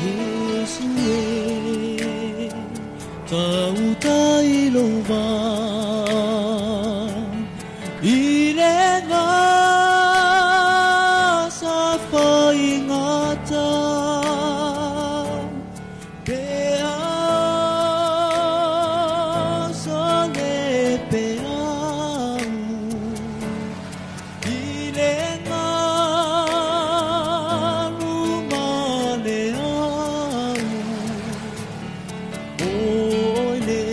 Iesu e tautai lou vaa i le gasa faigata pe aso le peau i le galu ma le au oi le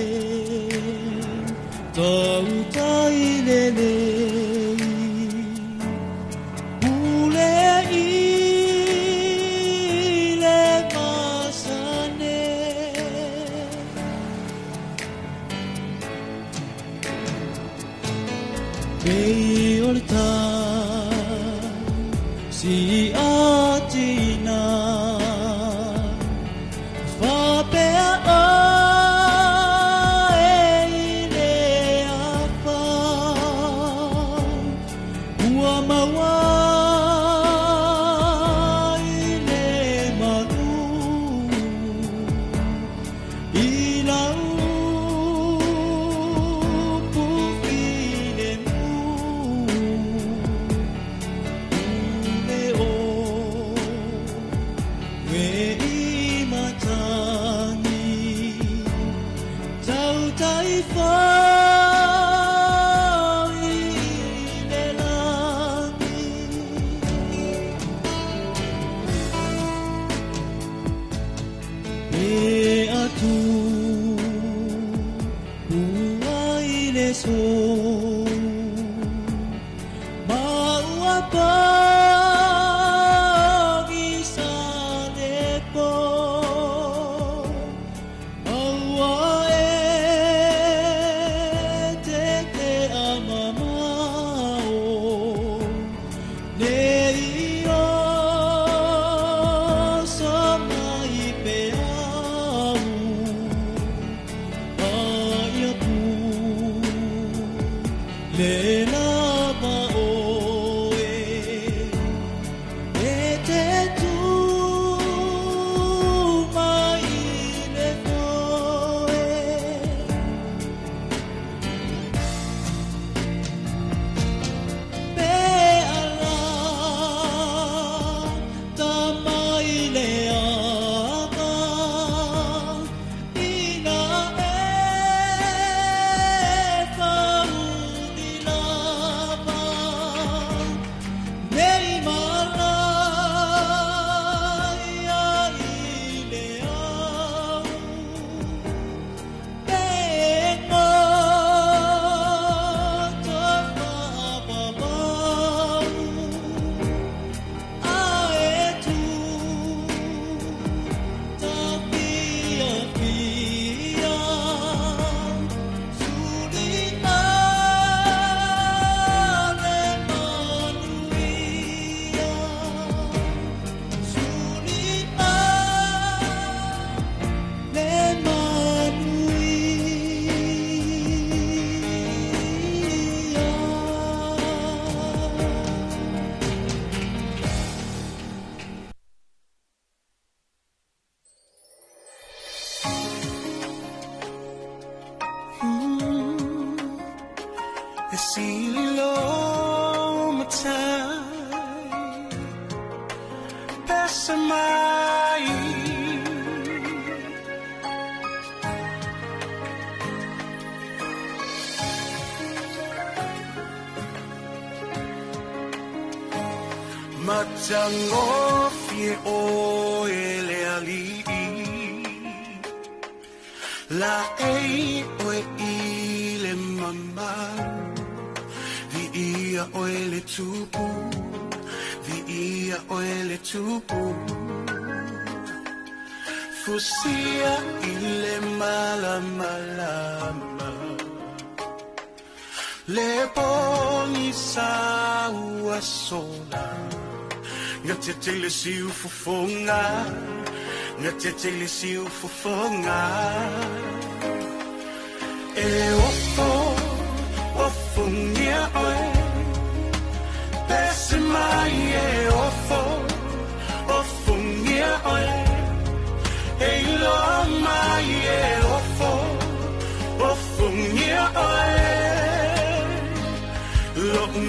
tautai lelei pule i le masane. Pei o le tai si atina faapea oe i le afa ua maua i le malu i lau pufilemu ule o we i matangi tautai fai le lagi. E atu ua i le sou ma ua pagisa le po aua e te te amamao nei o so mai pe au ai atu le lava oe e te tu mai le foe. Pe ala ta mai le ava ina e fauni lava nei malaia i le au pe goto faapapau ae tu ta fia fia suli ale manuia suli ale manuia. E sili lo matai pesa mai Matagofie oe le alii La ei oe i le mamalu Viia oe le tupu Viia oe le tupu Fusia i le malamalama Le pogisa ua sola Gatetele siu fofoga Gatetele siu fofoga E ofo ofogia oe Pese mai e ofo ofogia oe.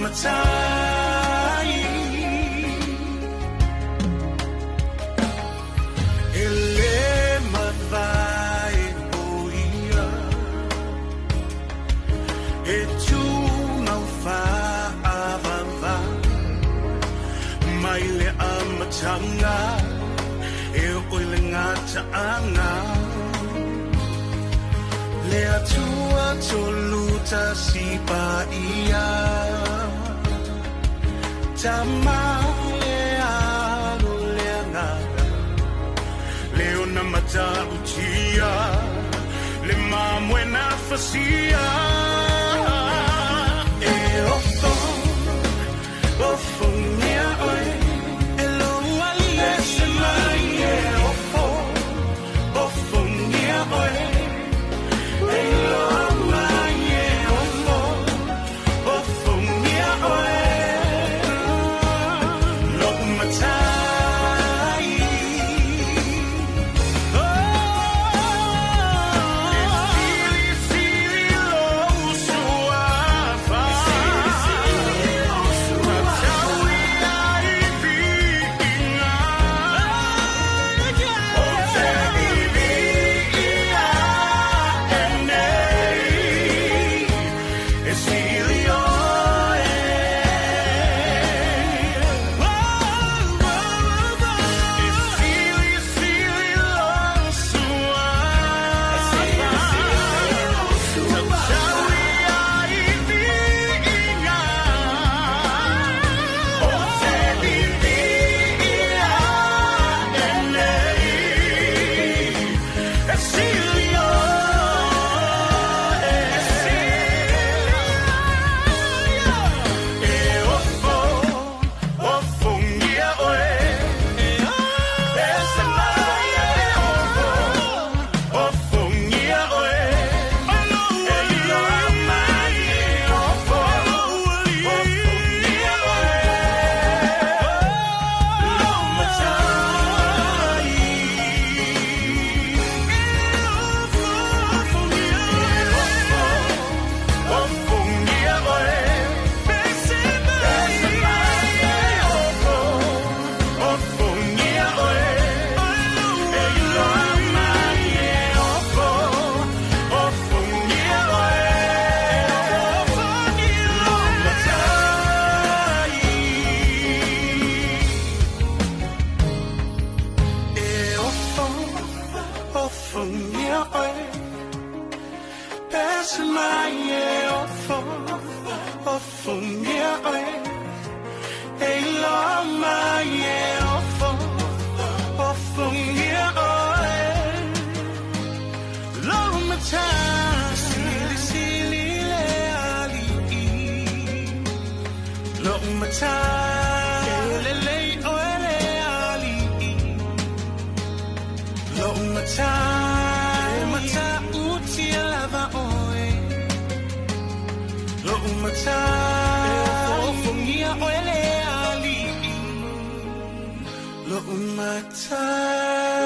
Matai. E le mavae o ia, e tumau faavava mai le amataga e o i le gataaga le Atua tolu tasi paia Tama le Alo le Agaga le ona matautia le mamoe na fasia e ofo ofongia oe e lou alii ese mai e ofo ofongia oe e iloa mai e ofo ofongia oe lou Matai. E silisili lou suafa tatau ia i viiga o te viviia e nei e sili oe. E silisili lou suafa tatau ia i viiga o te viviia e nei e sili oe. E ofo ofongia oe ese mai e ofo ofongia oe e iloa mai e ofo ofongia oe lou Matai. Ofongia oe ese mai e ofo ofongia oe e iloa mai e ofo ofongia oe lou Matai. E ofo ofongia oe ese mai e ofo ofongia oe e iloa mai e ofo ofongia oe lou Matai. Silisili le alii lou Matai e lelei oe le alii lou Matai e matautia lava oe lou Matai e ofofogia oe le alii lou Matai.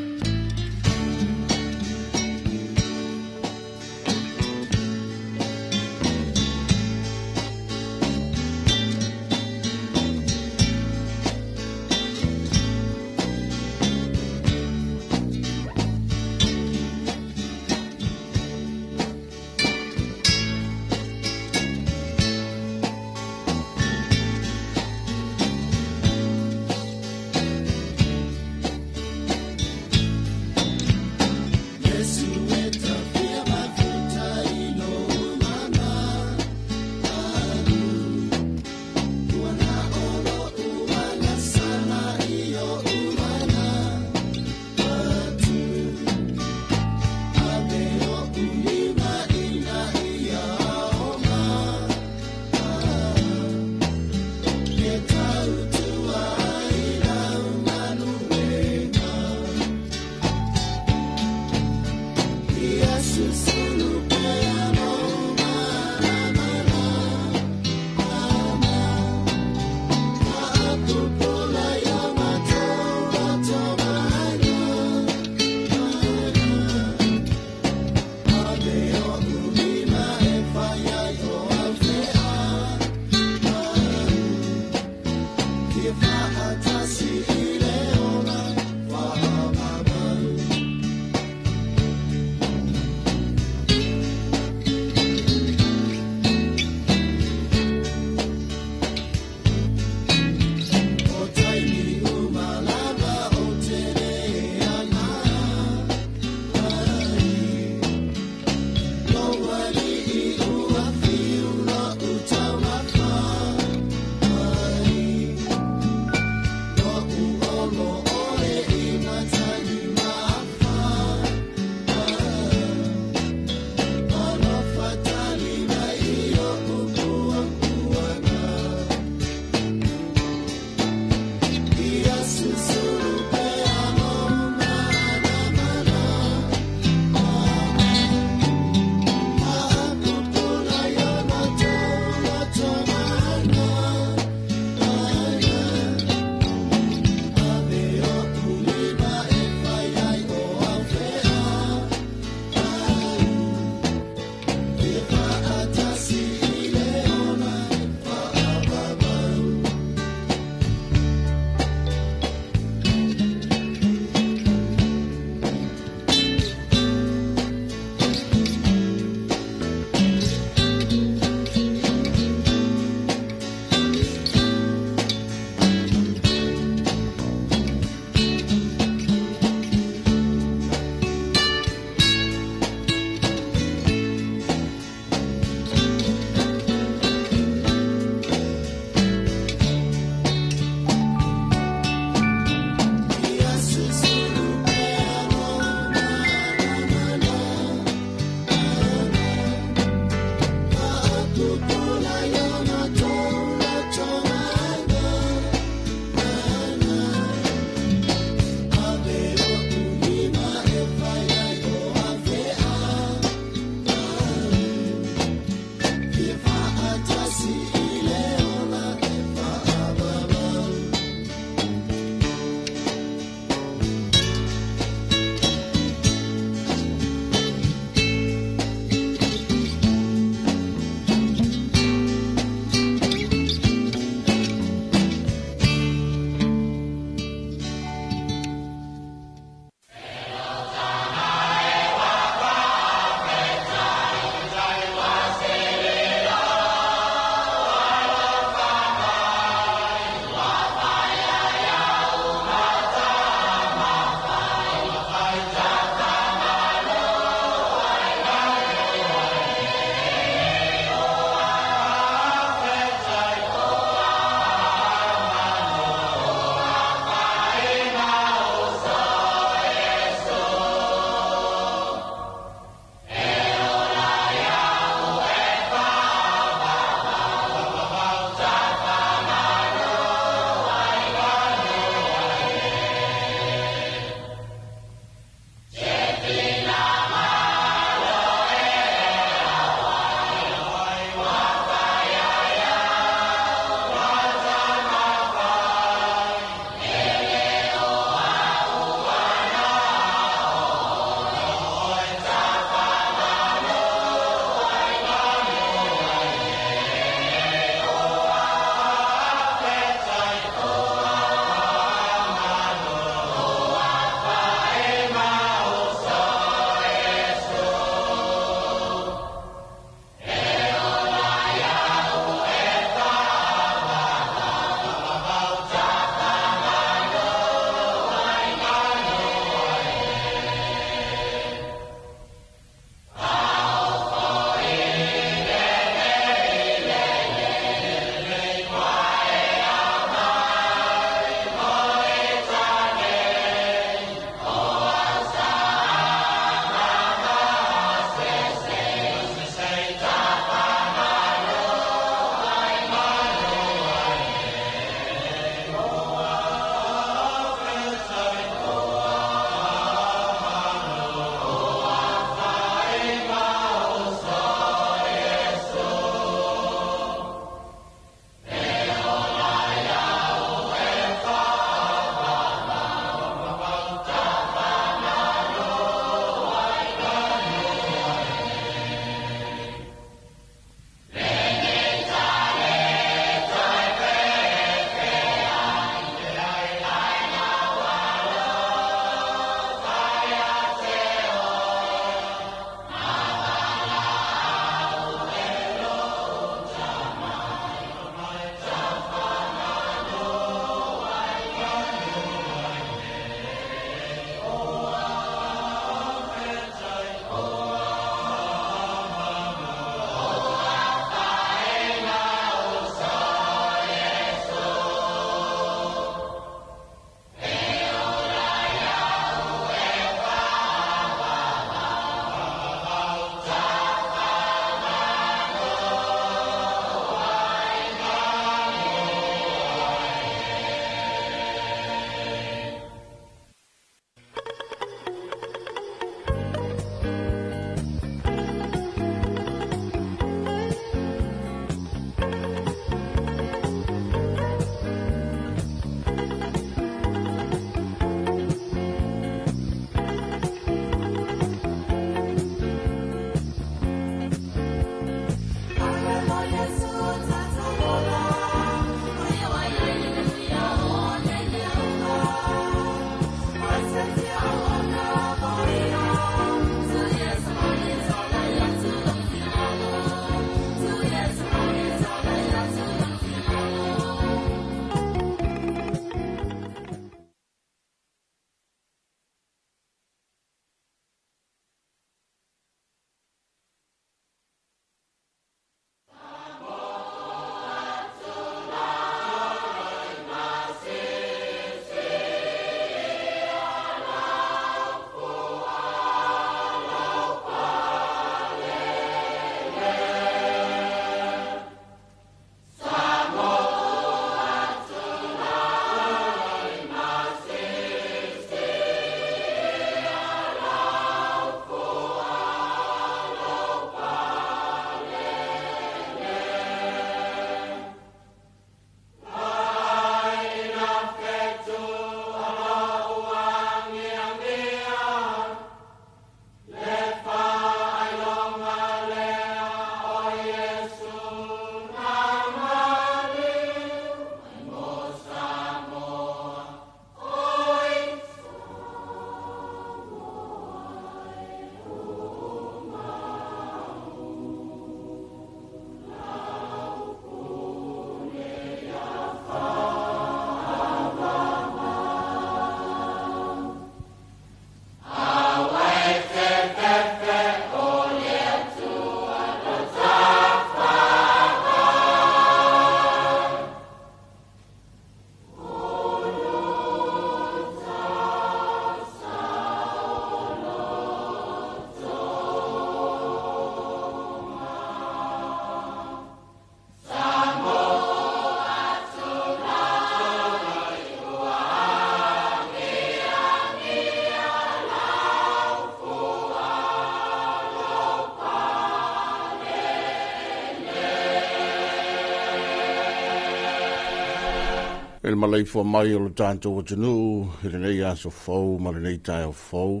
I le maleifua mai o lo tatou atunuu i lenei aso fou ma lenei taeao fou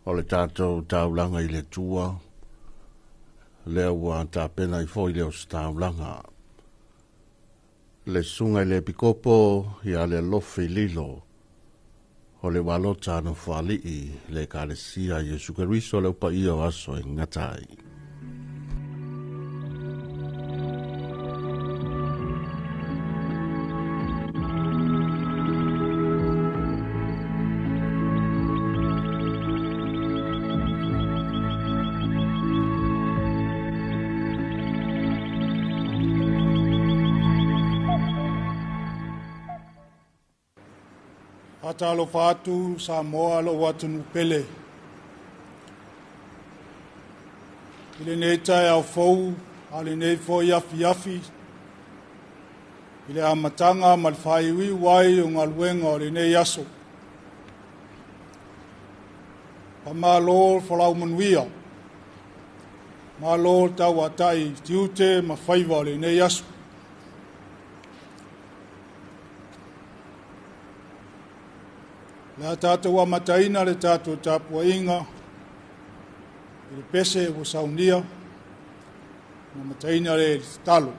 o le tatou taulaga i le Atua, lea ua tapena ai foi le ositaulaga. Le susuga i le Epikopo ia Lealofi Lilo o le Ualota Nofoalii le Ekalesia Iesu Keriso le upaia o aso e gata ai. Faatalofa atu Samoa lou atunuu pele. I lenei taeao fou, a o lenei foi afiafi, i le amataga ma le faaiuiu ai o galuega o lenei aso. Faamalo folau manuia, malo le tauatai i tiute ma faiva o lenei aso. Le a tatou amataina le tatou tapuaiga i le pese ua saunia, na amataina le tatalo.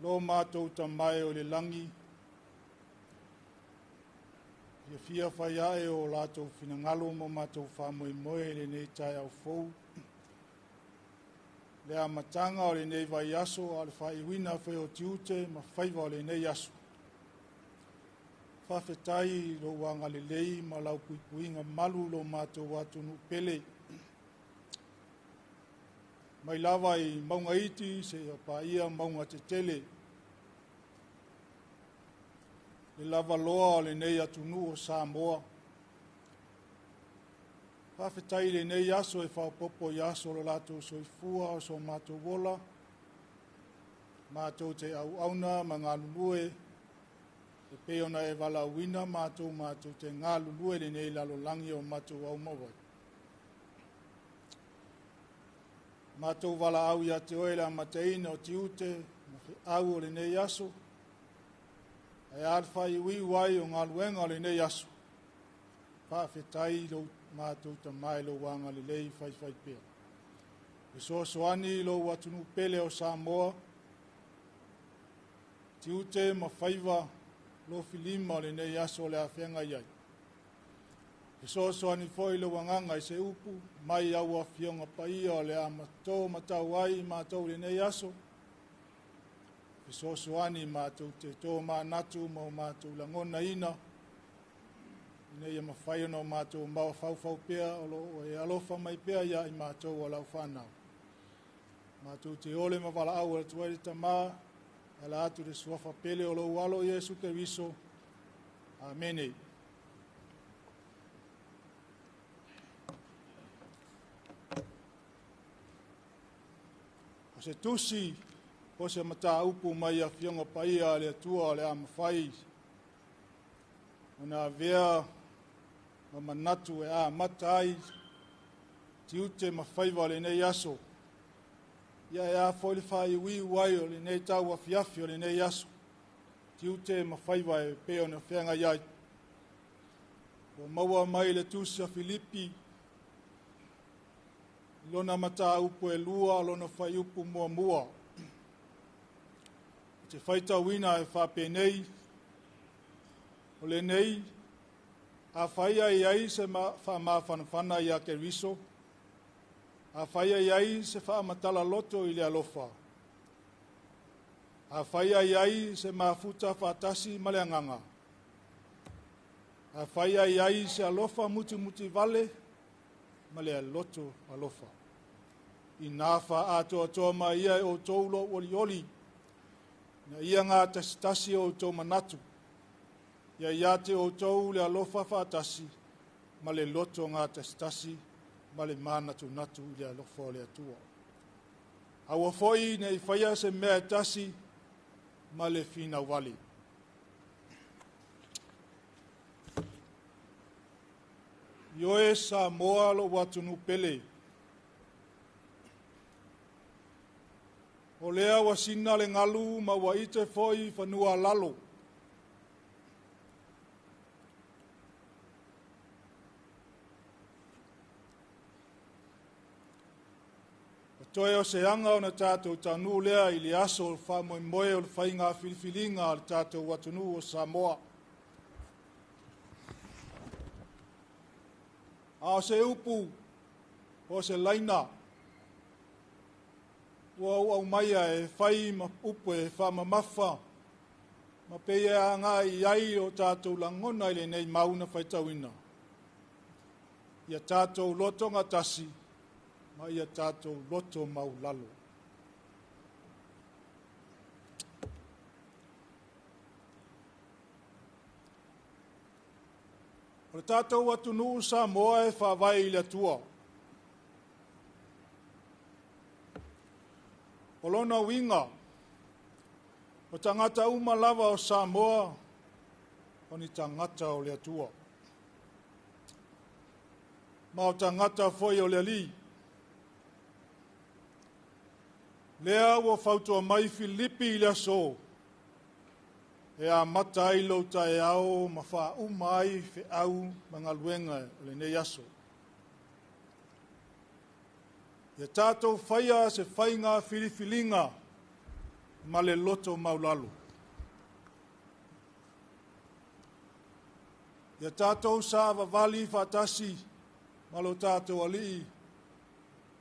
Lo matou Tama e o i le lagi, fiafia fai ae o latou finagalo ma matou faamoemoe i lenei taeao fou. Le amataga o lenei vaiaso a o le faaiuina foi o tiute ma faiva o lenei aso. Faafetai i lou agalelei ma lau puipuiga malu i lo matou atunuu pele. Mai lava i mauga iti seia paia mauga tetele. Le lavaloa o lenei atunuu o Samoa. Faafetai i lenei aso e faaopoopo i aso o lo latou soifua o so matou ola, matou te auauna ma galulue e pei ona e valaauina matou matou te galulue i lenei lalolagi o matou aumau ai. Matou valaau ia te oe le amataina o tiute ma feau o lenei aso, ae a le faaiuiu ai o galuega o lenei aso. Faafetai i lou matou Tama i lou agalelei faifaipea. Fesoasoani i lou atunuu pele o Samoa, tiute ma faiva lofilima o lenei aso o le afeaga ai. Fesoasoani foi lou agaga i se upu mai au afioga paia o le a mato matau ai matou i lenei aso. Fesoasoani matou te tō manatu ma o matou lagonaina, ina ia mafai ona o matou mafaufau pea o lo o e alofa mai pea ia i matou o lau whanau. Matou te ole ma valaau atu ai le Tama, ala atu le suafa pele o lou alo Iesu Keriso. Amene. O se tusi o se mataupu mai afioga paia a le Atua o le a mafai ona avea ma manatu e amata ai tiute ma faiva o lenei aso. Ia e a foi le faaiuiu ai o lenei tau afiafi o lenei aso. Tiute ma faiva e pei ona feagai ai. Ua maua mai le tusi a Filipi, lona mataupu e 2, lona faiupu muamua. O te faitauina e faapenei, o lenei, a faia i ai se faamafanafana ia Keriso, a faia i ai se faamatala loto i le alofa, a faia i ai se mafuta faatasi ma le agaga, a faia i ai se alofa mutimuti vale ma le loto alofa. Ina faaatoatoa mai ia e outou lou olioli, na ia ngā tasitasi o outou manatu, ia ia te outou le alofa faatasi, ma le loto ngā tasitasi, ma le mānatunatu i le alofa o le Atua. Aua foi nei faia se mea e tasi, ma le finau vale. Ioe Samoa lou atunuu pele. O lea ua sina le galu ma ua ite foi fanua lalo. O toe o se anga o na tātou tanu lea i le aso o faamoemoe o le faiga filifiliga a le tātou atunuu o Samoa. A o se upu o se laina ua ou aumaia e fai ma upu e faamamafa ma pei e agai i ai o tātou lagona i lenei mauna faitauina. Ia tātou loto gatasi ma ia tātou loto maulalo. O le tātou atunuu Samoa e faavae i le Atua. O lona uiga, o tagata uma lava o Samoa, o ni tagata o le Atua. Ma o tagata foi o le Alii. Lea ua fautua mai Filipi i le aso, e amata ai lou taeao ma faauma ai feau ma galuega o lenei aso. Ia tātou faia se faiga filifiliga ma le loto maulalo. Ia tatou savavali faatasi ma lo tatou Alii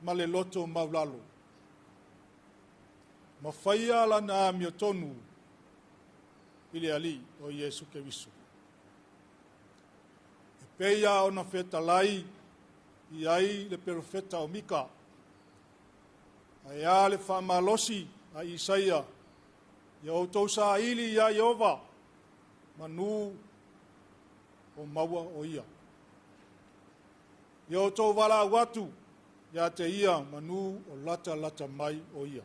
ma le loto maulalo. Ma faia lana amiotonu i le Alii o Iesu Keriso. E pei lava ona fetalai i ai le perofeta o Mika, ae a le faamalosi a Isaia, ia outou saili ia Ieova, manu o maua o ia. Ia outou valaau atu ia te ia manu o latalata mai o ia.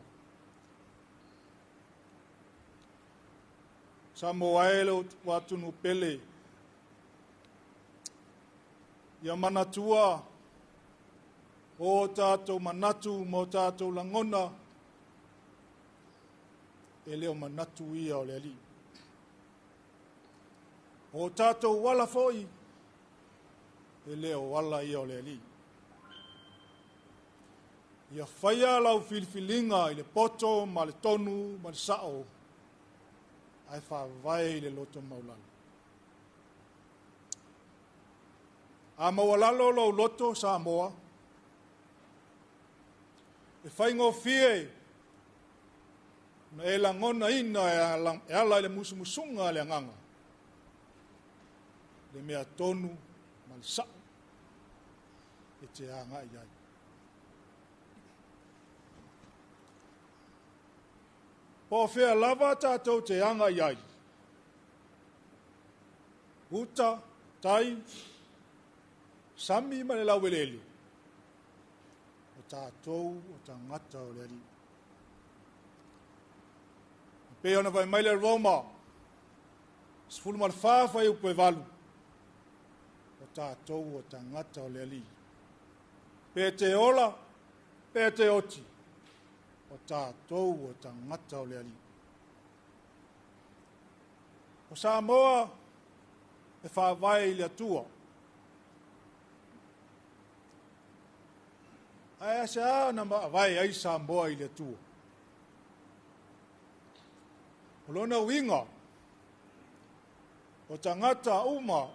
Samoa e le atunuu pele, ia manatua o tatou manatu ma o tatou lagona, e le o manatu ia o le Alii. O tatou ala foi, e le o ala ia o le Alii. Ia faia lau filifiliga i le poto ma le tonu ma le sao, ae faavae i le loto maulalo. A maualalo lou loto, Samoa, e faigofie na e lagonaina e ala i le musumusuga a le agaga, le mea tonu ma le sao e te agai ai. Po o fea lava tatou te agai ai, uta, tai, sami ma le laueleele, o tatou o tagata o le Alii. E pei ona fai mai le Roma, 14 fuaiupu e 8, o tatou o tagata o le Alii. Pe te ola, pe te oti, o tatou o tagata o le Alii. O Samoa e faavae i le Atua. Ae aisea na faavae ai Samoa i le Atua? O lona uiga, o tagata uma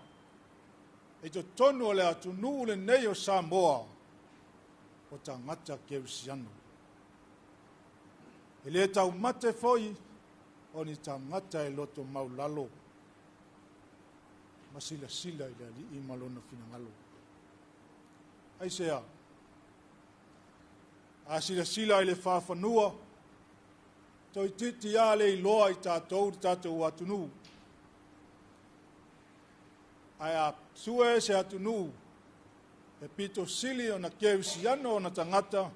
i totonu o le atunuu lenei o Samoa, o tagata kerisiano. E le taumate foi o ni tagata e loto maulalo ma silasila i le Alii ma lona finagalo. Aisea? A silasila i le faafanua, toeitiiti lava le iloa i tatou le tatou atunuu. Ae a sue se atunuu e pito sili ona kerisiano ona tagata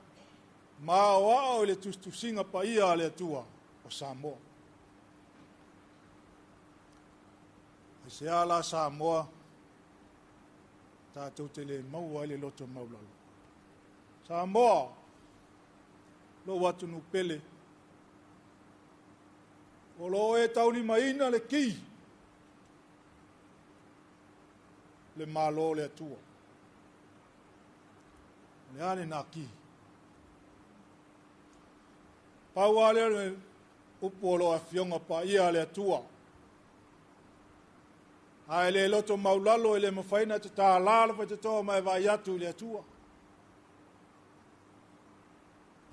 ma aoao i le tusitusiga paia a le Atua o Samoa. Aisea la Samoa tatou te le maua ai le loto maulalo? Samoa, lou atunuu pele, o lo o e taulimaina le ki, le Malo o le Atua. O le a lena ki? Pau lava lea o le upu o lo Afioga Paia a le Atua. Ae le loto maulalo e le mafai ona tatala le faitotoa ma e vaai atu i le Atua.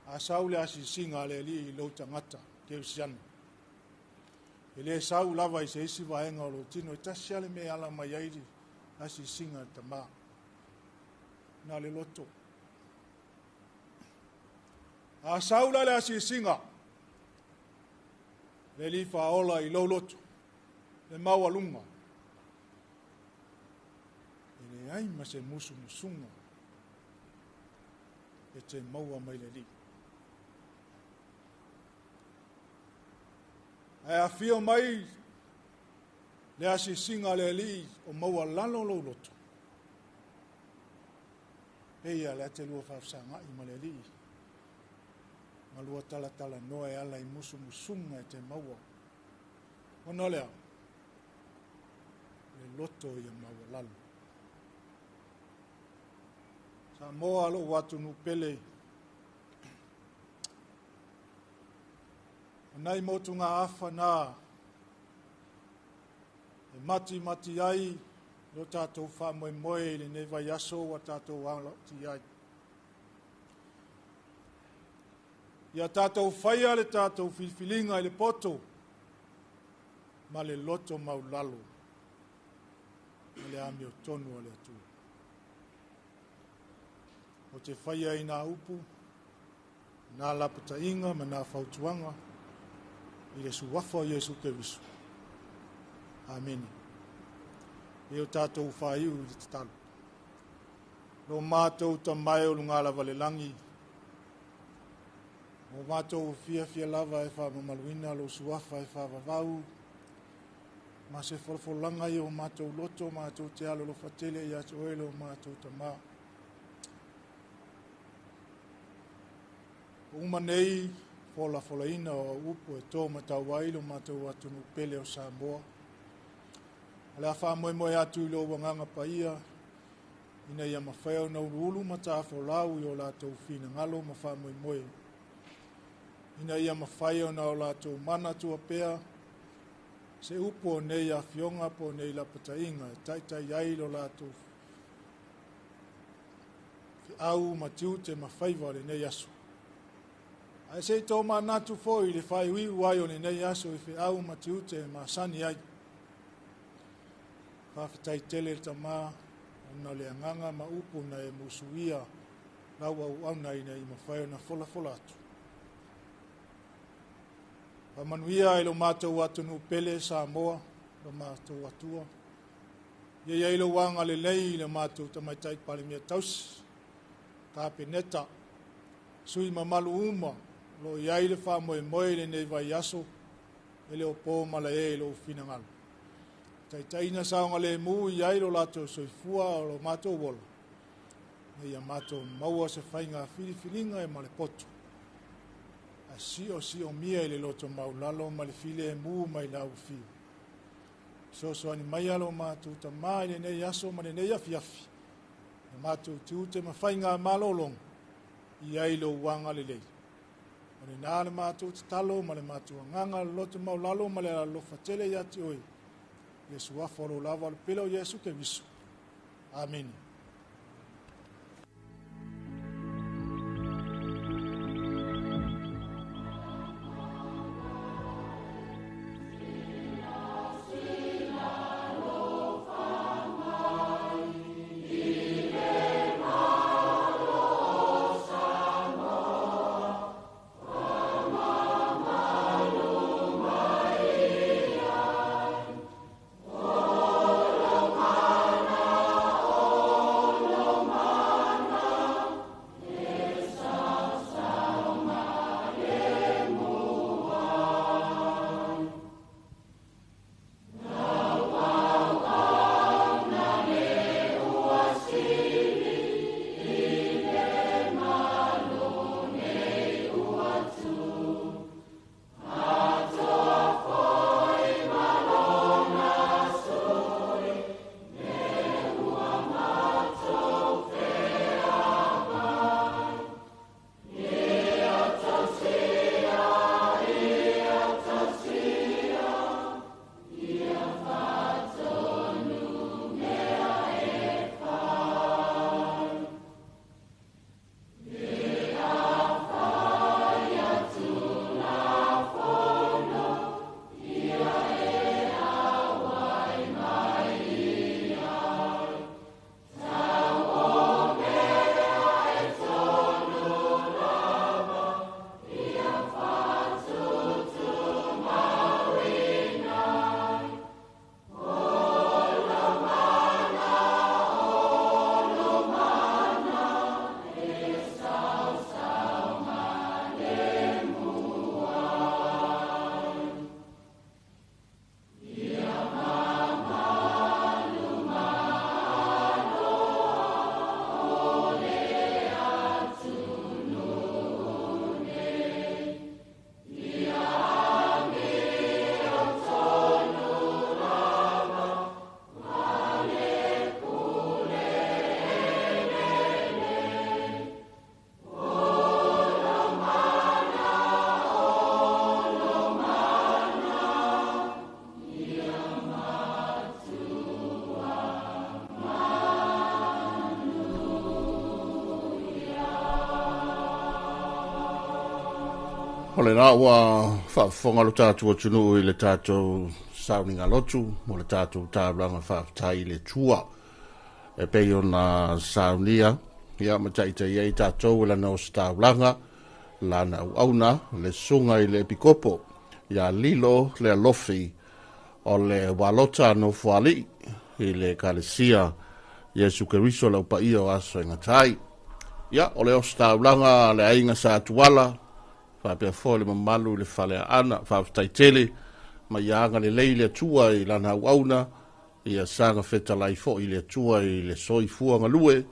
A sau le asiasiga a le Alii i lou tagata kerisiano, e le sau lava i se isi vaega o lou tino, e tasi lava le mea e ala mai ai le asiasiga a le Tama, na o le loto. A sau la le asiasiga, le Alii Faaola i lou loto, le maualuga, e leai ma se musumusuga e te maua mai le Alii. Ae afio mai le asiasiga a le Alii o maualalo lou loto, pei a le te lua faafesagai ma le Alii, ma lua talatalanoa e ala i musumusuga e te maua. Ona o lea, le loto ia maualalo. Samoa lou atunuu pele, O nai motugaafa na e matimati ai lo tatou faamoemoe i lenei vaiaso ua tatou aloti ai. Ia tatou faia le tatou filifiliga i le poto ma le loto maulalo ma le amiotonu a le Atua. O te faia i nā upu, nā lapataiga ma nā fautuaga i le suafa o Iesu Keriso. Amene. E o tatou faaiu i le tatalo. Lo mātou tamae o luga lava le lagi, o mātou fiafia lava e whaamamaluina lo suafa e whaavavau, ma se folafolanga i o mātou loto, mātou te alo lofa tele i atu oe lo mātou tamā. O uma nei folafolaina o au upu e tō matau ai lo mātou atunuu pele o Samoa. O le a faamoemoe atu i lou agaga paia, ina ia mafai ona uluulu ma tafolau i o latou finagalo ma faamoemoe. Ina ia mafai ona o latou manatua pea se upu o nei afioga po o nei lapataiga e taitai ai lo latou feau ma tiute ma faiva o lenei aso. Ae se i tō manatu foi i le faaiuiu ai o lenei aso i feau ma tiute e masani ai. Faafetai tele le tamā ona o le agaga ma upu na e musuia lau auauna ina i mafai ona folafola atu. Faamanuia i lo matou atunuu pele Samoa, lo matou Atua. Ia i ai lou agalelei i le matou tamaitai Palemia tausi, Kapeneta, sui mamalu uma o lo o i ai le faamoemoe i lenei vaiaso e le o po malae i lou finagalo. Taitaiina saogalemu i ai lo latou soifua o lo matou ola, ina ia matou maua se faiga filifiliga e ma le poto. A siosiomia i le loto maulalo ma le filemu mai lau afio. Fesoasoani mai lo matou tamā i lenei aso ma lenei afiafi, ia matou tiute ma faiga malologa i ai lou agalelei. O lena le matou tatalo ma le matou agaga le loto maulalo ma le alolofa tele ia te oe. Le suafa o lou lava o le pele o Iesu Keriso. Amene. lena ua faafofoga lo tatou atunuu i le tatou sauniga lotu mo le tatou taulaga faafetai i le Atua e pei ona saunia ia ma taitai ai tatou i lana ositaulaga, lana auauna, le susuga i le Epikopo ia Lilo Lealofi o le Ualota Nofoalii i le Ekalesia Iesu Keriso le Au Paia o Aso e Gata ai. Ia, o le ositaulaga a le aiga Sa Tuala, faapea foi le mamalu i le Faleaana, faafetai tele ma ia agalelei le Atua i lana auauna, ia saga fetalai foi le Atua i le soifua galue,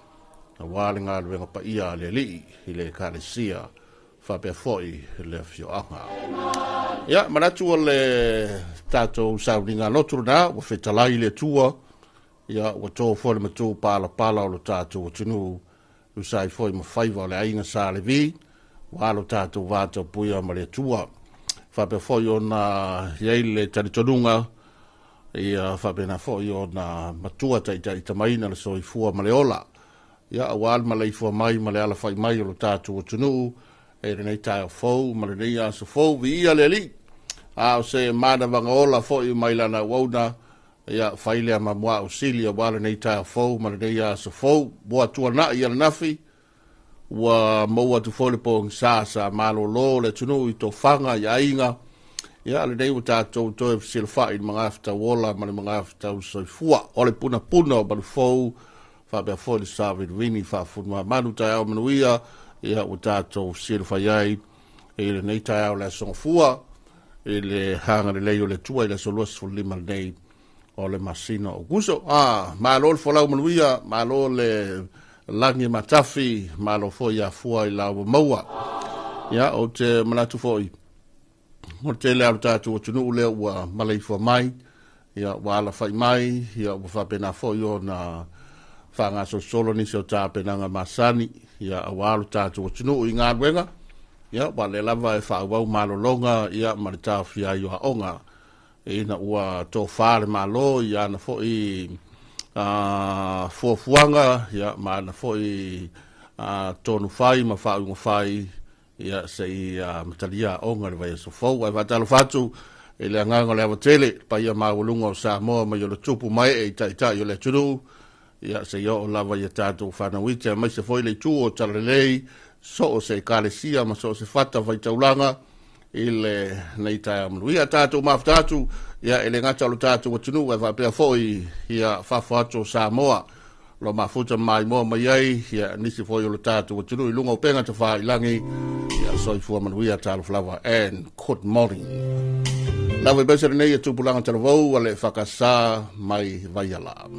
aua le galuega paia a le Alii i le Ekalesia faapea foi le afioaga. Ia, manatu o le tatou sauniga lotu lena, ua fetalai le Atua, ia ua to foi le matu palapala o lo tatou atunuu, tusa ai foi ma faiva o le aiga Sa Levi, ua alo tatou vatapuia ma le Atua. Faapea foi ona i ai le talitonuga, ia faapena foi ona matua taitaitamaina le soifua ma le ola. Ia, aua le maleifua mai ma le alafai mai o lo tatou atunuu e lenei taeao fou ma lenei aso fou, viia le Alii. A o se manavaga ola foi mai lana auauna, ia, fai lea ma muaau sili aua lenei taeao fou ma lenei aso fou. Ua tuanai ananafi, ua maua atu foi le pogisa sa malolo le atunuu i tofaga i aiga. Ia, lenei ua tatou toe fesilafai i le magafetau ola ma le magafetau soifua. O le punapuna o malufou, faapea foi le savilivini faafunuamanu taeao manuia, ia ua tatou silafai ai i lenei taeao le aso Gafua i le agalelei o le Atua i le aso 25 lenei o le masina o Aokuso. Malo le folau manuia, malo le lagi matafi, malo foi afua i la ua maua. Ia, ou te manatu foi, o le tele lava o le tatou atunuu lea ua maleifua mai, ia ua alafai mai, ia ua faapena foi ona faagasolosolo nisi o tapenaga masani, ia aua lo tatou atunuu i galuega, ia ua lea lava e faaauau malologa, ia ma le taofia ai o aoga, ina ua tofa le Malo i ana foi fuafuaga, ia ma ana foi tonu fai ma faauiga fai, ia se i amatalia aoga i le vaiaso fou. Ae faatalofa atu i le agaga o le ava tele, le paia maualuga o Samoa mai ona tupu ma ee i taitai o le atunuu, ia se i oo lava ia tatou fanau iti, aemaise foi le itu o Talalelei, so o se ekalesia ma so o se fata faitaulaga i lenei taeao manuia. Tatou mafuta atu, ia e le gata o lo tatou atunuu, ae faapea foi ia fafo atu o Samoa, lo mafuta maimoa mai ai ia nisi foi o lo tatou atunuu i luga o upega tafailagi. Ia soifua manuia, talofa lava and good morning. Lava i pesa lenei e tupulaga talavou a le whakasā mai Vaiala.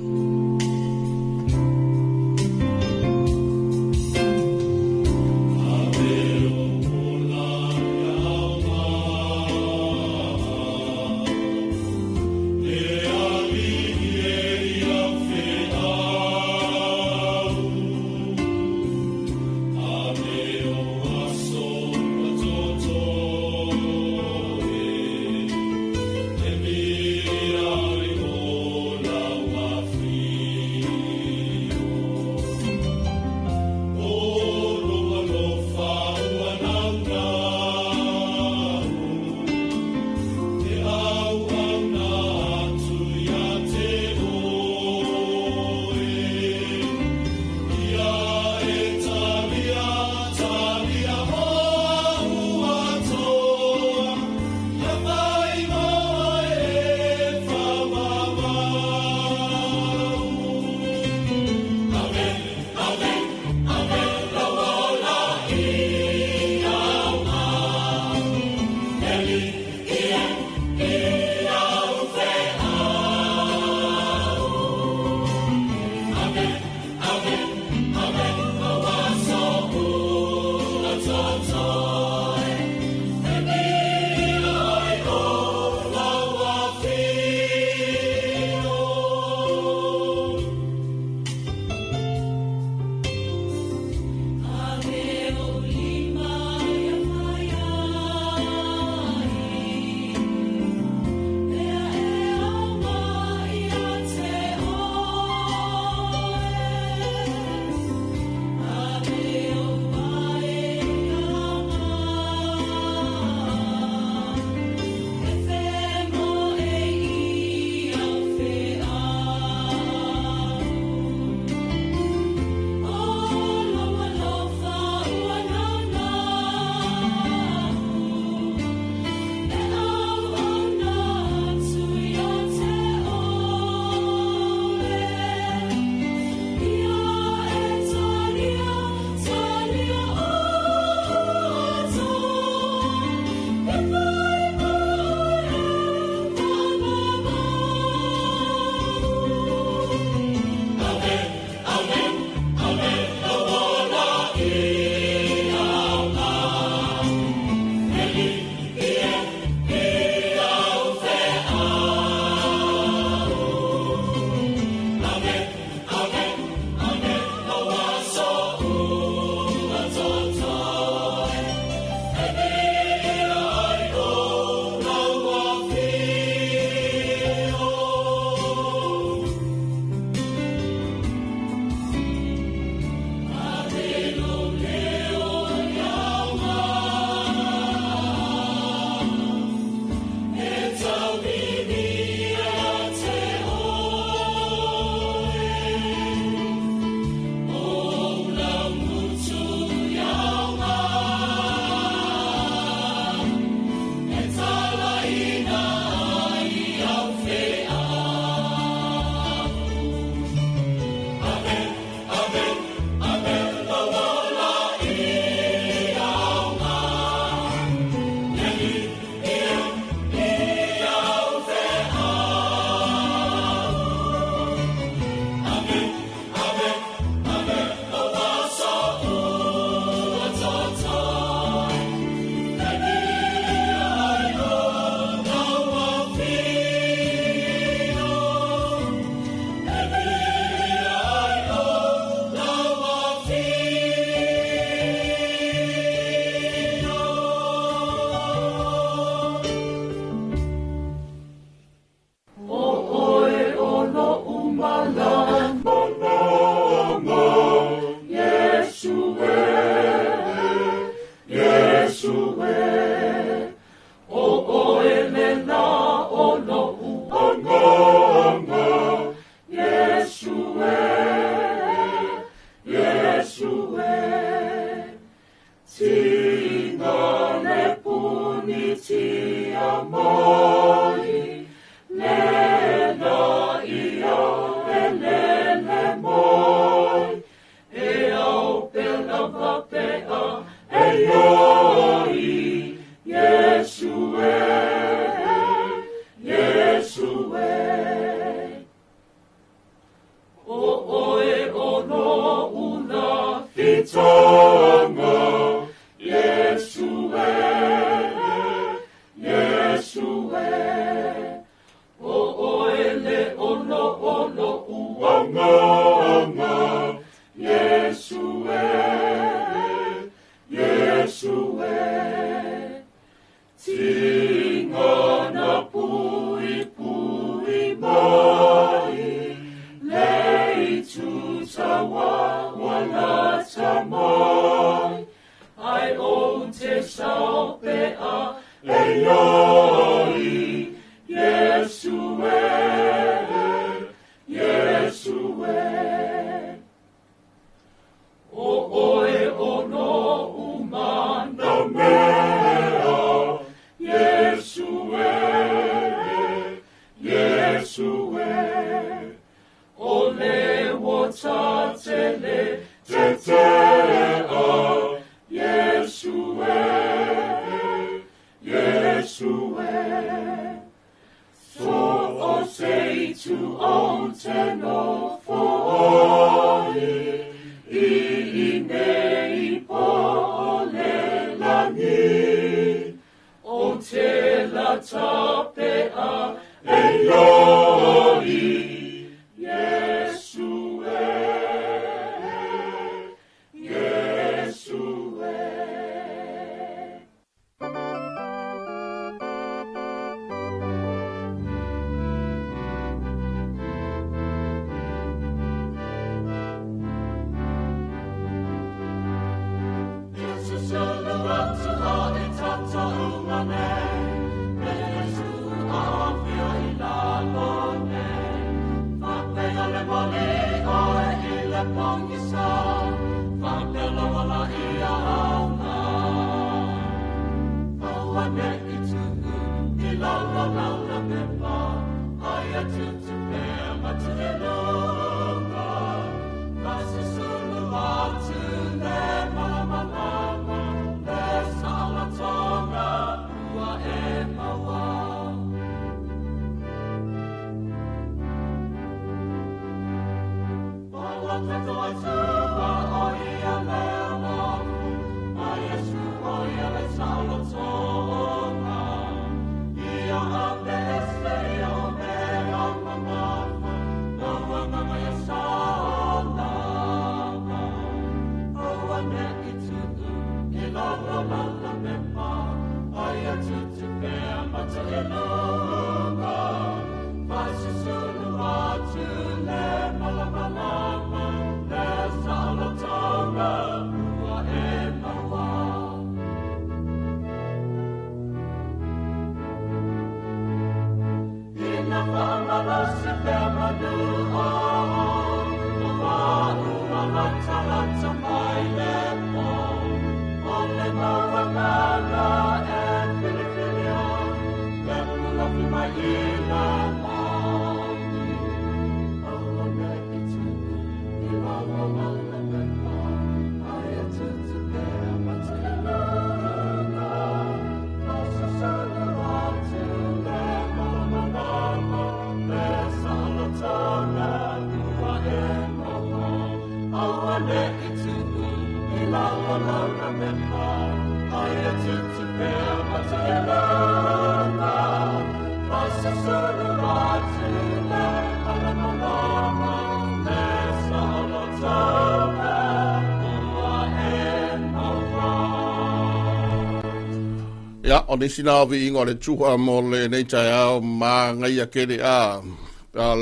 Ia, o nisi na o viiga o le Atua mo lenei taeao magaia tele a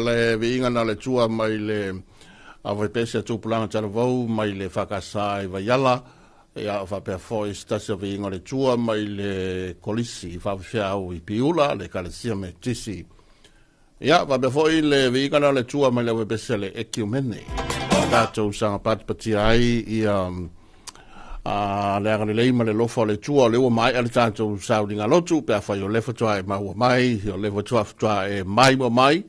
le viiga na o le Atua mai le aufaipese a tupulaga talavou mai le FAKASA i Vaiala. Ia, o faapea foi se tasi o viiga o le Atua mai le Kolisi faafefeau i Piula, le Ekalesia Metotisi. Ia, faapea foi le viiga na o le Atua mai le aufaipese a le Ekiumene. Tatou saga patipatia ai ia le agalelei ma le alofa o le Atua, o lea ua maea le tatou sauniga lotu, pe afai o lea faatoa e maua mai, o lea faatoa e maimoa mai,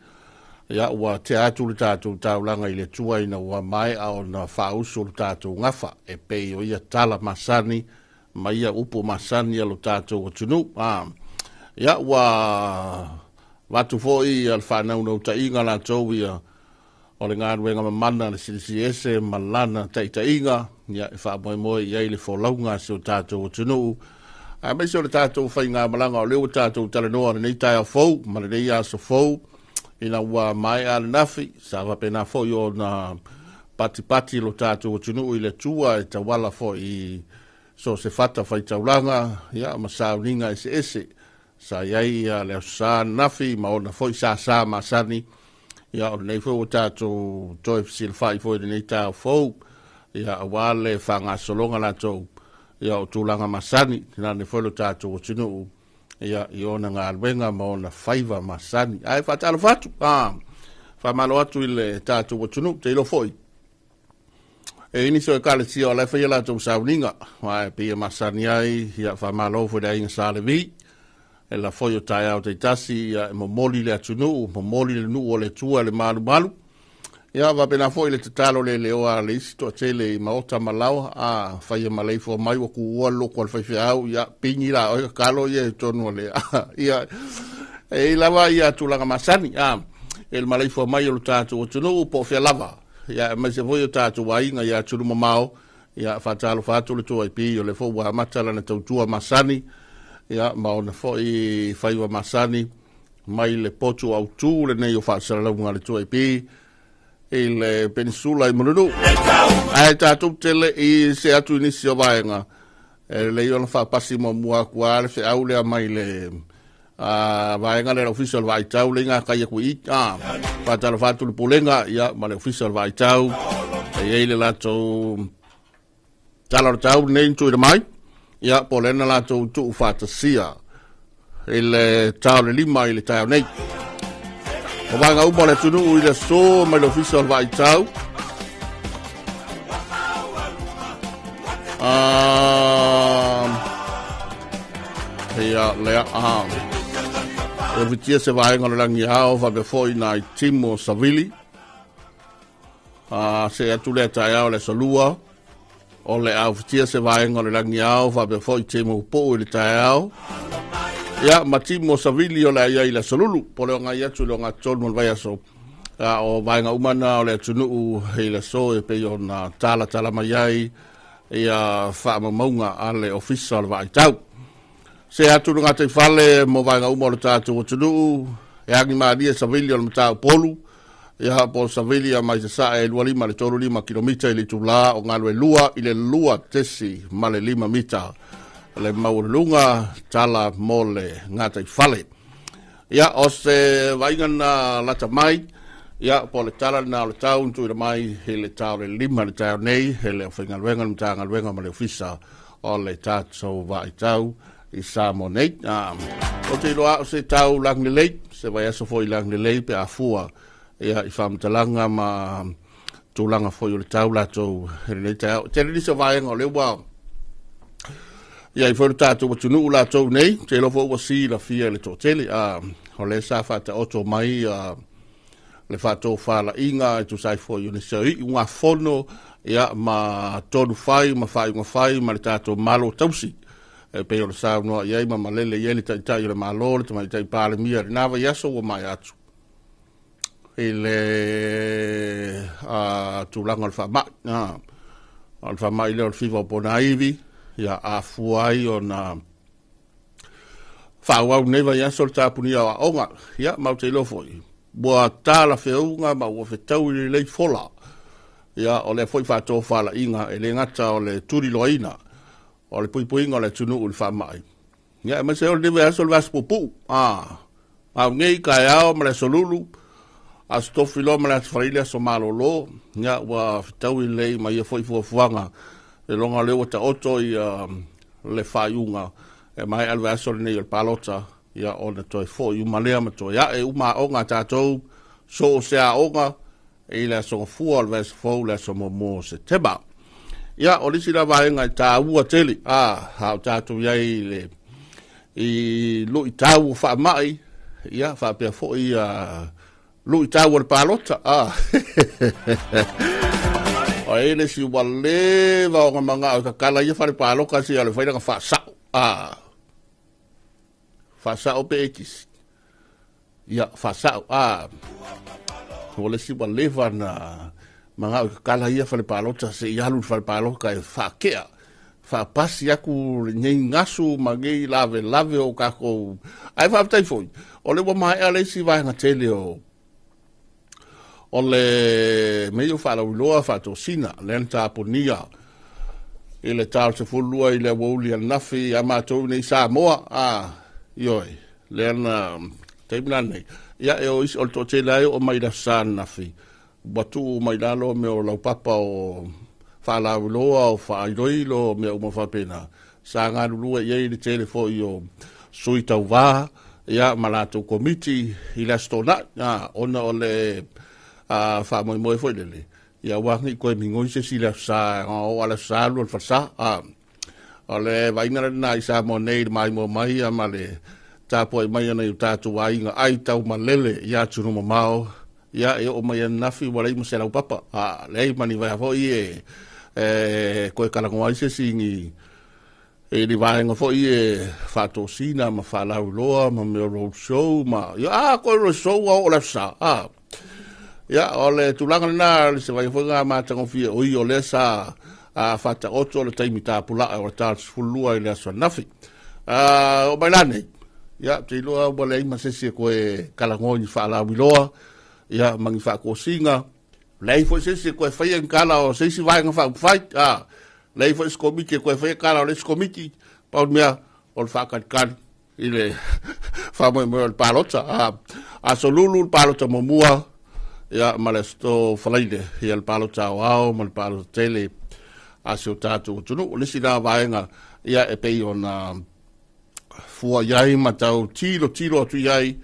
ia ua tea atu le tatou taulaga i le Atua ina ua maea ona faausu le tatou gafa, e pei o ia tala masani ma ia upu masani a lo tatou atunuu. Ia ua avatu foi le faanaunautaiga latou ia o le galuega mamana a le Silisili Ese ma lana taitaiga, ia e faamoemoe i ai le folauga a si o tatou atunuu, aemaise o le tatou faigamalaga o lea ua tatou talanoa lenei taeao fou ma lenei aso fou, ina ua maea ananafi, sa faapena foi ona patipati lo tatou atunuu i le Atua e tauala foi i so o se fata faitaulaga, ia, ma sauniga eseese sa i ai le Aso Sa ananafi ma ona foi sasa masani. Ia, o lenei foi ua tatou toe fesilafai foi i lenei taeao fou, ia, aua le faagasologa latou, ia, o tulaga masani, tainane foi lo tatou atunuu, ia, i ona galuega ma ona faiva masani. Ae faatalofa atu, faamalo atu i le tatou atunuu, te iloa foi e nisi o ekalesia o la e faia latou sauniga, ae pei e masani ai, ia, faamalo foi le aiga Sa Levi, e la foi o taeao taitasi, ia, e momoli le atunuu, momoli le nuu o le Atua le malumalu. Ia, faapena foi le tatalo le leoa a le isi toatele i maota ma laoa, a faia maleifua mai ua tuua le loto a le faifeau, ia, pigi la oe tatalo ia i totonu o le, ia, e i lava ia tulaga masani, e le maleifua mai o le tatou atunuu po o fea lava, ia, aemaise foi o tatou aiga i atunuu mamao, ia, faatalofa atu le 2IP, o le foi ua amata lana tautua masani, ia, ma ona foi faiva masani, mai le potu autu lenei o faasalalauga a le 2IP i le penisula i Mulinuu. Ae tatou te le i se atu i nisi o vaega, e lelei ona faapasi muamua atu lava le feau lea mai le vaega lea le Ofisa o le Vaaitau le i gatai atu i i. Faatalofa atu le Pulega, ia, ma le Ofisa o le Vaaitau, e i ai le latou tala o le tau lenei na tuuina mai, ia, po o lea na latou tuufaatasia i le ta o le 5 i le taeao nei. O vaega uma o le atunuu i le aso mai le Ofisa o le Vaaitau. Ia, lea, e fitia se vaega o le lagi ao, faapea foi nai timo savili. Se atu lea taeao le aso 2, o le au fitia se vaega o le lagi ao, faapea foi timo pupuu i le taeao. Ia, ma timo savili o le ai ai le aso lulu, po le ogai atu i le ogatotonu o le vaiaso. O vaega uma na o le atunuu i le aso e pei ona talatala mai ai ia faamaumauga a le Ofisa o le Vaaitau. Se atu le gataifale mo vaega uma o le tatou atunuu, e agi malie savili o le Mataupolu, ia po o savili a mai sasae e 25 le 35 kilomita i le itula o galue 2 i le 2.5 mita le maualuluga tala mo le gataifale. Ia, o se vaaiga na lata mai, ia, po o le tala lena o le tau na tuuina mai i le ta o le 5 le taeao nei, e le aufaigaluega, le Matagaluega ma le Ofisa o le tatou Vaaitau i Samoa nei. Ou te iloa o se tau lagilelei, se vaiaso foi lagilelei pe a fua, ia, i faamatalaga ma tulaga foi o le tau latou i lenei taeao. Tele nisi o vaega o lea ua i ai foi le tatou atunuu latou nei, te iloa foi ua silafia e le toatele. O lea sa faataoto mai le faatofalaiga e tusa ai foi o nisi o iugafono, ia, ma tonu fai ma faaiuga fai ma le tatou Malo tausi. E pei o le saunoa i ai ma malele i ai le Taitai o le Malo, le Tamaitai Palemia i lena vaiaso ua maea atu i le tulaga o le faamai. O le faamai lea o le fiva o ponaivi, ia afua ai ona faaauau nei vaiaso le tapunia o aoga. Ia, ma ou te iloa foi, ua talafeuga ma ua fetaui lelei fola. Ia, o lea foi faatofalaiga e le gata o le tuliloaina o le puipuiga o le atunuu i le faamai. Ia, aemaise o lenei vaiaso le vaiaso puupuu. Au nei, taeao ma le aso lulu, aso tofi loa ma le aso faraile, aso malolo. Ia, ua fetaui lelei ma ia foi fuafuaga. E loga o lea ua taoto ia le faaiuga e maea le vaiaso lenei o le palota, ia ona toe foi uma lea ma toe ae uma aoga a tatou, so o se aoga i le aso Gafua o le vaiaso fou, le aso 1 o Setema. Ia, o le isi la vaega e taua tele, a o tatou i ai i le i luitau o faamai, ia, faapea foi ia luitau o le palota, O ai le isi ua leva ona manao e tatala ia fale palota seia le mafai ona faasao, Faasao pe ekisi. Ia, faasao. O le isi ua leva na manao e tatala ia fale palota se i alu i le fale palota e faakea, faapasi atu lenei gasu ma nei lavelave o tatou. Ae faafetai foi, o lea ua maea le isi vaega tele o o le mea ia o faalauiloa faatosina lea na tapunia i le ta o le 12 i le aoauli ananafi ia matou nei Samoa, ioe, lea na taimi la nei, ia e o isi o le toatele lava e oo mai i le Aso Sa ananafi ua tuu mai lalo mea o laupapa o faalauiloa o faailoilo mea uma faapena sa galulue i ai le tele foi o sui tauva ia ma latou komiti i le Aso Toonai, ona o le faamoemoe foi lele, ia aua ne i toe migoi se isi i le Aso Sa, ona oo lava i le Aso Sa alu i le falesa. O le vaaiga lena i Samoa nei i le maimoa mai ma le tapuai mai a nai o tatou aiga ai taumalele i atunuu mamao, ia e oo mai ananafi ua leai ma se laupapa, leai ma ni vaea foi e toe talanoa ai se isi ni i ni vaega foi e faatosina ma faalauiloa ma mea o road show ma ia toe road show a oo le Aso Sa. Ia o le tulaga lena o se vaega foi lena matagofie o i o lea sa faataoto le taimi tapulaa o le ta 12 i le aso ananafi. Oo mai la nei, ia, ou te iloa ua leai ma se isi e toe talanoa i ni faalauiloa, ia, ma ni faatosina. Leai foi se isi e toe faia ni tala o se isi vaega faaupufai, leai foi se komiti e toe faia tala o le isi komiti, pau le mea o le faatalitali i le faamoemoe o le palota. Aso Lulu le palota muamua, ia, ma le Aso Faraile, ia, le palota aoao ma le palota tele a si o tatou atunuu. O le isi la vaega, ia, e pei ona fua i ai ma tau tilotilo atu i ai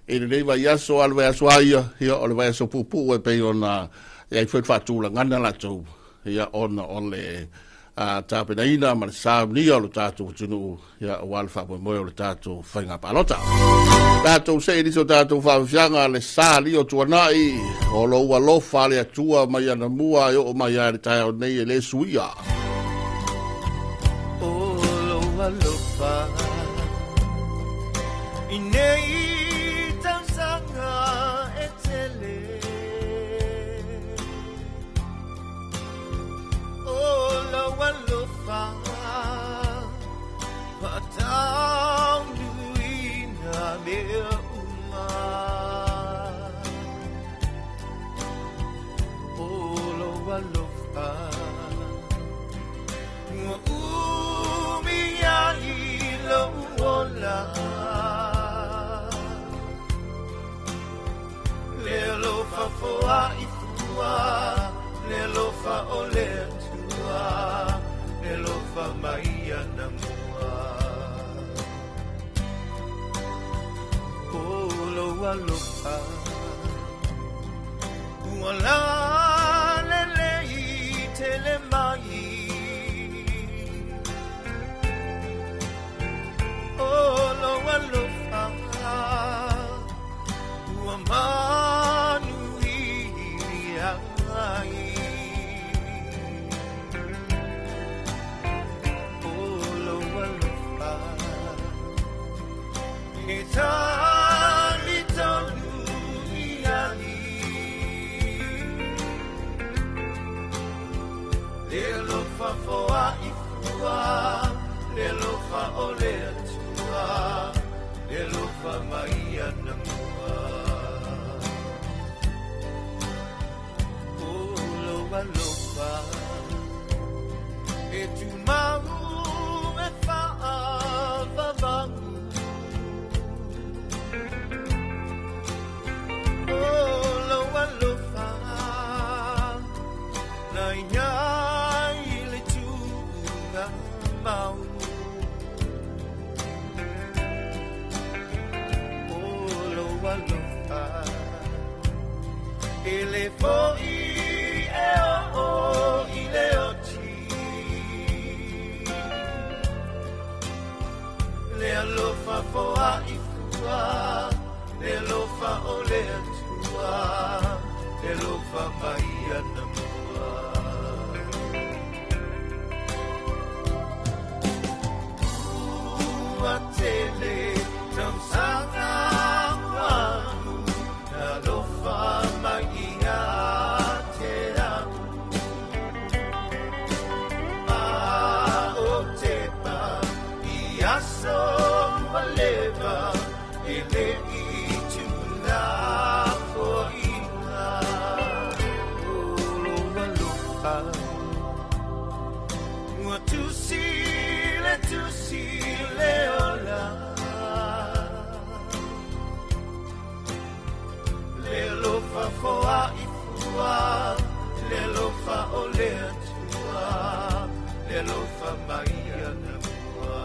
i lenei vaiaso, a le vaiaso lava ia, ia, o le vaiaso puupuu e pei ona i ai foi le faatulagana latou, ia, ona o le tapenaina ma le saunia o le tatou atunuu, ia, aua le faamoemoe o le tatou faiga palota. Tatou see i nisi o tatou faafiafiaga le sa lio tuanai o lou alofa le Atua mai anamua e oo mai lava i le taeao nei e le suia. O lou alofa i nei tausaga e tele, O lou alofa faataunuina mea uma, O lou alofa ua umi ai lou ola, Le alofa foai fua, le alofa o le Atua, le alofa mai anamua. O lou alofa ua lalelei tele mai, O lou alofa ua manuia ai, O lou alofa e talitonu i ai, Le alofa foai fua, le alofa o le Atua, le alofa mai anamua. O lou alofa e tumau e faavavau, O lou alofa na iai le tuuga mau, O lou alofa e le foi e oo i le oti, foaifua, le alofa o le Atua, le alofa mai anamua. Ua tele tausaga ua alu, na alofa mai ia te au. A o tepa i aso ua leva, e le i tuulafoaiina. O lou alofa ua tusi le tusi le ola, le alofa foaifua, le alofa o le Atua, le alofa mai anamua.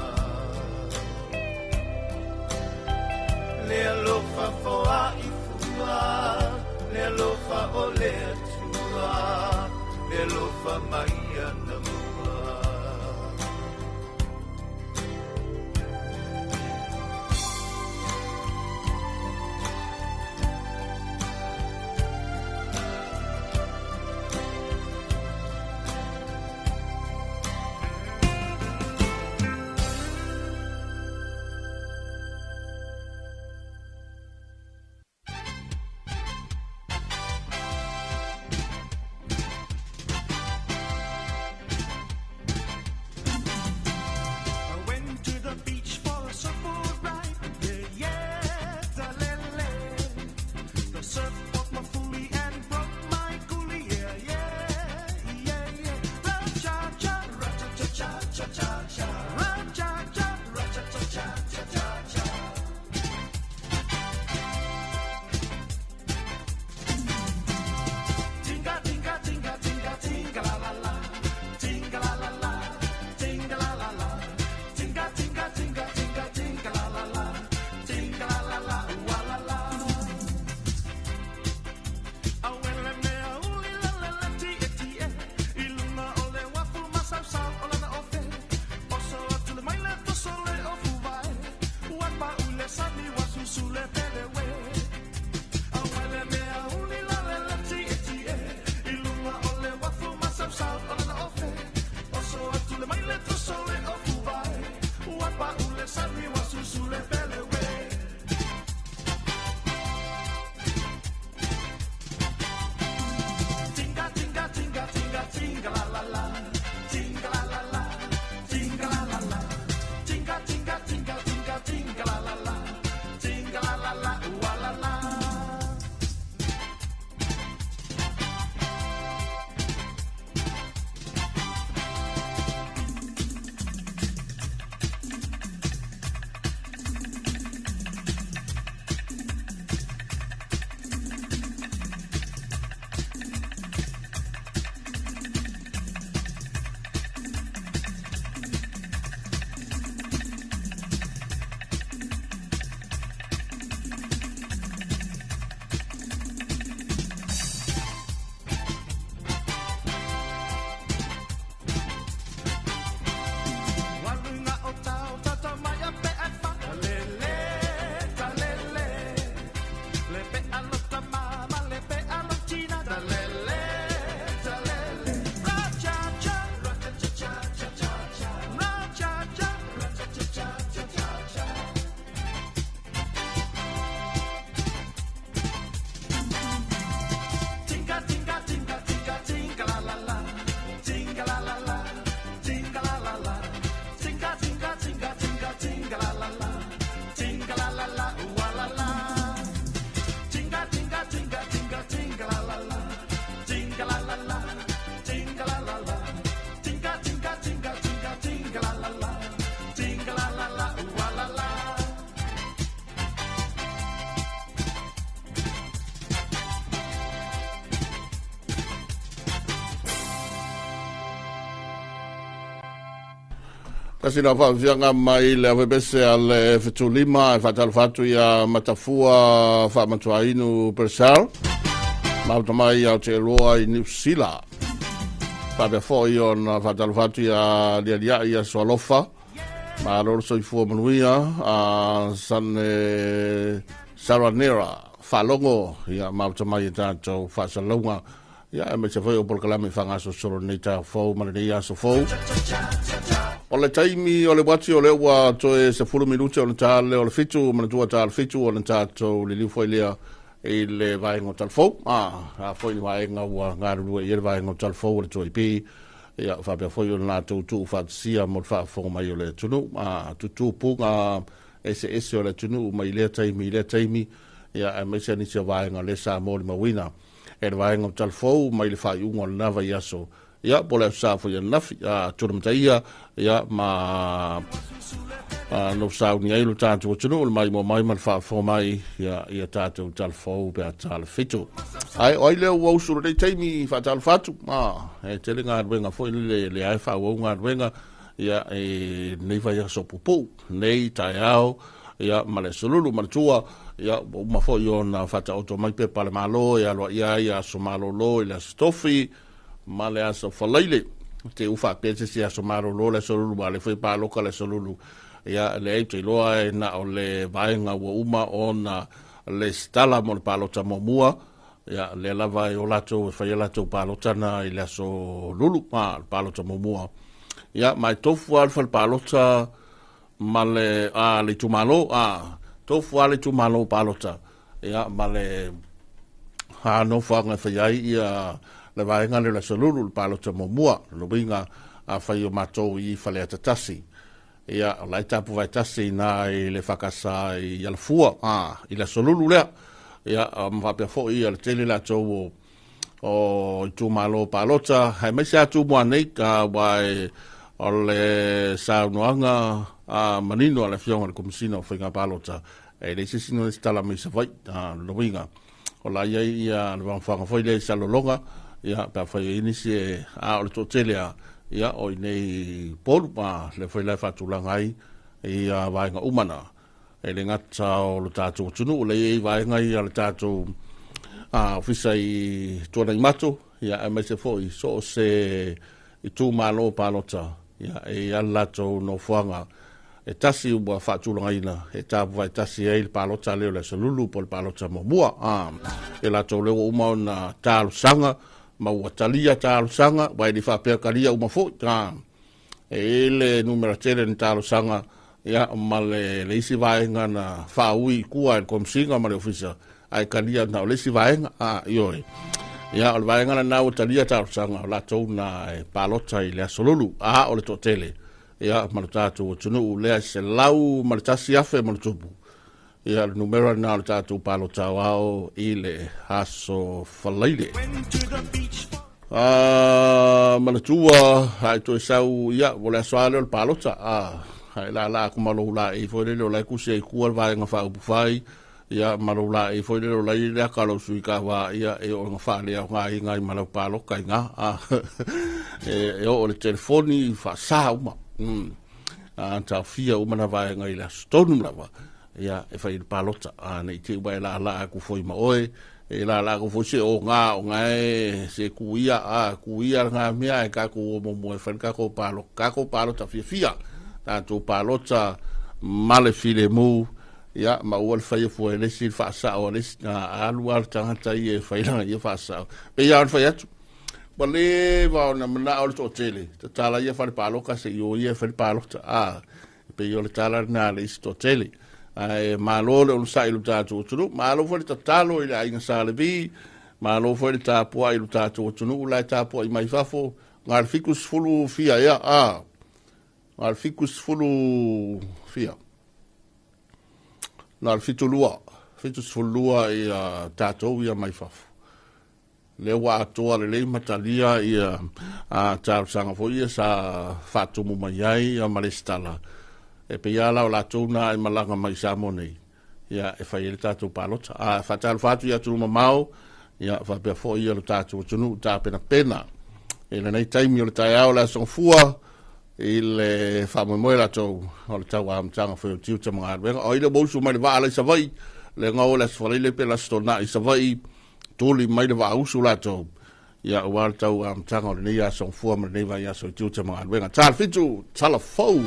Le alofa foaifua, le alofa o le Atua, le alofa mai anamua. I went to the beach for a surfboard ride. Yeah, yeah, da-le-le. The surf bought my foolie and broke my coolie. Yeah, yeah, yeah, yeah. Ra-cha-cha, ra-cha-cha-cha-cha-cha-cha. Ra-cha-cha, ra-cha-cha-cha-cha-cha-cha. Tinga, tinga, tinga, tinga, tinga, la, la, la. Tinga, la, la, la. Tinga, la, la, la. Tinga, tinga, tinga, tinga, tinga, la, la, la. Tinga, la, la, la, wa, la, la. Awele mea uli la la la ti e ti e. I luna o le wafu masausau o lana ofe. Oso atu le maile toso le ofu vai. Wapa ule sani wasusu le pele we. Awele mea uli la la la ti e ti e. I luna o le wafu masausau o lana ofe. Oso atu le maile toso le ofu vai. Wapa ule sani wasusu le pele we. Tinga, tinga, tinga, tinga, tinga, la, la, la. Tinga, la, la, la. Tinga, la, la, la. Tinga, tinga, tinga, tinga, tinga, la, la, la. Tinga, la, la, la, ua, la, la. Walunga o tau tata mai a pe e wha. Lele, ta lele. Le pe alo ta mama, le pe alo tina. Ta lele, ta lele. Ra cha cha, ra cha cha cha cha cha cha. Ra cha cha, ra cha cha cha cha cha cha. Tinga, tinga, tinga, tinga, tinga, la, la, la. Tinga, la, la, la. Tinga, la, la, la. Tinga, tinga, tinga, tinga, tinga, la, la, la. Tinga, la, la, la, ua, la, la. Tinga, tinga, tinga, tinga, tinga, la, la, la. Tinga, la, la, la. Tinga, la, la, la. Tinga, tinga, tinga, tinga, tinga, la, la, la. Tinga, la, la, la, ua, la, la. Tasi na whaafianga mai le awepese a le fetulima e whaatalofatu ia Matafua whaamatuainu Purcell. Mauta mai Aotearoa i New Sila. Whaapea foi ona whaatalofatu ia Lialia ia Soalofa. Malo le soifua manuia a Sane Saranera faalogo ia maota mai e tatou faasalalauga ia aemaise foi o polokalame faagasosolo lenei taeao fou ma lenei aso fou. O le taimi o le uati o lea ua toe 10 minute ona ta lea o le 7, manatua ta le 7 ona tatou liliu foi lea i le vaega o Talafou. A foi le vaega ua galulue i ai le vaega o Talafou o le 2AP, ia faapea foi ona latou tuufaatasia mo le faafofoga mai o le atunuu. Tutupuga eseese o le atunuu mai lea taimi i lea taimi, ia aemaise nisi o vaega o lea sa molimauina e le vaega o Talafou mai le faaiuga o lena vaiaso, ia po o le aso sa foi ananafi, Tulimataia, ia ma no sauni ai lo tatou atunuu le maimoa mai ma le faafofoga mai ia, ia tatou Talafou pe a ta le 7. Ai o ai lea ua usu lenei taimi faatalofa atu, e tele galuega foi le le ai faaauau galuega ia e lenei vaiaso puupuu, nei taeao ia ma le aso lulu manatua ia ua uma foi ona faataoto mai pepa a le Malo e aloaia ai aso malolo i le aso Tofi ma le aso Faraile. Te u faapea se isi aso malolo le aso lulu, a o lea foi e paloka le aso lulu. Ia, leai, ou te iloa e na o le vaega ua uma ona lesitala mo le palota muamua. Ia, lea lava e o latou e fai a latou palota na i le aso lulu, le palota muamua. Ia, ma e tofu lava le fale palota ma le, le itumalo, tofu lava le itumalo palota, ia, ma le nofoaga e fai ai ia le vaega lea o le aso lulu, le palota muamua. O lona uiga, afai o matou i Faleata 1, ia, o la e tapuvae tasi i ina i le EFKS i Alafua, i le aso lulu lea. Ia, ma faapea foi le tele latou o itumalo palota, aemaise lava Tumua nei, aua o le saunoaga manino a le Afioga i le Komesina o Faiga Palota, e leai se isi na resitala mai i Savaii. Lona uiga, o la e i ai ia le vagafoaga foi lea i Salelologa, ia, pe afai e i ai nisi e, a o le toatele lava, ia, o i inei i Upolu, lea foi la e faatulaga ai ia vaega uma na. E le gata o le tatou atunuu, lea e i ai vaega ia le tatou ofisa i Tuanaimato, ia, aemaise foi so o se itumalo palota, ia, e i ai le latou nofoaga e tasi ua faatulagaina e tapuvae tasi ai le palota lea o le aso lulu po o le palota muamua. E latou lea ua uma ona talosaga ma ua talia talosaga, aua e le faapea talia uma foi. E i ai le numera tele na talosaga, ia, ma le isi vaega na faaui i tua e le Komesina ma le Ofisa, ae talia na o le isi vaega. Ioe. Ia, o le vaega lena ua talia talosaga, o latou na e palota i le aso lulu, a o le toatele, ia, ma le tatou atunuu lea e 101,000 ma le tupu. Ia, le numera lena o le tatou palota aoao i le aso Faraile. Manatua, a e toe sau, ia, o le aso lava lea o le palota, a e lala atu ma lou laei foi lele o la e tusi ai i tua le vaega faaupufai, ia, ma lou laei foi lele o la e i ai le ata o lau sui tauva, ia, e oo ina faaleaogaina ai ma lau palota i ina. E oo i le telefoni, faasa uma. Taofia uma na vaega i le aso tonu lava, ia, e fai ai le palota. Ne i te i ua e laalaa atu foi ma oe, e laalaa atu foi se oga o gae se kuia, kuia lena mea ae tatou o muamua e fai le tatou palota, tatou palota fiafia, tatou palota ma le filemu, ia, ma aua le faia fua e le isi le faasao a le isi, alu lava le tagata ia e fai lana ia faasao. Pei lava ona fai atu, ua leva ona manao le toatele, tatala ia fale palota se i o ia e fai le palota, e pei o le tala lena a le isi toatele. Ae malo le onosai i lo tatou atunuu, malo foi le tatalo i le aiga Sa Levi, malo foi le tapuai i lo tatou atunuu la e tapuai mai fafo, na o le 70 fia ea, na o le 70 fia, na o le 72, 72 ia tatou ia mai fafo. Lea ua atoa lelei ma talia ia talosaga foi ia sa faatumu mai ai ma lesitala. E pei lava la o latou na e malaga mai i Samoa nei, ia, e fai ai le tatou palota. A faatalofa atu i atunuu mamao, ia, faapea foi ia lo tatou atunuu tapenapena i lenei taimi o le taeao o le Aso Gafua, i le faamoemoe latou o le tau amataga foi o tiute ma galuega. O ai le ua usu mai le vaa la i Savaii, le gao o le Aso Faraile pe le Aso Toonai i Savaii, tuli mai le vaausu latou, ia aua le tau amataga o lenei aso gafua ma lenei vaiaso i tiute ma galuega. Tala 7, tala fou!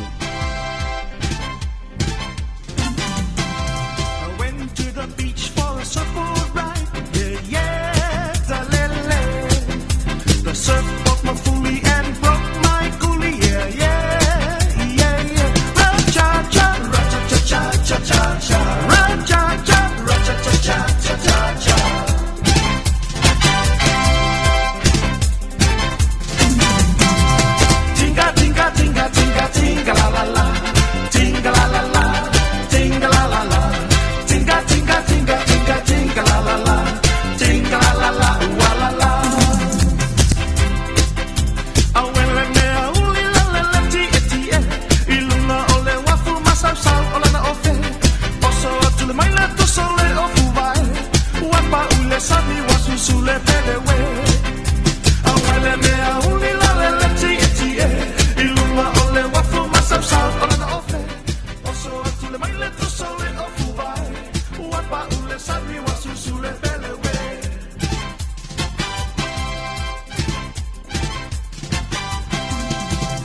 pa ule sami wa susu le pele we.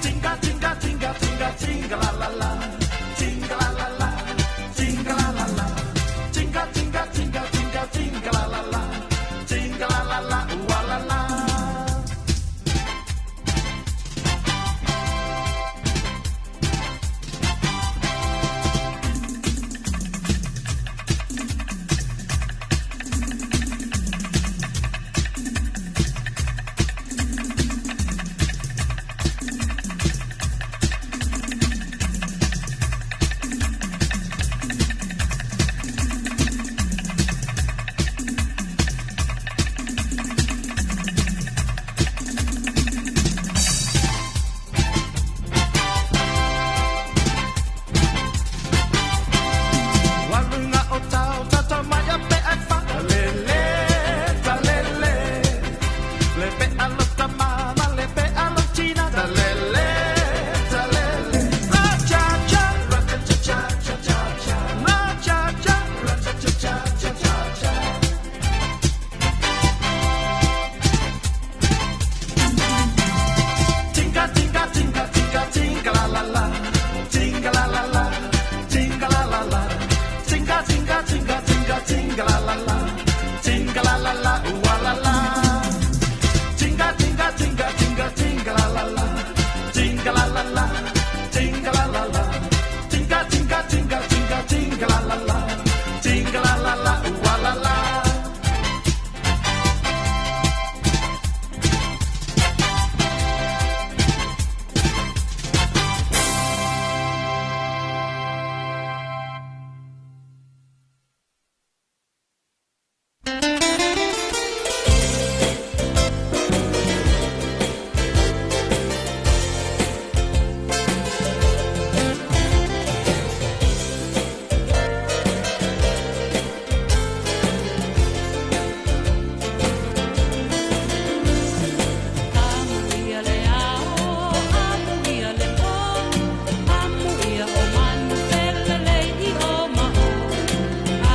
Tinga tinga tinga tinga tinga la la la. Tinga la la la. Tinga la la la. Tinga tinga tinga tinga tinga la la la. Tinga la la la ua la la. Walunga o tau tata mai a pe ai fa le le ta le le le pe a lo ta mama le pe a lo tina ta le le ta le le ra cha cha ra cha cha cha cha cha cha ra cha cha ra cha cha cha cha cha cha. Tinga tinga tinga tinga tinga la la la. Tinga la la la. Tinga la la la. Tinga tinga tinga tinga tinga la la la. Tinga la la la ua la la. Tinga tinga tinga tinga tinga la la la. Tinga la la la. Tinga la la la. Tinga tinga tinga tinga tinga la la la. Tinga la la la ua la la. Amuia le ao, amuia le po, amuia o manu pele i o maho.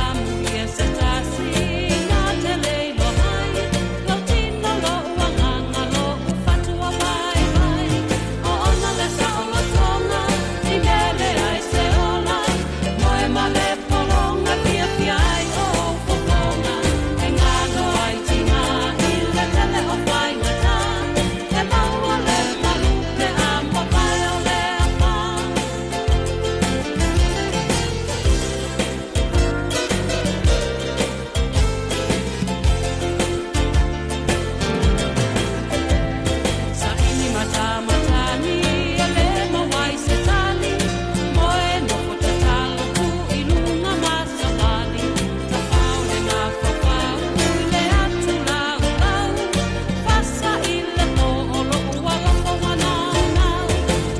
Amuia se tasi na te leilo hai, lo tino lo uanganga lo ufatua vai vai. O ona le sa o lo tonga, i mele ai se ola, moe ma le polonga fia fia ai o fofonga. E ngalo ai tina i le tele o whaingata, e maua le malupe a mapae o le apa. Saini mata matani, ele mawai se tali, moe nofo tatalo ku ilunga masavali, tafau le ngā fafau, i le atu lau lau, fasa i le po'o lo'u alofa wanaunau,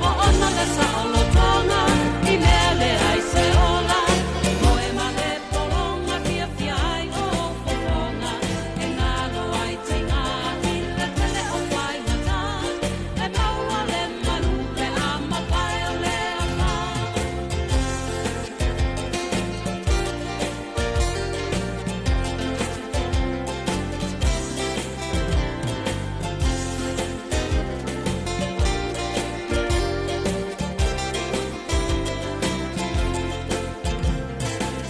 o ona le sa'olotoga, i mea le ai se ola, moe ma le pologa fiafia ai o fofoga, e galo ai tiga i le tele o faigata, e maua le malu pe a mapae o le apa.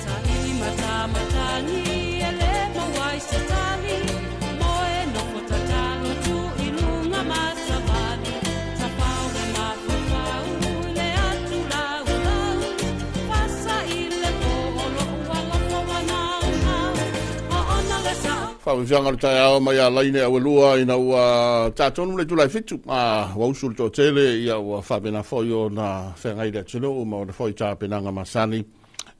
Saili mata matani, ele mawai se tali, moe nofo tatalo tu ilunga masavali, tafau le mafafau, i le atu lau lau, fasa i le po'o lo'u alofa wanaunau, o ona le sa Faafiafiaga o le taeao mai a laine auelua ina ua tatonu le tula'i 7 a ua usu le toatele ia ua faapena fo'i ona feagai le atunuu ma ona fo'i tapenaga masani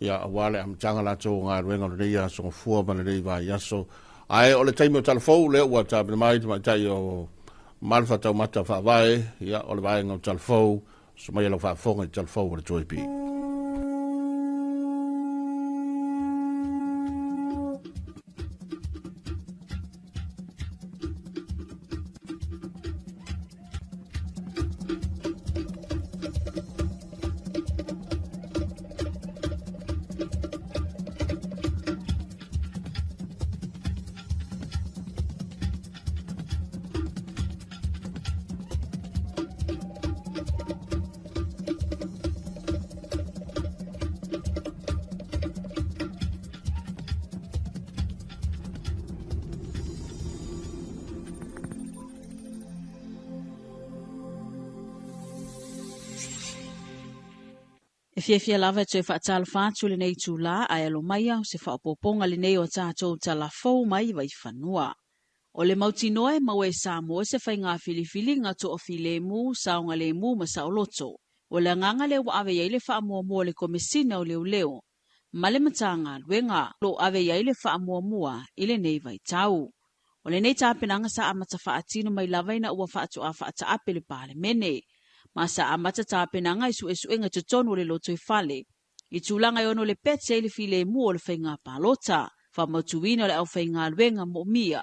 ia auā le amataga latou galuega o lenei aso gafua ma lenei vaiaso. Ae o le taimi o talafou lea ua tapena mai tamaitai o malefataumata faavae ia o le vaega o talafou so mai e lau faafofoga i talafou o le 2AP. E fiafia lava e toe faatalofa atu i lenei itulā, ae alo maia o se faaopoopoga lenei o a tatou tala fou mai Vaifanua. O le mautinoa e maua e Samoa se faiga filifiliga toafilemu, saogalemu ma saoloto. O le agaga lea ua ave i ai le faamuamua a le Komesina o Leoleo ma le Matagaluega o lo o ave i ai le faamuamua i lenei vaitau. O lenei tapenaga sa amata faatino mai lava ina ua faatoa faataape le Palemene, ma sa amata tapenaga i suesuega i totonu o le lotoifale i tulaga e ono lepeti ai le filemu o le faiga palota, faamautuina o le aufaigaluega moomia,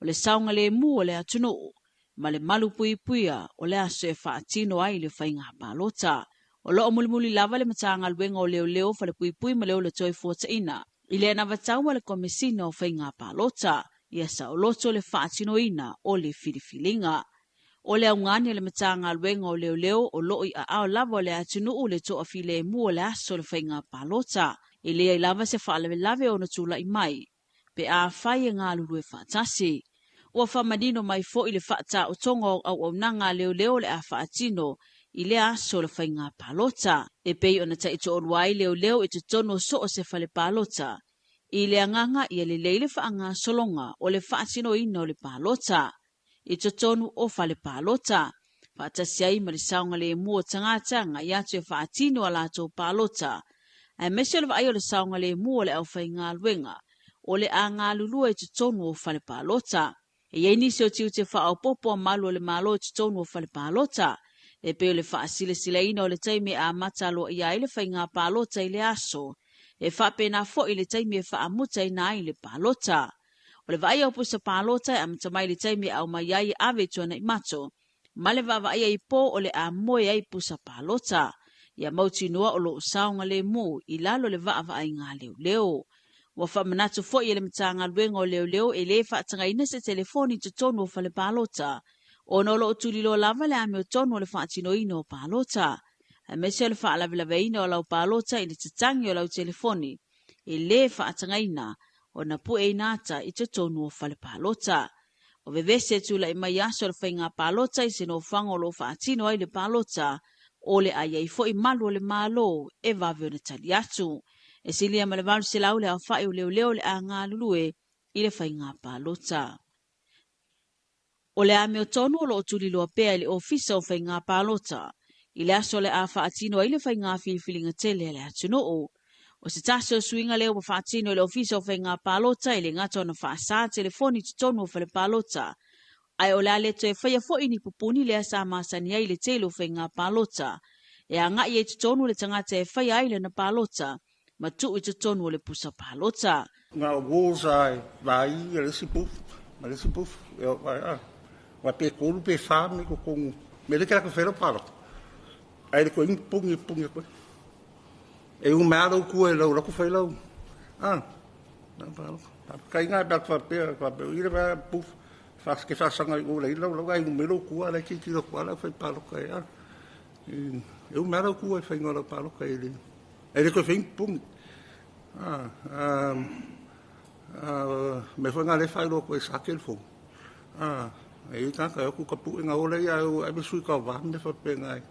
o le saogalemu o le atunuu, ma le malupuipuia o le aso e faatino ai le faiga palota. O lo o mulimuli lava le Matagaluega o Leoleo, Falepuipui ma le Ola Toefuataiga i le anavatau a le Komesina o Faiga Palota ia saoloto le faatinoina o le filifiliga. O le augani a le Matagaluega o Leoleo o lo o i aao lava o le atunuu le toafilemu o le aso o le faiga palota. E leai lava se faalavelave ona tulai mai pe afai e galulue faatasi. Ua faamanino mai foi le faataotoga o auaunaga a leoleo o le a faatino i lea aso o le faiga palota, e pei ona taitoalua ai leoleo i totonu o so o se fale palota, i le agaga ia lelei le faagasologa o le faatinoina o le palota i totonu o fale palota, faatasi ai ma le saogalemu o tagata agai atu e faatino a latou palota, aemaise o le vaai o le saogalemu o le aufaigaluega o le a galulue i totonu o fale palota. E i ai nisi o tiute faaopoopo a malu o le Malo i totonu o fale palota, e pei o le faasilasilaina o le taimi e amata aloaia ai le faiga palota i le aso, e faapena foi le taimi e faamutaina ai le palota. O le vaaia o pusa palota e amata mai le taimi e aumai ai e ave i Tuanaimato, ma le vaavaaia i po o le a moe ai pusa palota, ia mautinoa o lo o saogalemu i lalo o le vaavaaiga a leoleo. Ua faamanatu foi e le Matagaluega o Leoleo e le faatagaina se telefoni i totonu o fale palota, ona o lo o tuliloa lava le amiotonu o le faatinoina o palota, aemaise o le faalavelaveina o lau palota i le tatagi o lau telefoni e le faatagaina ona pueina ata i totonu o fale palota. O vevesi e tulai mai aso o le faiga palota i se nofoaga o lo o faatino ai le palota, o le a i ai foi malu o le Malo e vave ona tali atu. E silia ma le 800 le aofai o leoleo o le a galulue i le faiga palota. O le amiotonu o lo o tuliloa pea i le Ofisa o Faiga Palota i le aso o le a faatino ai le faiga filifiliga tele a le atunuu. O se tasi o suiga lea ua faatino e le Ofisa o Faiga Palota e le gata ona faasa telefoni i totonu o fale palota, ae o le a le toe faia foi ni pupuni lea sa masani ai i le tele o faiga palota e agai ai i totonu le tagata e faia ai lana palota ma tuu i totonu o le pusa palota. Na o walls ai vai e le isi booth ma le isi booth e o vai a wa pe tolu pe fa me totonu me le ke la felo palo ai le ko ing pungi pungi ko e u mea lau kua e lau laku fai lau a na palo kai nga pe fa pe fa pe i le va booth fa ke fa sanga i o le lau lau ai u me lau kua le ki ki lau kua lau fai palo kai a e u mea lau kua e fai ngā lau palo kai le e le ko fai pungi a me foi ngā le fai lo ko e sa ke le fo a e i tāka e ku ka pu ngā ole ia e me sui ka wā me fa pe ngā.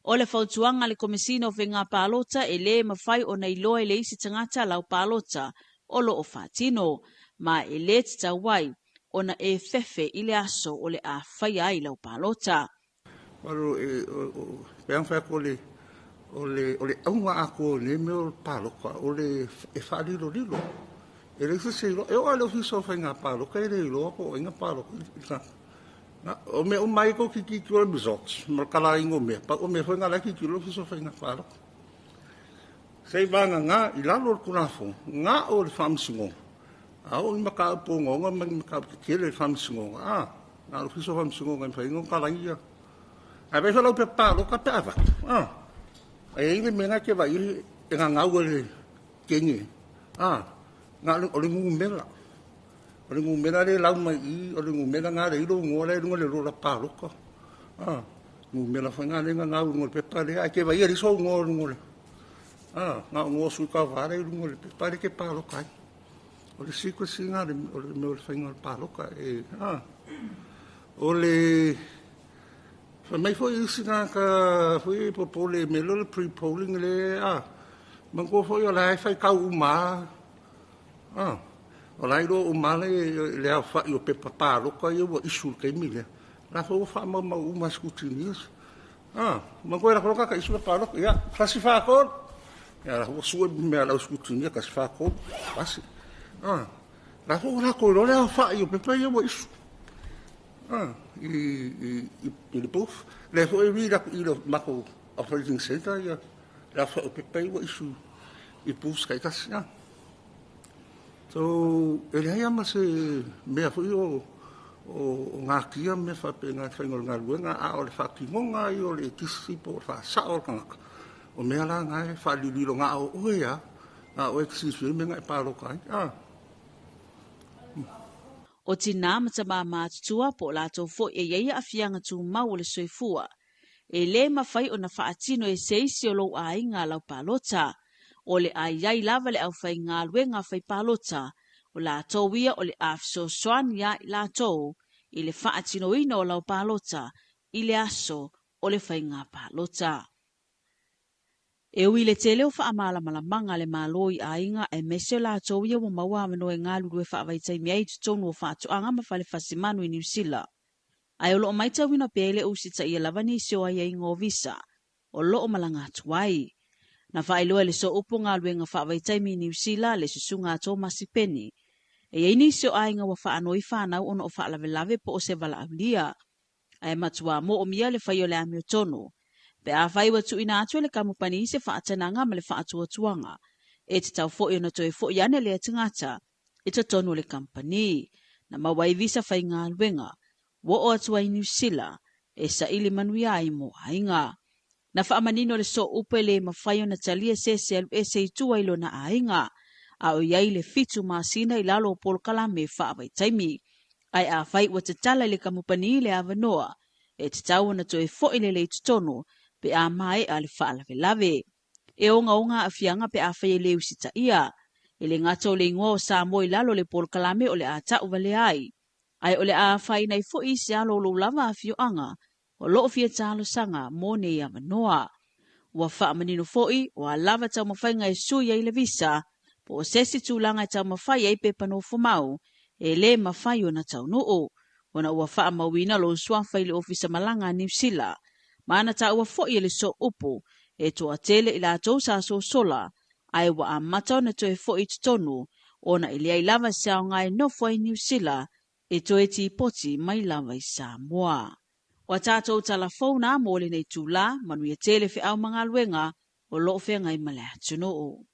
O le fautuaga a le Komesina o Faiga Palota e lē mafai ona iloa e le isi tagata lau palota o lo o faatino, ma e lē tatau ai ona e fefe i le aso o le a faia ai lau palota. Waro e o pe ang whai ko le o le o le aunga atoa o nei mea o le paloka o le e faalilolilo. E leai se isi e iloa. E oo lava i le ofisa o faiga paloka e le iloa po o ai na paloka i le tagata. Na, o mea uma ai tou tilotilo i le results ma le kalaina o mea, pau o mea foi na la e tilotilo le ofisa o faiga paloka. Se i vagana i lalo o le Tulafono, na o le Faamasinoga, a oo i mataupu ogaoga ma ni mataupu tetele i le Faamasinoga, a, na o le Ofisa o Faamasinoga e mafai ai ona kalaina. Ae vaai foi lau pepa paloka pe a avatu, a, e i ai le mea lena e te vaai ai e gagau e le teine, a, na o le numera. O le numera lea e lau mai i i, o le numera lena lea e i ai lou igoa la e i luga o le lola paloka. A, numera foi lena lea e gagau i luga o le pepa lea, ae te vaai e leai sou igoa i luga o le, a, na o igoa o sui tauva la e i luga o le pepa lea e te paloka ai. O le secrecy lena o le mea o le faiga o le paloka. E, a, o le Fai mai foi isi tagata foi popole i mea lea o le pre-polling lea a. Manatua foi o la e faitau uma lava, o la e iloa uma lava le aofai o pepa palota ia ua issue i le taimi lea, o la foi ua faamaumau uma e scrutineers. Manatua e alu atu loa le tagata e issue le palota, ia, 1, 4, 3. Ia o la foi ua sue mea a le au scrutineer, 1, 4, 3, pasi. O la foi ua latou iloa le aofai o pepa ia ua issue i le booth. O lea foi e read atu i le matou operating centre le aofai o pepa ia ua issue i booths taitasi. So, e leai lava ma se mea foi o natia ma mea faapena i le faiga o le galuega, a o le faatinoga ia o le ekisi po o le faasao o le tagata, o mea la na e faalililo na o oe lava, na o oe e te silafia le mea na e palota ai. O tinā ma tamā matutua po o latou foi e i ai aafiaga tumau o le soifua, e lē mafai ona faatino e se isi o lou aiga lau palota. O le a i ai lava le aufaigaluega fai palota, o latou ia o le a fesoasoani ia i latou i le faatinoina o lau palota i le aso o le faiga palota. E ui i le tele o faamalamalamaga a le Malo i aiga aemaise o latou ia ua maua avanoa e galulue faavaitaimi ai i totonu o faatoaga ma fale fasimanu i Niu Sila, ae o lo o matauina pea e le usitaia lava nisi o aiaiga o visa o lo o malaga atu ai. Na faailoa e le Sooupu Galuega Faavaitaimi i Niu Sila le susuga a Tomasi Peni, e i ai nisi o aiga ua faanoi fanau ona o faalavelave po o se valaaulia, ae matuā moomia le fai o le amiotonu. Pe afai ua tuuina atu e le kamupani se faatanaga ma le faatuatuaga, e tatau foi ona toe foi ane lea tagata i totonu o le kamupani. Na maua ai visa faigaluega, ua oo atu ai i Niu Sila, e saili manuia ai mo aiga. Na faamanino le sooupu e lē mafai ona talia se isi e alu ese i tua i lona aiga, a o i ai le 7 masina i lalo o polokalame faavaitaimi. Ae afai ua tatala i le kamupani le avanoa, e tatau ona toe foi lele i totonu pe a maea le faalavelave. E ogaoga aafiaga pe afai e lē usitaia. E le gata o le igoa o Samoa i lalo o le polokalame o le a tauvalea ai, ae o le a afaina ai foi isi alo o lou lava afioaga o lo o fia talosaga mo nei avanoa. Ua faamanino foi o a lava taumafaiga e sui ai le visa po o se isi tulaga e taumafai ai pepa nofomau e lē mafai ona taunuu, ona ua faamauina lou suafa i le Ofisa Malaga a Niu Sila, ma na taua foi e le sooupu e toatele i latou sa sosola, ae ua amata ona toe foi i totonu ona e leai lava se aoga e nofo ai i Niu Sila e toe tipoti mai lava i Samoa. O a tatou tala fou na mo lenei itulā, manuia tele feau ma galuega o lo o feagai ma le atunuu.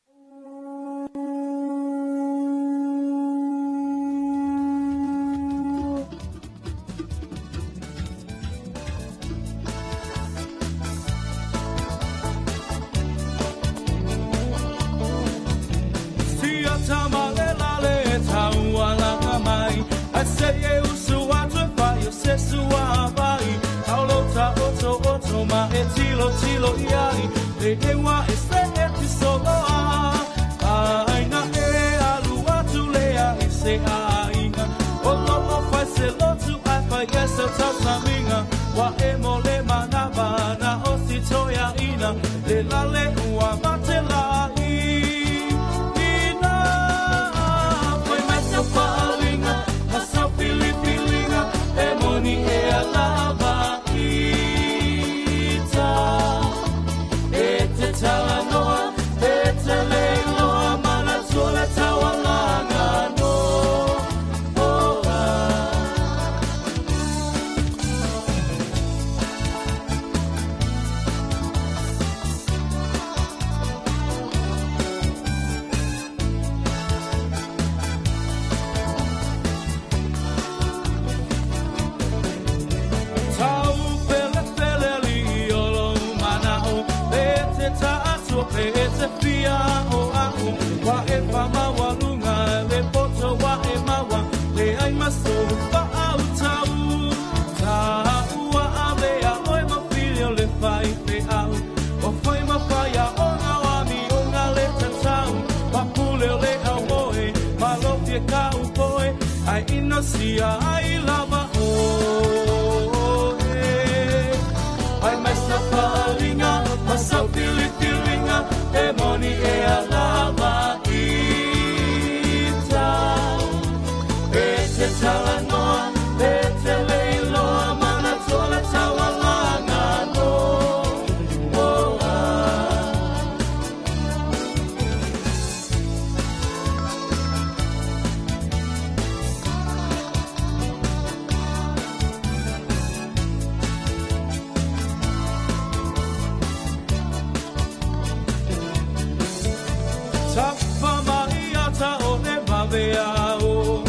vaveao.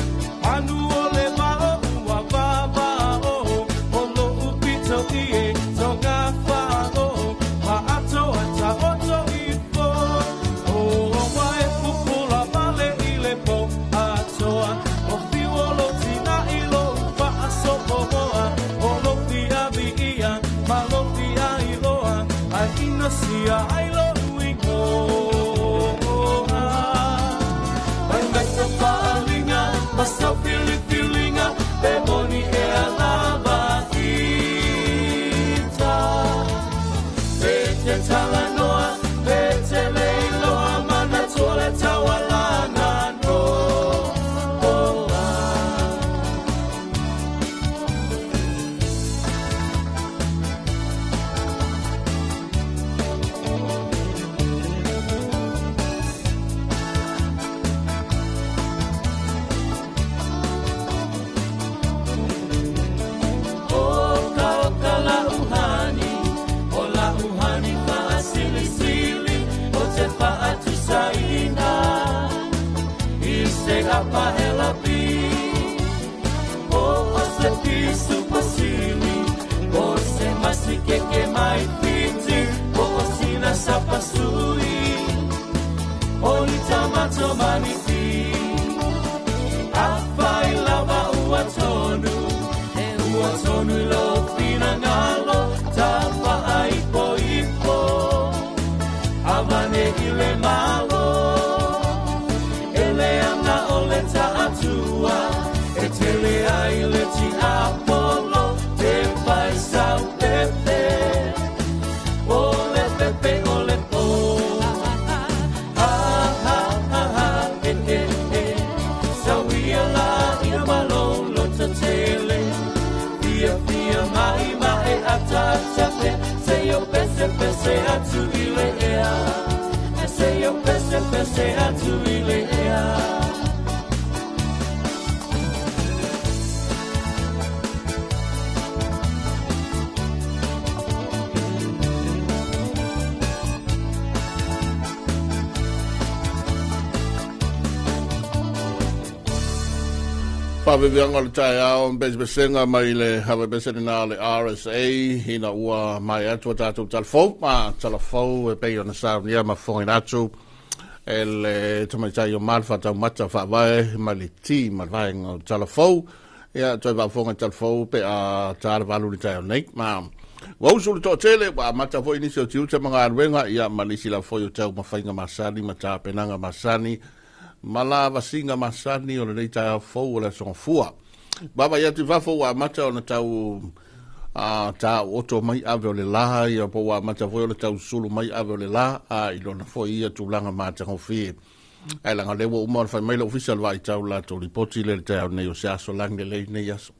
Anu o le vao ua vavao, o lo'u pito i e tonga fa'o, ma atoa ta'oto ifo. O ua e pupula vale i le po atoa, o fiu o lou tina'i lou fa'asopomoa, o lou fiavi'ia ma lou fiailoa, ae inosia ai lo'u igoa. Mai mai sa fa'aliga ma sau filifiliga, pe moni ea lava ita. Pe te talanoa, pe te leiloa, manatua le taualaga noa. O ka o ka lauhani, o lauhani fa'asilisili, o te fa'atusaina i se apahelapi. O o se pisu pasili, o se masikeke mai fiti, o o sina sapasui, o litamato maniti. Afai lava ua tonu, e ua tonu i lou finagalo, tafa'aipoipo, avane i le malo. E leaga o le ta'atua, e tele ai le tiapolo, te faisau pepe, o le pepe o le po. Ha, ha, ha, ha, e, e, e. Sauia la ina malolo tatele, fia, fia mai mai ata ata se yo pese pese atu ile ea. Se yo pese pese atu ile ea. Fa'aveveaga o le taeao ma mai le havepese lenā o le RSA ina ua mai atu a tatou talafou ma talafou e pei ona saunia ma fofogaina atu e le tamaitai o ma le fa'ataumata fa'avae ma le ti ma le vaega o talafou. Ia toe fa'afofoga i talafou pe a tā le 8 le taeao nei ma ua usu le to'atele ua amata fo'i nisi o tiute ma galuega ia ma nisi lava foi o taumafaiga masani ma tapenaga masani ma la vasiga masani o lenei taeao fou o le aso gafua. Vaavaai atu i fafo ua amata ona tau tā'uoto mai ave o le lā ia po ua amata foi o le tausulu mai ave o le lā a i lona foi ia tulaga matagofie. Ae laga o lea ua uma ona fai mai le ofisa o le vaaitau latou lipoti le le taeao nei o se aso lagi lelei nei aso.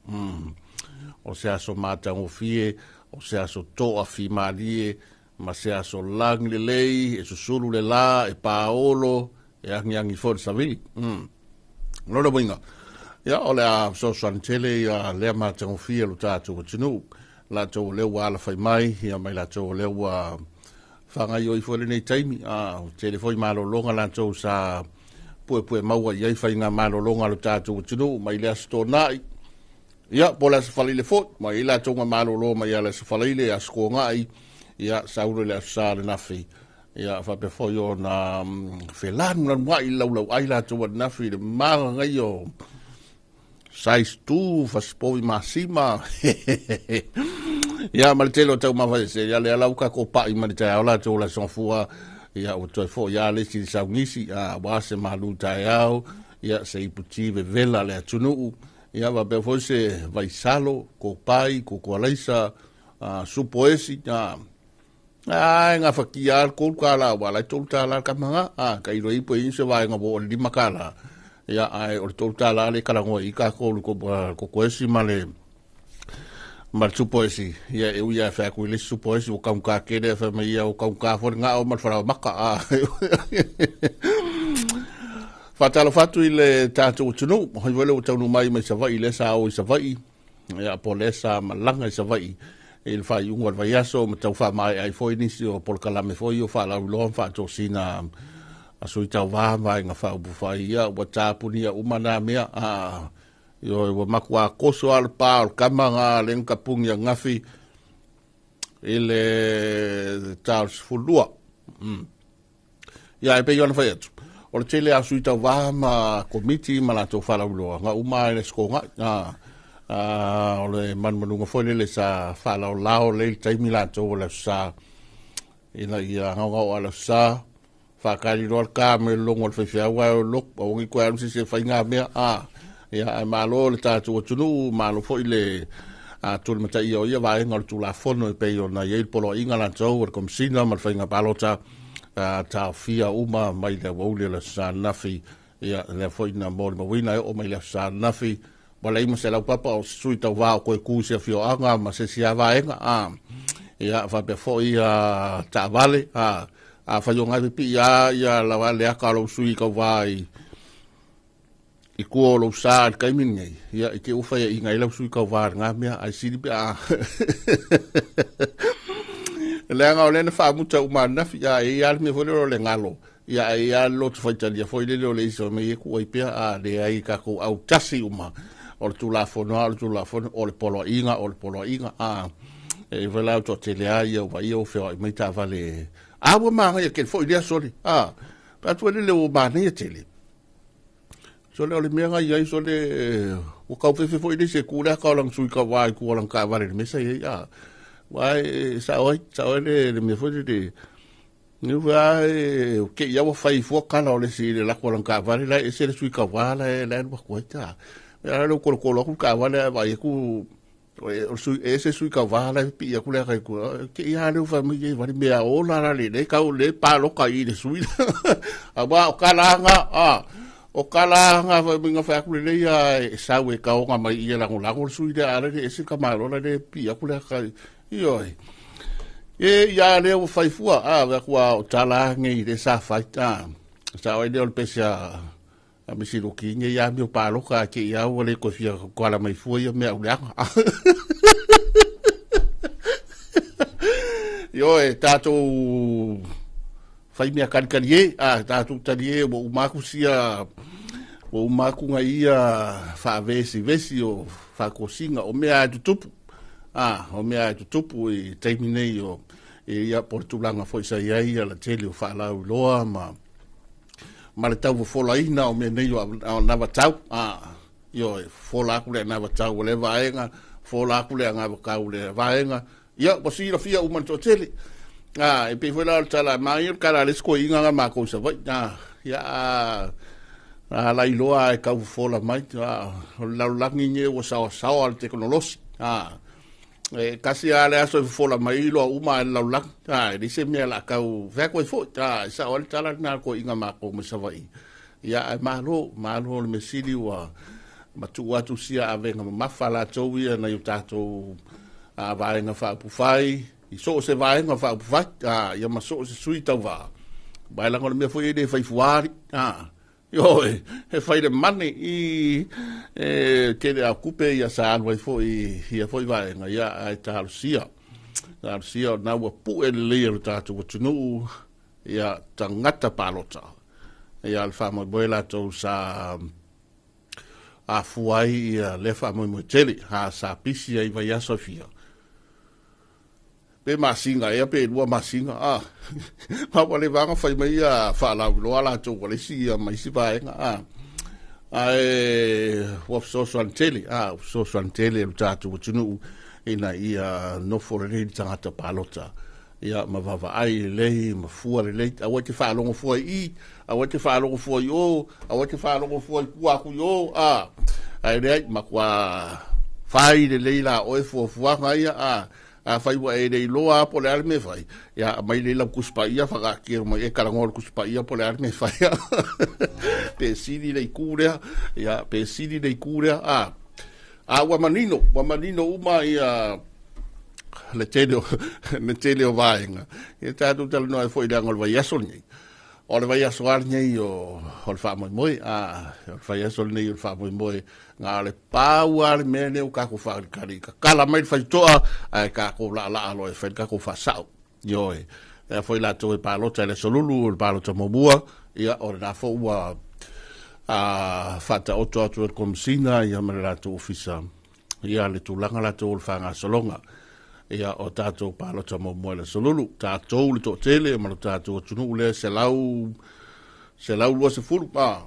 O se aso matagofie, o se aso to'afimalie ma se aso lagi lelei e susulu le lā e paolo e agiagi foi le savili. Lona uiga ia o le a fesoasoani tele ia lea matagofie lo tatou atunuu latou o lea ua alafai mai ia mai latou o lea ua fagaioi foi lenei taimi a tele foi malologa latou sa puepue maua i ai faiga malologa a lo tatou atunuu mai le aso Tona'i ia po le aso Faraile foi mai ai latou ga malolo mai ia le aso Faraile aso Koga'i ia saulo i le aso Sa le nafi ia faapea foi ona felanulanua'i le laulau'ai latou ananafi i le magagai o size 2 fasipovi masima ia ma le tele o taumafa ese ia lea lau tatou pa'i ma le taeao latou o le aso gafua ia ua toe fo'i lava le isi i le saugisi a ua se malu taeao ia se iputi vevela le atunu'u ia faapea foi se vaisalo kopai kokoalaisa supo esi a Ai gafatia lava le $3 aua o la e $3 le tamaga a tailo ai po i ai se vaega ua oo i le $5 ia ae o le $3 lea e talanoa i ai tatou i le kokoesi ma le supo esi ia e ui lava e fai atu i le isi supo esi ua taugata tele ae fai mai ia ua taugata foi le gao ma le falaoamata a. Faatalofa atu i le tatou atunuu, hoi foi le ua taunuu mai mai Savaii lea sa o i Savaii ia po o lea sa malaga i Savaii i le faaiuga o le vaiaso ma tau faamaea ai foi nisi o polokalame foi o faalauiloa ma faatosina a sui tauvā ma vaega faaupufai, ia ua tapunia uma nā mea, a, ioe, ua matua koso lava le pa o le kama na lea na tapuni ananafi i le ta o le 12. Ia, e pei ona fai atu, o le tele lava o sui tauvā ma komiti ma latou faalauiloa, na uma lava i le Aso Toonai. A, a, o le manumanuga foi lele sa faalaolao lelei le taimi latou o le Aso Sa, ina ia gaogao a le Aso Sa, faatali loa le ta mai le logo a le faifeau ae o le lotu, aua ne i toe alu se isi e fai na mea, a, ia, ae malo le tatou atunuu, malo foi le tulimataia o ia vaega o le Tulafono e pei ona i ai le poloaiga latou a le Komesina ma le Faiga Palota, taofia uma mai le aoauli o le Aso Sa ananafi, ia, lea foi na molimauina e oo mai le Aso Sa ananafi, ua leai ma se laupapa o se sui tauvā o toe tu i se afioaga ma se isi lava vaega, a, ia, faapea foi taavale, a, afai o na e pipii lava ia lava le ata o lou sui tauvā i tua o lou sa i le taimi lenei, ia, i te i ua faiaina ai lau sui tauvā i lena mea, ae sili pe a leaga o lea na faamuta uma ananafi, a e i ai lava le mea foi lele o le galo, ia, ae i ai lava le loto faitalia foi lele o le isi fai mai e tuu ai pea, a leai, tatou autasi uma, o le Tulafono lava o le Tulafono, o le poloaiga o le poloaiga, a e fai la o toatele lava ia ua ia ua feoai mai taavale, a ua manaia tele foi lea sole, a pe a lele ua manaia tele. Sole o le mea na i ai sole ua tau fefe foi le isi e tu le ata o lana sui tauvā i tua o lana taavale i le mea sa i ai, a aua e sao ai, sao ai le mea foi lele Niu foi a e te i a ua fai fua kala o le isi i le lako o lana taavale la e ese le sui tauvā la e la e alu atu ai ta. Ia la le tolotolo atu le taavale ae vaai atu o le sui e ese sui tauvā la e pipii atu le ata i tua. Te i a lea ua fai mai e vale mea ola la lenei kau le paloka i le sui. Aua o kala a o kala nga fai mai nga fai atu lenei a e sau e kaoga mai i e lagolago le sui lea a la le ese ka malo la le pipii atu le ata Ioe. E ia lea ua fai fua, a, vea kua o tala nei le sa fai, a, sa oi lea o le pese a, a misi luki nei ia mio paloka ke ia ua le koe fia kuala mai fua ia mea uleaga. Ioe, tātou fai mea kalikali e, a, tātou tali e, ua umaku sia, ua umaku ngai ia whaavesi vesi o whakosinga o mea e tutupu. A, o mea e tutupu i taimi nei o e ia po le tulaga foi sa i ai ia le tele o faalauiloa ma le tau fofolaina o mea nei o anavatau. A, ioe, fofola atu le anavatau o lea vaega, fofola atu le anavatau o lea vaega. Ia, ua silafia uma e le toatele. A, e pei foi la o le tala, manaia le tala a le isi toeaina na matou i Savaii. A, ia, a, a lailoa e tau fofola mai, a, o le lalolagi nei ua saoasaoa le tekonolosi. A, e tasi lava le aso e fofola mai ai loa uma lava e le lalolagi. A, e leai se mea o le a tau fai atu ai foi. A, e sao ai le tala lena a le toeaina matou mai Savaii. Ia, ae malo, malo le mea sili ua matuu atu sia avega mamafa a latou ia nai o tatou vaega faaupufai, i so o se vaega faaupufai, a, ia ma so o se sui tauvā. Aua e leaga o le mea foi e le fai fua alii, a, ioe, e fai le mane i e tele a kupe ia sa alu ai foi ia foi vaega, ia ae talosia. Talosia o na ua pu'e lelei e lo tatou atunuu ia tagata palota. Ia le faamoemoe latou sa afua ai ia lea faamoemoe tele, ha sa pisi ai vaiaso e fia. Pe masina ea pe 2 masina, a. Ma ua leva ona fai mai ia faalauiloa latou ua le isi ia ma isi vaega, a. Ae ua fesoasoani tele, a, ua fesoasoani tele lo tatou atunuu ina ia nofo lelei le tagata palota. Ia ma vaavaai lelei ma fua lelei, aua e te faalogo fua i i, aua e te faalogo fua i o, aua e te faalogo fua i tua atu i o, a. Ae leai, matua fai lelei la oe fuafuaga ia, a. Afai ua e le iloa lava po o le a le mea e fai, ia aumai lelei lau Tusi Paia whakaakia mai e karangoa le Tusi Paia po o le a le mea e fai. Pe sili le itu lea, ia pe sili le itu lea, a. A ua manino, ua manino uma ia le tele o, le tele o vaega. Ia tatou talanoa ai foi i le aga o le vaiaso lenei. O le vaiaso lava lenei o le faamoemoe, a, o le vaiaso lenei o le faamoemoe, na o le pau lava le mea lea ua tatou faalikali, tatala mai le faitotoa, ae tatou laalaa loa e fai le tatou faasao. Ioe, e a foi latou e palota i le aso Lulu, o le palota muamua, Ia, o lena foi ua faataoto atu e le Komesina ia ma le latou ofisa ia le tulaga latou o le faagasologa ia o tatou palota muamua i le aso Lulu. Tatou le toatele ma lo tatou atunuu lea 120,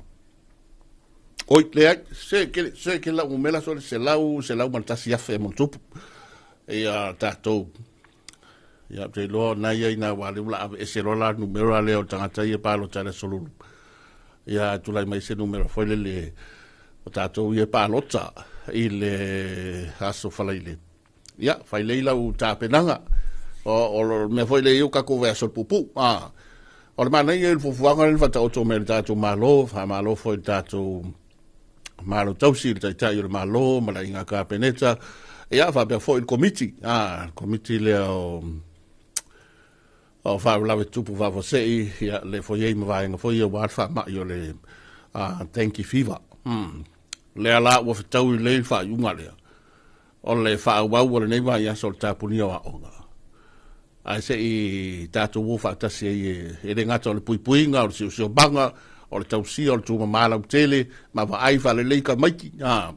oi, leai, se kele, se kele lau numera sole, 101,000 e montupu ia tatou. Ia, te iloa o nai ai nā wā lea ua ave ese loa la numera lea o le tagata ia palota i le aso Lulu. Ia, tulai mai se numera foi lele o tatou ia palota i le aso Faraile. Ia, fai lei lau tapenaga. O le mea foi lea o tatou vaiaso le puupuu. O le manaia i le fuafuaga lea na faataoto mai e le tatou Malo, faamalo foi i le tatou Malo tausi, le Taitai o le Malo ma le Aiga Kapeneta, ia faapea foi le Komiti, le Komiti lea o Faalavelave Tutupu Faafuasei, ia le foi ai ma vaega foi ia aua le faamai o le dengue fever. Lea la ua fetaui lelei le faaiuga lea o le faaauau o lenei vaiaso o le tapunia o aoga. Ae se i tatou o faatasi ai e le gata o le puipuiga, o le siosiomaga, o le tausia o le tumama lautele, ma vaai faalelei tamaiti. Ia,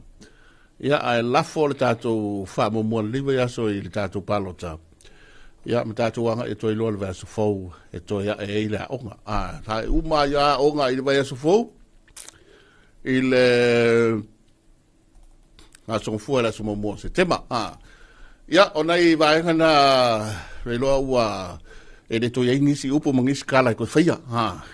ae lafo le tatou faamuamua lenei vaiaso i le tatou palota. Ia, ma tatou agai e toe iloa le vaiaso fou e toe ae ai le aoga. Sa e uma ai aoga i le vaiaso fou, i le aso Gafua i le aso 1 o Setema. Ia, o nai vaega na leiloa ua e le toe i ai nisi upu ma nisi tala e toe faia.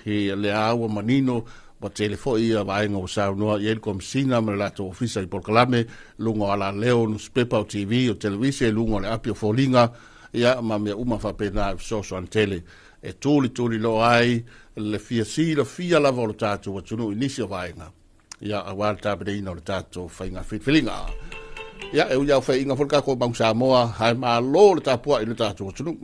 I lea ua manino, ua tele foi ia vaega ua saunoa i ai le Komesina ma le latou ofisa i polokalame, luga o alaleo, newspaper, o TV, o televise, luga o le api o foliga, ia, ma mea uma faapena e fesoasoani tele e tulituliloa ai le fia silafia lava o le tatou atunuu i nisi o vaega. Ia, aua le tapenaina o le tatou faiga filifiliga. Ia, e ui lava o faiaina foi le tatou Manu Samoa, ae malo le tapuai i le tatou atunuu.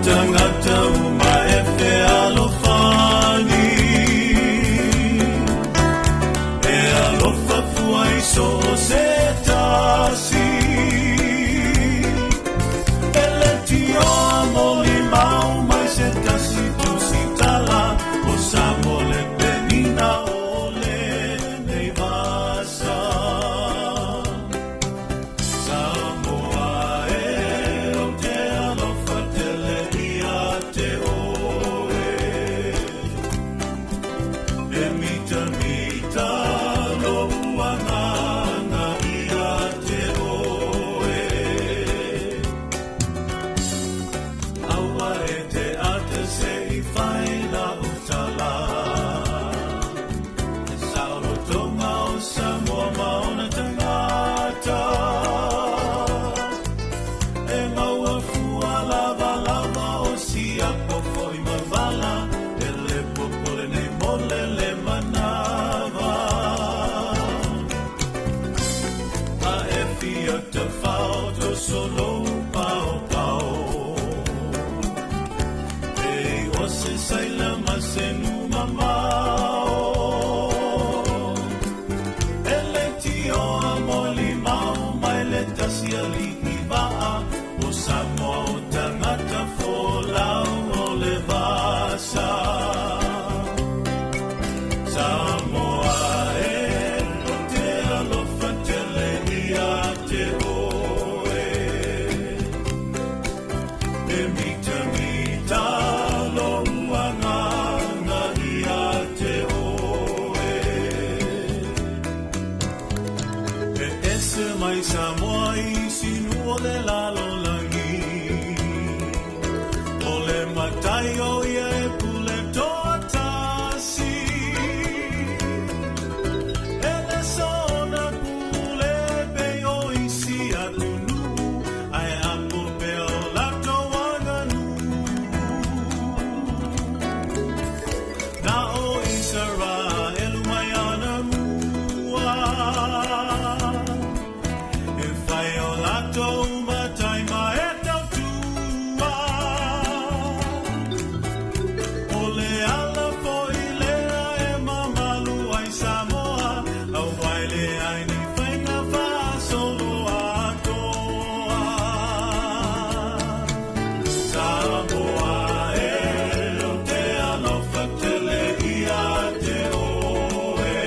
tagata uma e fealofani. E alofa fua i so o se tasi. E le tioa mo li mau mai se tasi tusitala o Samoa le penina o lenei vasa. Samoa e o te alofa tele ia te oe. E mita mita lo uanana ia te oe. Aua e te ata se i whai la utala. E saorotonga o Samoa maona tangata. E maua fua lava lava o siapo foi mavala. E le popole nei mole le manava. A e fia te whao solo pao pao. E o se saila ma se numa mao. E le tioa moli mau mai le tasi ali i vaa. O Samoa o tangata folau o le vasa. Samoa e o te alofa tele ia te oe. E mita mita lo uangana ia te oe. E ese mai Samoa i sinua le lalo langi. O le matai o ia e pule toa tasi. E le sona pule pe o isi atunu. Ai apo pe o lato wanganu. Na o Israelu mai ana mua. E whai o lato matai ma e tautua. O le ala foi lea e mamalu ai Samoa. Au vai le ai ni whainga whaasolo atoa. Samoa e o te alofa tele ia te oe.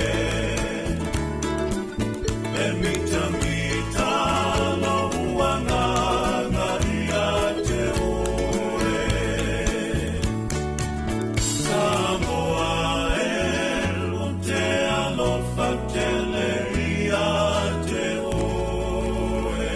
E mita mita lo uangana ia te oe. Samoa e o te alofa tele ia te oe.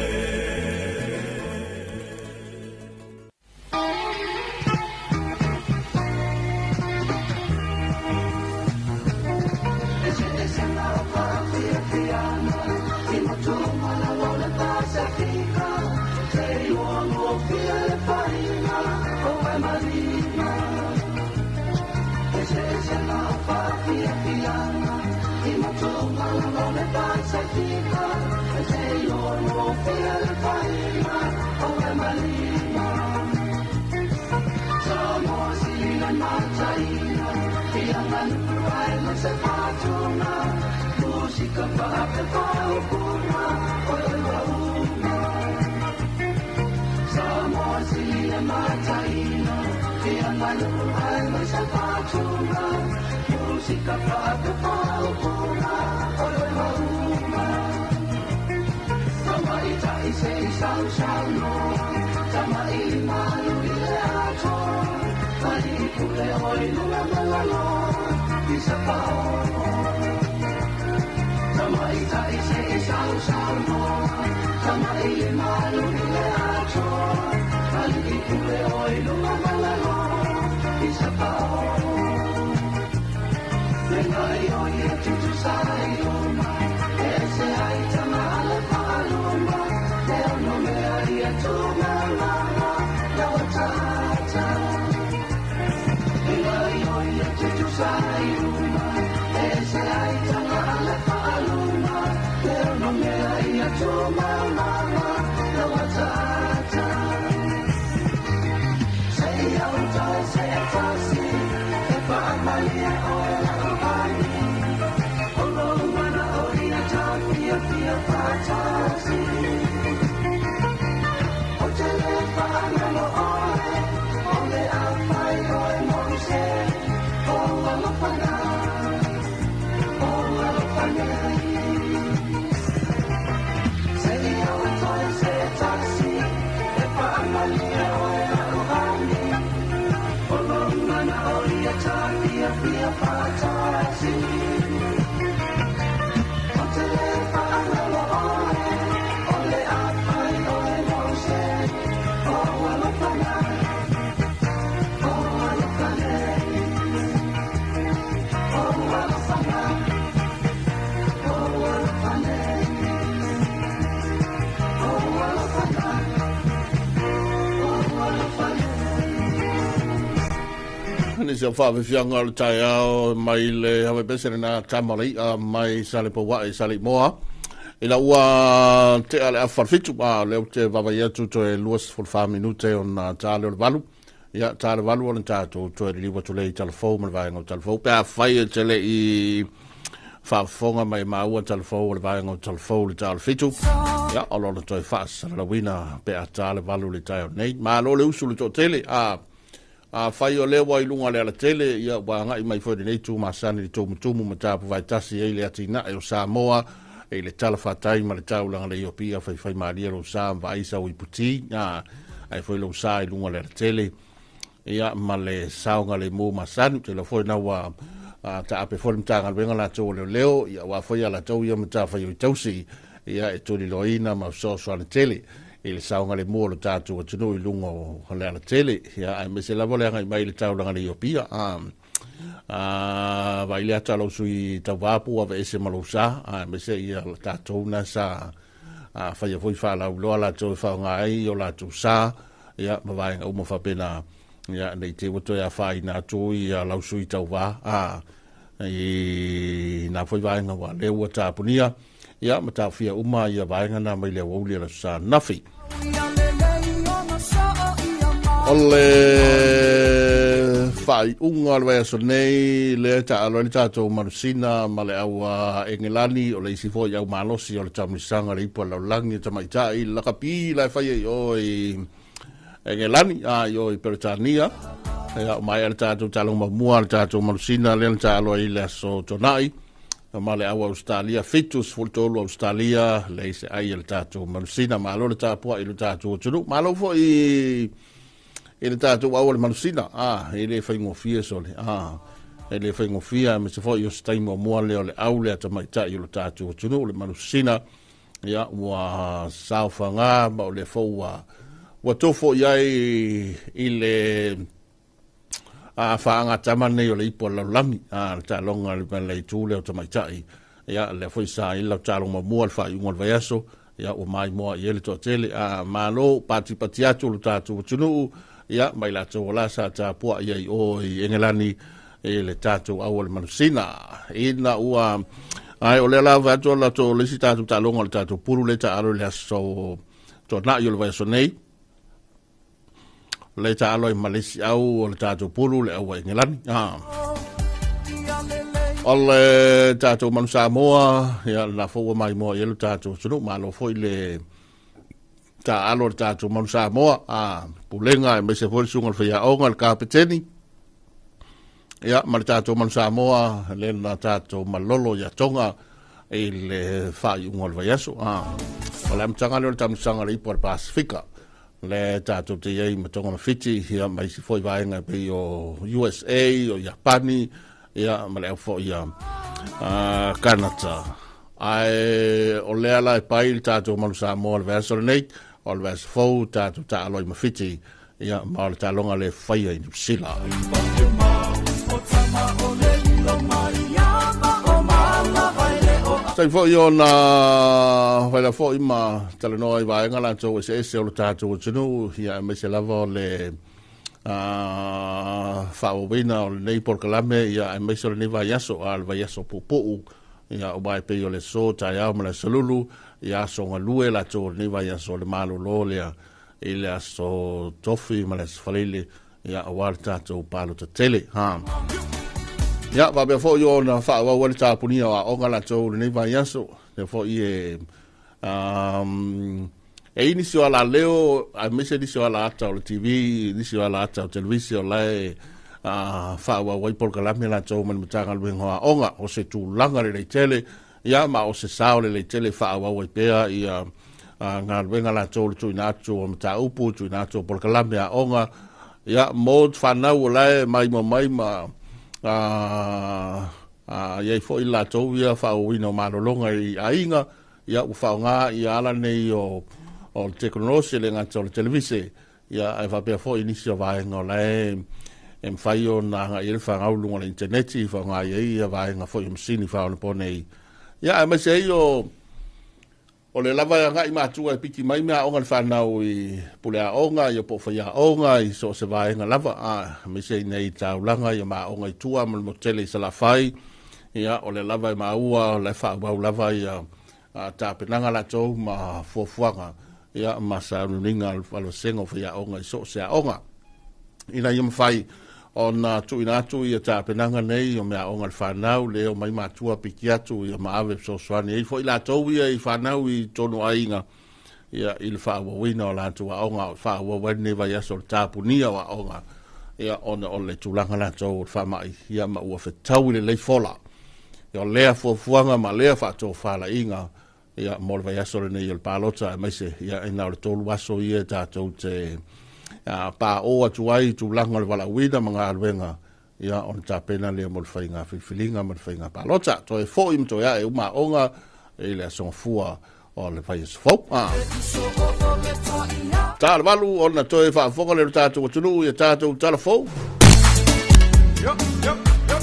Nisi o whaafifianga o le taeao mai le hawe pese na tamalai'a mai sa le paua'i sa le imoa. Ina ua tea le afa fitu a le te vavai atu toe 24 minute ona tā le o le 8. Ia, tā le 8 o le tātou toe liliwa atu le i talafou ma le vaega o talafou. Pe a fai e te le i faafofoga mai maua talafou o le vaega o talafou le tā o le 7. Ia, o lona toe faasalalauina pe a tā le 8 le taeao nei. Malo le usu le toatele a fai o lea ua i luga le alatele, ia ua agai mai foi lenei tumasani le tumutumu ma tapu vaetasi ai le atinae o Samoa e le talafatai ma le taulaga le Iopia faifai malia lou sa ma vaai sau iputi ai foi lou sa i luga le alatele ia ma le saoga le mu masani te la foi na ua taape foi le Matagaluega latou o leoleo ia ua foi a latou ia matafaioi i tausi ia e tuliloaina ma fesoasoani tele i le saoga le mua o le tatou atunuu i luga o le alatele ia aemaise lava le agai mai i le taulaga le Iopia vai le ata lau sui tauvapu ave ese ma lou sa aemaise ia tatou na sa faia foi faalauiloa latou e faaaoga ai o latou sa ia ma vaega uma faapena ia nei te ua toe afaina atu ia lau sui tauvā i nā foi vaega ua lea ua tapunia ia ma taofia uma ia vaega na mai le aoauli o le aso sa nafi. O le faaiuga o le vaiaso nei lea taalo ai le tatou manusina ma le au Engelani o le isi foi au malosi o le taamilosaga le ipu a le lalolagi e tamaitai le lakapi la e faia i o i Engelani i o i Peretania. Ia o mai le tatou taaloga muamua le tatou manusina lea na taalo ai le aso Tona'i ma le au Australia 73 Australia le ise ai le tatou manusina. Malo le tapuai i le tatou atunuu, malo foi i le tatou au o le manusina e le faigofie sole e le faigofie aemaise foi o se taimi muamua lea o le au lea tamaitai o le tatou atunuu le manusina ia ua saofaga ma o le foi ua tofo i ai i le faagatama nei o le ipu a le lalolagi le taaloga le le itu lea o tamaitai ia lea foi sa i lau taaloga muamua le faaiuga o le vaiaso ia ua maimoa i ai le toatele malo patipati atu le tatou atunuu ia mai latou o la sa tapuai ai o i Engelani i le tatou au o le manusina ina ua ai o lea lava atu o latou le isi tatou taaloga o le tatou pulu le taalo i le aso Tona'i o le vaiaso nei le taalo ai ma le isi au o le tatou pulu le au a Engelani o le tatou manu Samoa ia la foi ua maimoa i ai le tatou atunuu malo foi le taalo o le tatou manu Samoa pulega aemaise foi le susuga i le faiaoga le kapeteni ia ma le tatou manu Samoa le na tatou malolo ia Tonga i le faaiuga o le vaiaso o le amataga lea o le taamilosaga le ipu a le Pasifika le tatou te iai ma Tonga ma Fiti ia ma isi foi vaega e pei o USA o Iapani ia ma le au foi ia Kanata ae o lea la e pai le tatou manu Samoa le vaiaso lenei o le vaiaso fou tatou taalo ai ma Fiti ia ma o le taaloga le faia i Niu Sila. Tai foi ona whaila foi ma talanoa i vaega latou eseese o le tatou atunuu ia aemaise lava o le faaauauina o lenei polokalame ia aemaise o lenei vaiaso le vaiaso puupuu ia ua e pei o le aso taeao ma le aso lulu ia aso galue latou o lenei vaiaso o le malolo lea i le aso tofi ma le aso faleile Ia, auā le tatou palota tele. Ha. Ia, faapea foi ona faaauau ai le tapunia o aoga latou i lenei vaiaso. Lea foi e e i nisi o alaleo, aemaise nisi o alaata o le TV, nisi o alaata o televise o la e faaauau ai polokalame latou ma le Matagaluega o Aoga. O se tulaga lelei tele, ia ma o se sao lelei tele e faaauau ai pea ia galuega latou le tuuina atu o mataupu, tuuina atu o polokalame aoga, ia mo fanau o la e maimoa mai ma i ai foi latou ia faaauauina o malologa i aiga, ia ua faaaoga ia ala nei o le tekonolosi e le gata o le televise, ia ae faapea foi nisi o vaega o la e mafai ona agai ai le fanau i luga o le initaneti, faaaoga ai ia vaega foi o masini faaonaponei. Ia aemaise ai o le lava e agai matua e piki mai mea aoga le fanau i puleaoga, ia po o faiaoga i so o se vaega lava, aemaise i nei taulaga ia ma aoga i tua ma le motu tele i Salafai. Ia o le lava e maua o la e faaauau lava ia tapenaga latou ma fuafuaga, ia ma sauniuniga a le vasega o faiaoga i so o se aoga, ina ia mafai ona tuuina atu ia tapenaga nei o meaaoga le fanau le o mai matua piki atu ia ma ave fesoasoani ai foi latou ia i fanau i totonu o aiga, ia i le faaauauina o latou aoga, o faaauau ai lenei vaiaso o le tapunia o aoga, ia ona o le tulaga latou o le faamai, ia ma ua fetaui lelei fola. Ia o lea fuafuaga ma lea faatofalaiga, ia mo le vaiaso lenei o le palota, aemaise ia ina o le 3 aso ia tatou te paò atu ai i tulaga o le valaauina ma galuega, ia ona tapena lea mo le faiga filifiliga ma le faiga palota. Toe foi ma toe ae uma aoga i le aso Gafua o le vaiaso fou. Ta le 8 ona toe faafofoga le tatou atunuu ia tatou tala fou. Yo, yo, yo.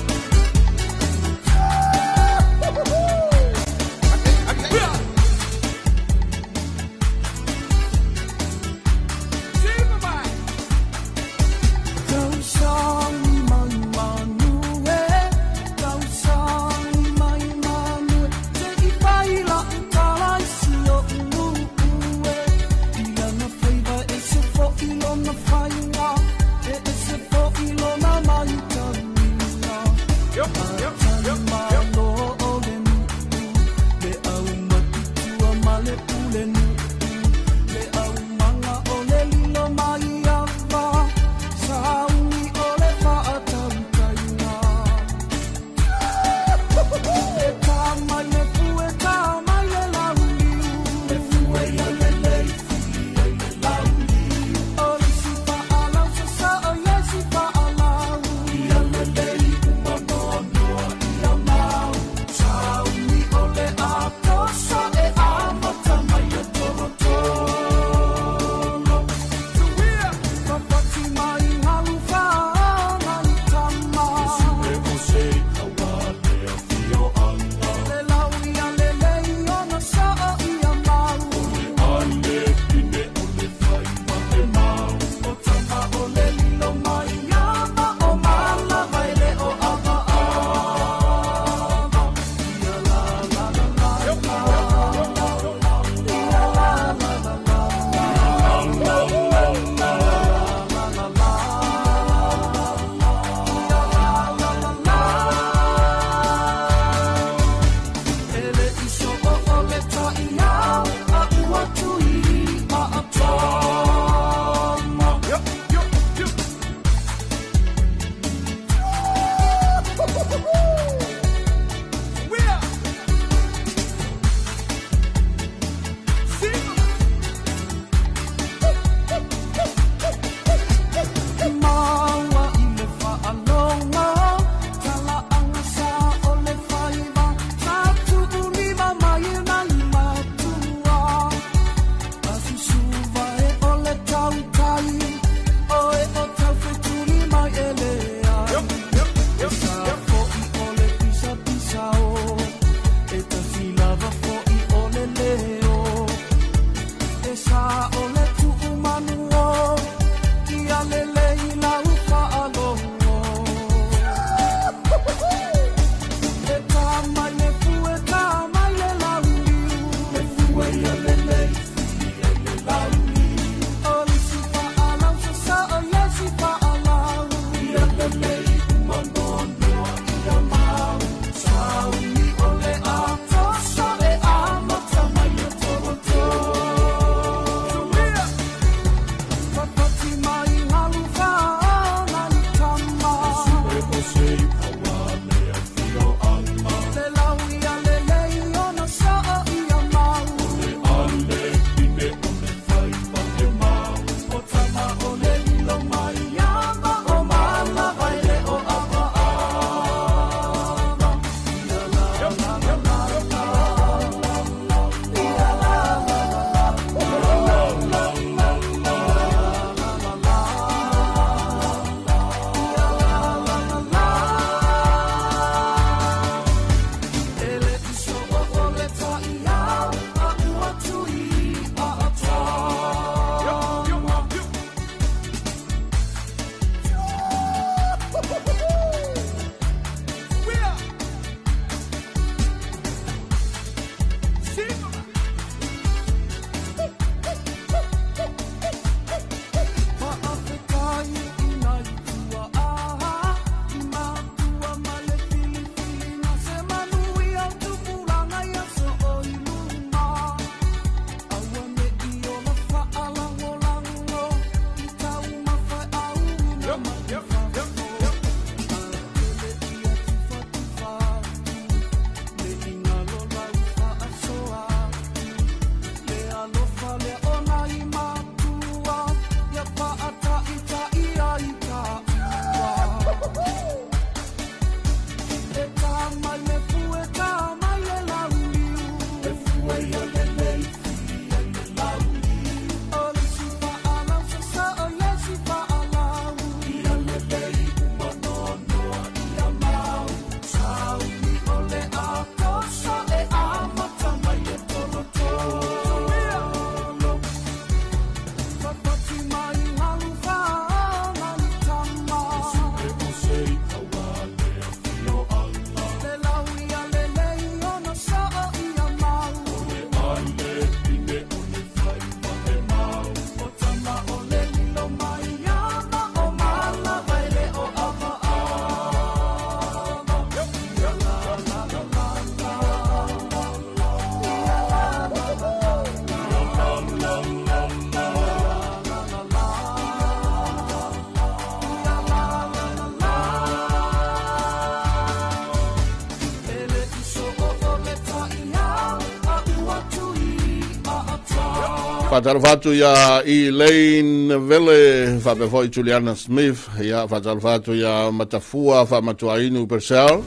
Faatalofa atu iā Elaine Vele, faapea foi Juliana Smith, ia faatalofa atu iā Matafua Faamatuainu Purcell.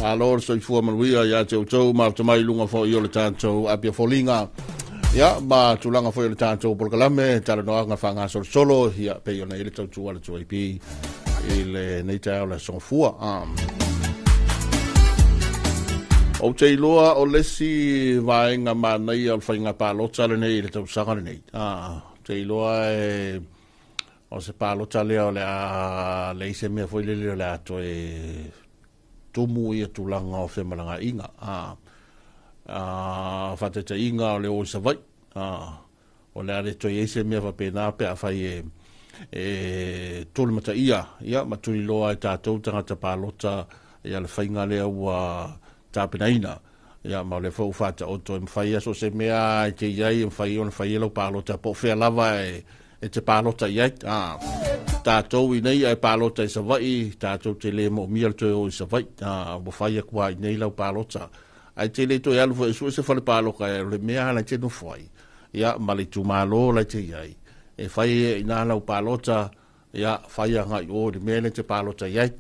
Malo le soifua manuia ia te outou ma mai luga foi o le tatou Apia Foliga. Ia, ma tulaga foi o le tatou polokalame, talanoaga faagasolosolo, ia, pei ona i le tautua le 2AP i lenei taeao le aso Gafua. Ou te iloa o le isi vaega manaia o le faiga palota lenei i le tausaga lenei. Ou te iloa e o se palota lea o le a leai se mea foi lele o le a toe tumu ia tulaga o femalagaaiga. Faataitaiga o le o i Savaii. O le a le toe i ai se mea faapena pe afai e e tulimataia ia ma tuliloa e tatou tagata palota ia le faiga lea ua tapenaina. Ia ma o lea foi ua faataoto e mafai lava so o se mea e te i ai e mafai ona fai ai lau palota po o fea lava e e te palota i ai. A, tatou i nei ae palota i Savaii, tatou te le moomia le toe o i Savaii. A, ua fai atu lava i nei lau palota. Ae te le toe alu foi e sue se fale paloka e o le mea la e te nofo ai, ia, ma le itumalo la e te i ai. E fai ai i ina lau palota, ia, fai agai i o i le mea lea e te palota i ai.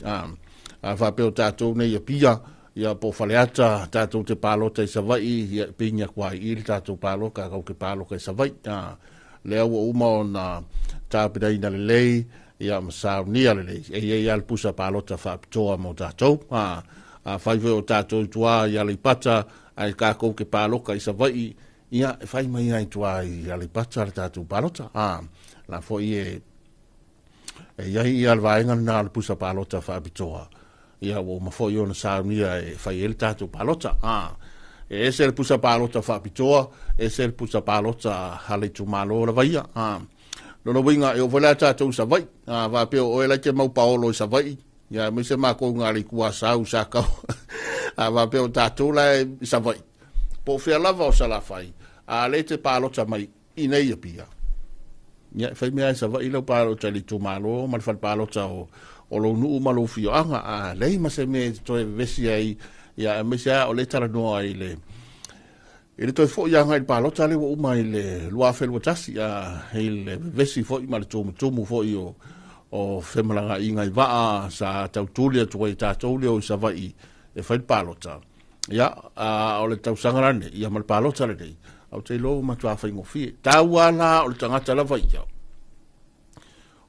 A faapea o tatou nei i Apia, ia, po o Faleata, tatou te palota i Savaii, ia, e pigi atu lava i i le tatou paloka, tatou te paloka i Savaii. A, lea ua uma ona tapenaina lelei, ia, ma saunia lelei. E i ai lava le pusa palota faapitoa mo tatou. A, afai foi o tatou i tua i Aleipata, ae tatou te paloka i Savaii, ia, e fai mai lava i tua i Aleipata le tatou palota. A, la foi e, e i ai ia le vaega lena o le pusa palota faapitoa. Ia, ua uma foi ona saunia e fai ai le tatou palota. A, e ese le pusa palota faapitoa, ese le pusa palota a le itumalo lava ia. A, lona uiga, e oo foi la tatou i Savaii. A, faapea o oe la e te mau paolo i Savaii, ia, aemaise matou i le itu Asau, Sakau. A faapea o tatou la e i Savaii, po o fea lava o Salafai, a le te palota mai i nei Apia, ia, e fai mea i Savaii lau palota i le itumalo ma le fale palota o lou nuu ma lou afioaga. A leai ma se mea e toe vevesi ai, ia, aemaise lava o lea e talanoa i le i le toe foi agai i le palota lea ua uma i le 2021, a, i le vevesi foi ma le tumutumu foi o femalagaaiga i vaa sa tautuli atu ai tatou lea o i Savaii e fai le palota. Ia, a, o le tausaga lenei, ia ma le palota lenei, ou te iloa ua matua faigofie. Taua la o le tagata lava ia.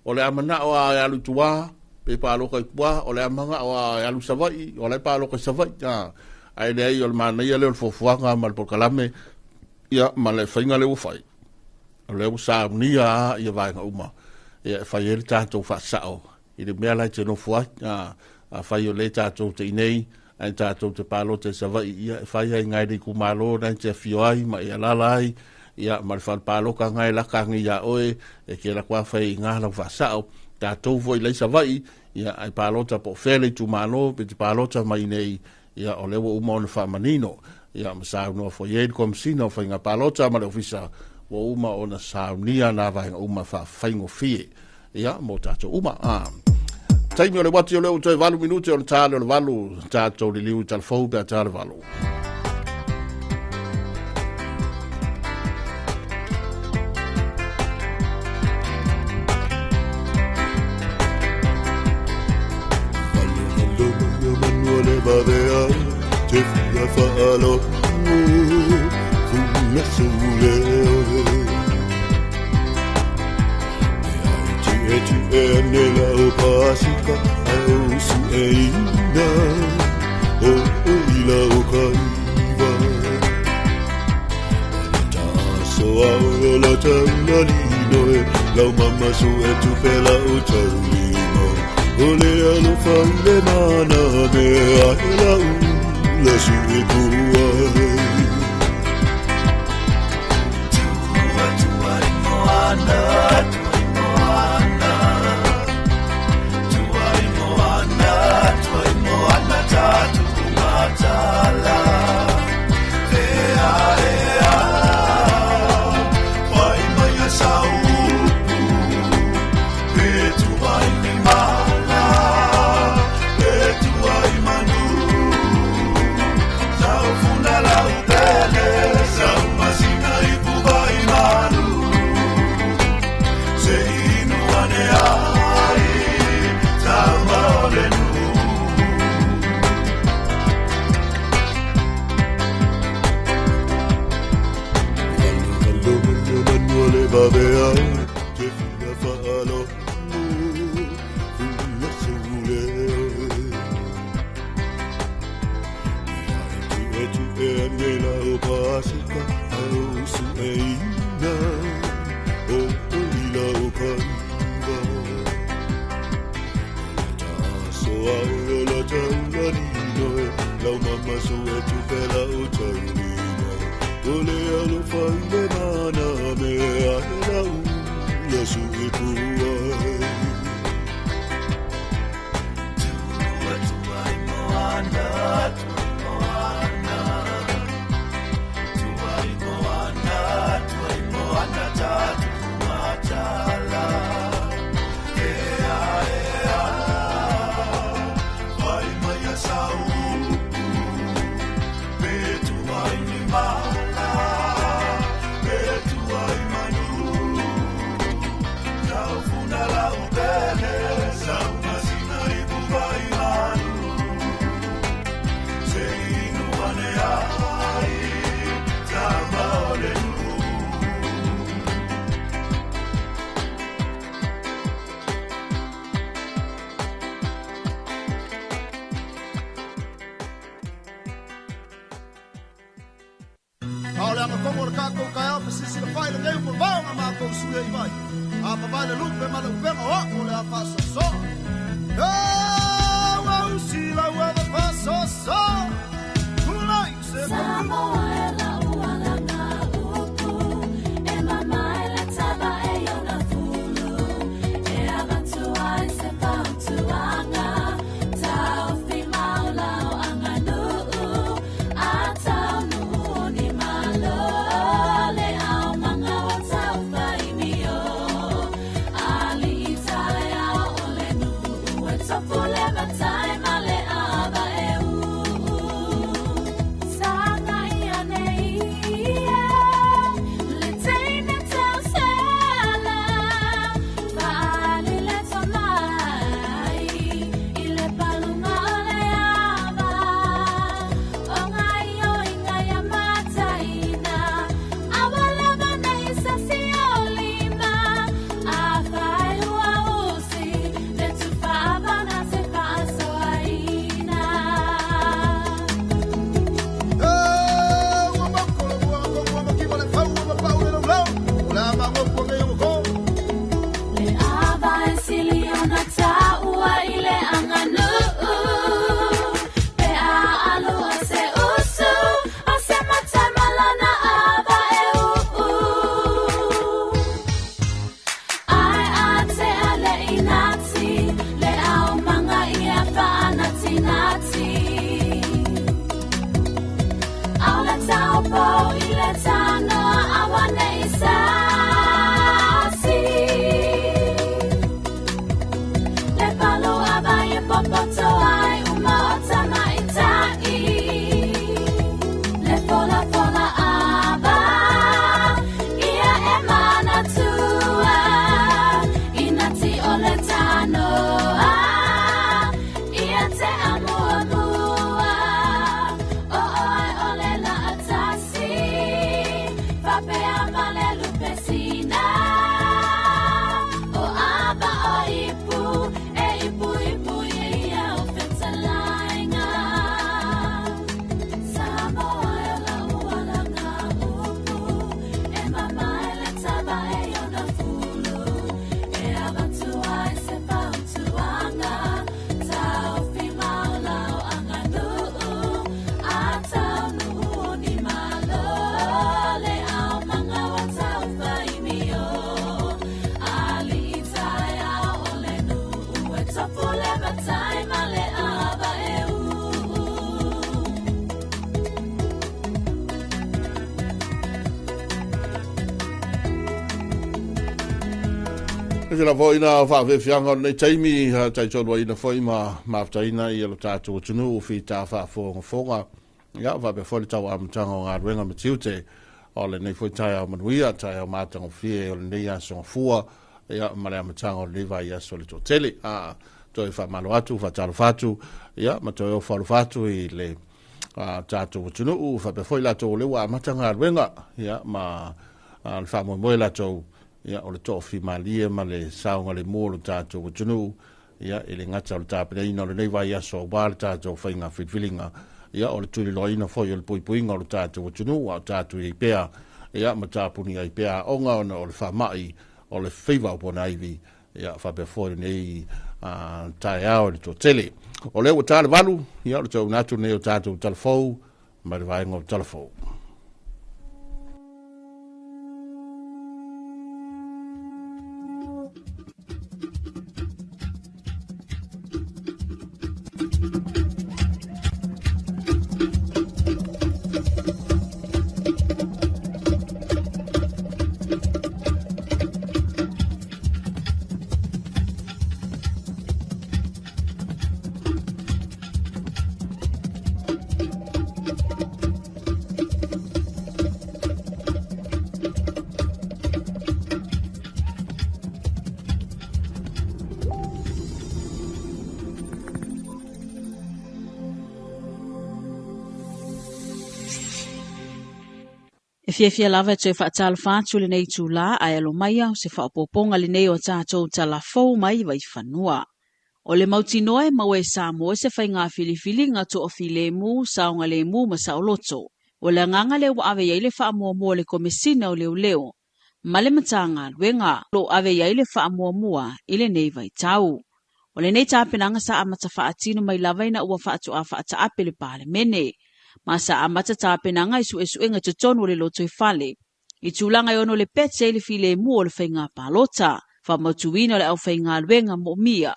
O le a manao a e alu i tua, pe paloka i tua, o le a manao a e alu i Savaii, o la e paloka i Savaii. A, ae leai o le manaia lea o le fuafuaga ma le polokalame, ia, ma le faiga lea ua fai. O lea ua saunia a ia vaega uma, ia, e fai ai le tatou faasao i le mea la e te nofo ai. A, afai o lea tatou te i nei, ae tatou te palota i Savaii, ia, e fai ai ngai le itumalo na e te afio ai ma e alaala ai, ia, ma le fale paloka ngai laka nei iā oe, e te alu atu lava fai ai i ina lau faasao. Tatou foi la i Savaii, ia, ae palota po o fea le itumalo, pe te palota mai nei, ia, o lea ua uma ona faamanino, ia, ma saunoa foi i ai le Komesina o Faiga Palota ma le Ofisa, ua uma ona saunia nā vaega uma faafaigofie, ia, mo tatou uma. A. Taimi o le uati o lea ua toe 8 minute ona ta lea o le 8, tatou liliu i talafou pe a ta le 8. ai o la taulalino e lau mama su e tupe lau taulima O le alofa i le mana me ai lau la su e pua Tua tua i moana, tua i moana Tua i moana, tua i moana tatu matala Ea, ea, vai mai a saupu Pe tua i ni mala, pe tua i manu Tau funa lau pele, sau masina i bubai manu Se inu ane ai, tama o le nu. A o le agafogo o le kākou kaeao fesisi le fai lenei ua vavao na mākou sui ai mai. A pavae le lupe ma le upega o a'u o le a faasoasoa. E ua usi lau ava faasoasoa. Tulai se Samoa e lau alanga upu, e mama e le taba e iona fulu, e avatua ai se fautuaga, taofi maulau aganuu, a taunuu ni malo, le aumaga o taufaimio, alii taeao o le nuu, e tofu le matai ma le ava e uu. Sanga ia nei ia, le teine tausala, faali le tomai, i le palunga o le ava. O ngai o inga ia mataina, aua lava nei sasi o lima. A faelua usi, le tufaavana se faasoaina. E ua mako le mua kogu ua makiva le fau ua mapau le laulau. O le a magopu nei o moko. Le ava e sili ona taua i le aganuu, pe a alu a se usu, a se matai malana ava e uu. Ai a te a le inati, le aumaga ia faanatinati. Au le taupo i le tanoa aua nei sasi. Le palu ava e popoto ai uma o tamaitai. Le fola fola ava, ia e manatua. Inati o le tanoa, ia te amuamua. O oe o le laatasi, fapea ma le lupesina. O ava o ipu, e ipu ipu ia o fetalaiga. Samoa e lau alanga upu, e mama e le taba e iona fulu. E avatua ai se fautuaga, taofi maulau aganuu, a taunuu ni malo, le aumaga o taufaimio. Alii taeao o le nuu, e tofu le matai ma le ava e uu. E tēnā foi na whaawhiwhianga o nei taimi, taitolu aina foi ma mafutaina i lo tātou atunuu fi tā whaafongafonga. Ia, whapea foi le tau amataga o galuega ma tiute o lenei foi taeao manuia, taeao matagofie o lenei aso gafua, ia, ma le amataga o lenei vaiaso le toatele. A, toe faamalo atu, faatalofa atu, ia, ma toe ofo alofa atu i le tātou atunuu, faapea foi latou o lea ua amata galuega, ia, ma le faamoemoe latou, ia, o le toofimalie ma le saoga le mua o le tātou atunuu, ia, i le gata o le tapenaina o lenei vaiaso auā le tātou faiga filifiliga, ia, o le tuliloaina foi o le puipuiga o le tātou atunuu, a o tatou i ai pea, ia, ma tapuni ai pea aoga ona o le faama'i o le feiva o pona aivi, ia, faapea foi lenei Taeao i le toatele. O lea ua ta le 8, ia o le tauina atu lenei o tatou talafou mai le vaega o talafou. E fiafia lava e toe faatalofa atu lenei itulā ae alo mai o se faaopoopoga lenei o tatou talafou mai Vaifanua. O le mautinoa e maua e Samoa se faiga filifiliga toafilemu, saogalemu ma saoloto. O le agaga lea ua ave i ai le faamuamua o le Komesina o Leoleo ma le Matagaluega o lo o ave i ai le faamuamua i lenei vaitau. O lenei tapenaga sa amata faatino mai lava ina ua faatoa faataape le Palemene, ma sa amata tapenaga i suesuega i totonu o le lotoifale, i tulaga e ono lepeti ai le filemu o le faiga palota, faamautuina o le aufaigaluega moomia,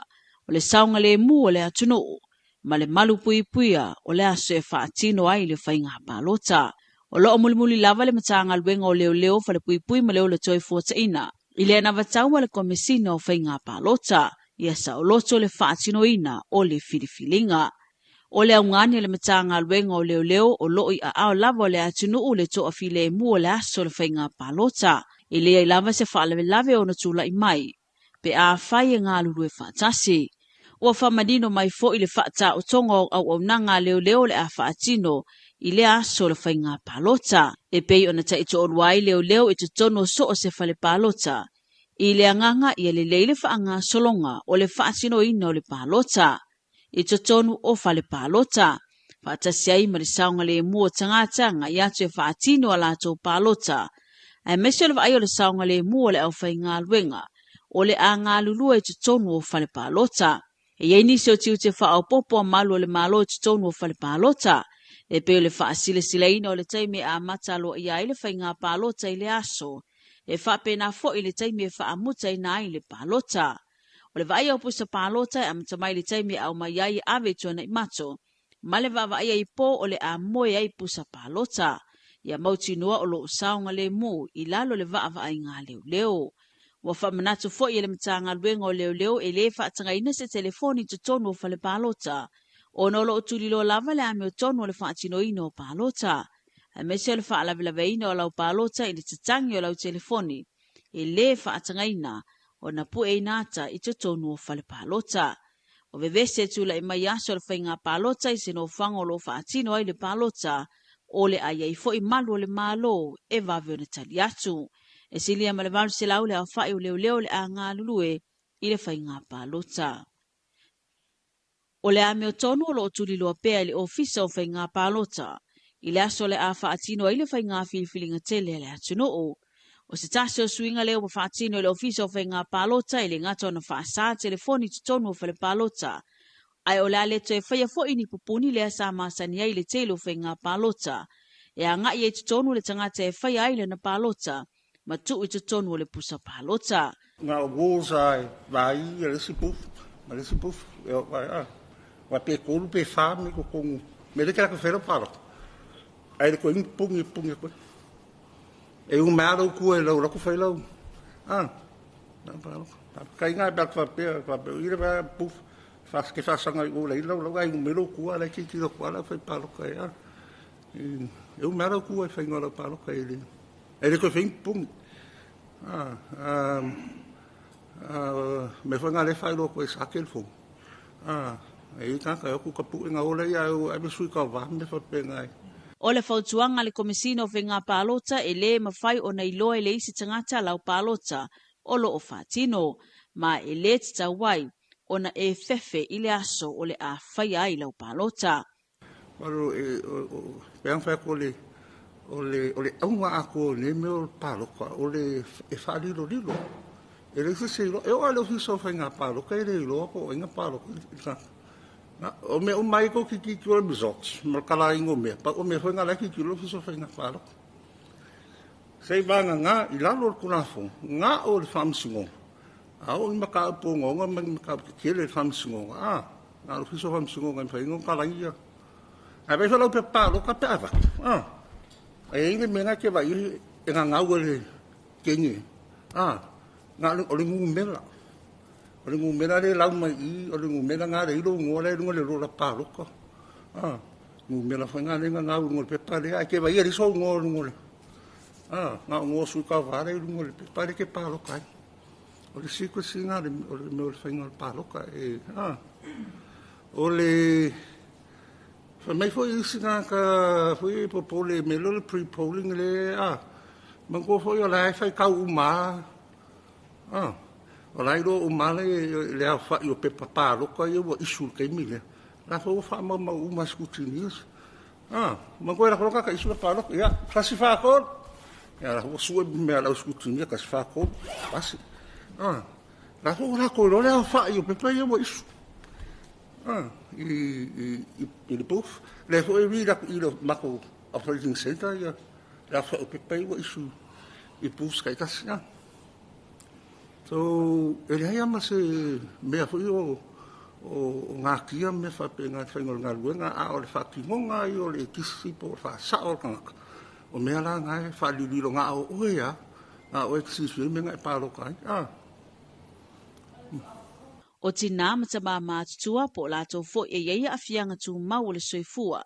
o le saogalemu o le atunuu, ma le malu puipuia o le aso e faatino ai le faiga palota. O loo mulimuli lava le Matagaluega o Leoleo, Falepuipui ma le Ola Toefuataiga i le anavatau a le Komesina o Faiga Palota ia saoloto le faatinoina o le filifiliga. O le augani a le Matagaluega o Leoleo o loo i aao lava o le atunuu le toafilemu o le aso o le faiga palota. E leai lava se faalavelave ona tulai mai pe afai e galulue faatasi. Ua faamanino mai foi le faataotoga o auaunaga a leoleo le a faatino i le aso o le faiga palota. E pei ona taitoalua ai leoleo i totonu o so o se fale palota, i le agaga ia lelei le faagasologa o le faatinoina o le palota i totonu o fale palota, faatasi ai ma le saogalemu o tagata agai atu e faatino a latou palota, aemaise o le vaai o le saogalemu o le aufaigaluega o le a galulue i totonu o fale palota. E i ai nisi o tiute faaopoopo a malu o le Malo i totonu o fale palota, e pei o le faasilasilaina o le taimi e amata aloaia ai le faiga palota i le aso, e faapena foi le taimi e faamutaina ai le palota. O le vaaia o pusa palota e amata mai le taimi e aumai ai e ave i Tuanaimato, ma le vaavaaia i po o le a moe ai pusa palota, ia mautinoa o loo saogalemu i lalo le vaavaaiga a leoleo. Ua faamanatu foi e le Matagaluega o Leoleo e lē faatagaina se telefoni i totonu o fale palota, ona o loo tuliloa lava le amiotonu o le faatinoina o palota, aemaise o le faalavelaveina o lau palota i le tatagi o lau telefoni e lē faatagaina ona pueina ata i totonu o fale palota. O vevesi e tulai mai aso o le faiga palota i se nofoaga o loo faatino ai le palota, o le a i ai foi malu o le Malo e vave ona tali atu. E silia ma le 800 le aofai o leoleo le a galulue i le faiga palota. O le amiotonu o loo tuliloa pea i le Ofisa o Faiga Palota i le aso o le a faatino ai le faiga filifiliga tele a le atunuu. O se tasi o suiga lea ua faatino e le Ofisa o Faiga Palota e le gata ona faasā telefoni i totonu o fale palota, ae o le a le toe faia foi ni pupuni lea sa masani ai le tele o faiga palota, e agai ai totonu le tagata e faia ai lana palota ma tuu i totonu o le pusa palota. Na o walls ai vai ia le isi booth ma le isi booth e o vai a wa pe 3 pe 4 me ko kongu me le ka fela palo ai le ko ing pungi pungi ko e u ma ro ku e lo lo ku fai lo a na palo kai ngai ba fa pe fa pe i le ba booth fa ke fa sanga i o le lo lo ai me lo ku ala ki ki lo ku ala fai palo kai a e u ma ro ku e fai ngolo palo kai le e le ko fai pungi a me fai ngā le whai ko e sa ke fo. E i tāka e oku ka pu ngā ola ia au e sui ka wā me wha pe ngai. O le fautuaga a le Komesina o Faiga Palota e lē mafai ona iloa e le isi tagata lau palota o loo faatino, ma e lē tatau ai ona e fefe i le aso o le a faia ai lau palota. Waro e o pe ang whai ko le o le o le aunga a ko ne me o paloka o le e wha lilo lilo. E leai se isi e iloa. E oo lava i le Ofisa o Faiga Palota e le iloa po o ai na palota i le tagata. Na, o mea uma lava ia tou te tilotilo i results ma le kalaina o mea, pau o mea foi na o la e tilotilo le Ofisa o Faiga Palota. Seiavagana i lalo o le Tulafono, na o le Faamasinoga, a oo i ni mataupu ogaoga ma ni mataupu tetele i le Faamasinoga, a, na o le Ofisa o Faamasinoga e mafai ai ona kalaina ia. Ae vaai foi la i lau pepa palota pe a avatu, a, e i ai le mea lena e te vaai i ai e gagau e le teine, a, na o le numera. O le numera lea e lau mai i i, o le numera lena lea e i ai lou igoa la e i luga o le lola palota, a, numera foi lena lea e gagau i luga o le pepa lea, ae te vaai e leai sou igoa i luga o le… a, na o igoa o sui tauva la e i luga o le pepa lea e te palota ai. O le secrecy lena o le mea o le faiga o le palota. A, o le… Fai mai foi isi tagata foi ia e popole i le mea lea o le pre-polling lea, a, manatua foi o la e faitau uma lava, o la e iloa uma lava le aofai o pepa palota ia ua issue i le taimi lea, o la foi ua faamaumau uma lava e scrutineers. Manatua e alu atu loa le tagata issue le pepa palota, ia, 1, 4, 3, ia o la foi ua sue mea a le au scrutineer, 1, 4, 3, pasi. O la foi ua latou iloa le aofai o pepa ia ua issue i le booth. O lea foi e read atu i le matou operating centre le aofai o pepa ia ua issue i booths taitasi. So, e leai lava ma se mea foi o natia ma mea faapena i le faiga o le galuega, a o le faatinoga lava ia o le kisi po o le faasao o le tagata, o mea la na e faalililo na o oe lava, na o oe e te silafia le mea na e palota ai. O tinā ma tamā matutua po o latou foi e i ai aafiaga tumau o le soifua,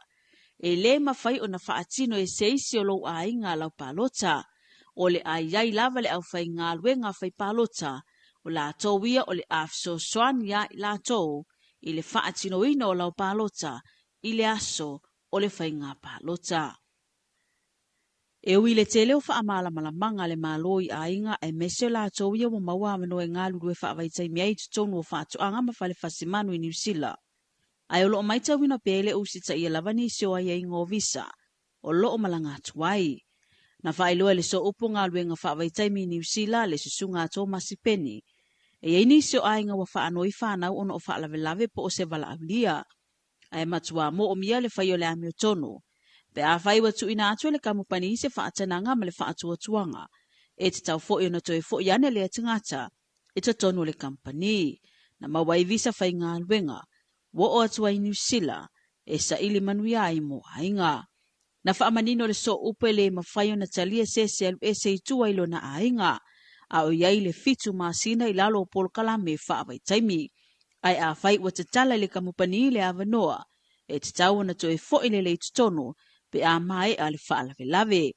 e lē mafai ona faatino e se isi o lou aiga lau palota. O le a i ai lava le aufaigaluega fai palota, o latou ia o le a fesoasoani ia i latou i le faatinoina o lau palota i le aso o le faiga palota. E ui i le tele o faamalamalamaga a le Malo i aiga aemaise o latou ia ua maua avanoa e galulue faavaitaimi ai i totonu o faatoaga ma fale fasimanu i Niu Sila, ae o lo o matauina pea e le usitaia lava nisi o aiaiga o visa o lo o malaga atu ai. Na faailoa e le Sooupu o Galuega Faavaitaimi i Niu Sila le susuga a Tomasi Peni, e i ai nisi o aiga ua faanoi fanau ona o faalavelave po o se valaaulia, ae matuā moomia le fai o le amiotonu. Pe afai ua tuuina atu e le kamupani se faatanaga ma le faatuatuaga, e tatau foi ona toe foi ane lea tagata i totonu o le kamupani. Na maua ai visa faigaluega, ua oo atu ai i Niu Sila, e saili manuia ai mo aiga. Na faamanino le sooupu e le mafai ona talia se ese alu ese i tua i lona aiga, a o i ai le 7 masina i lalo o polokalame faavaitaimi. Ae afai ua tatala i le kamupani le avanoa, e tatau ona toe foi lele i totonu pe a maea le faalavelave.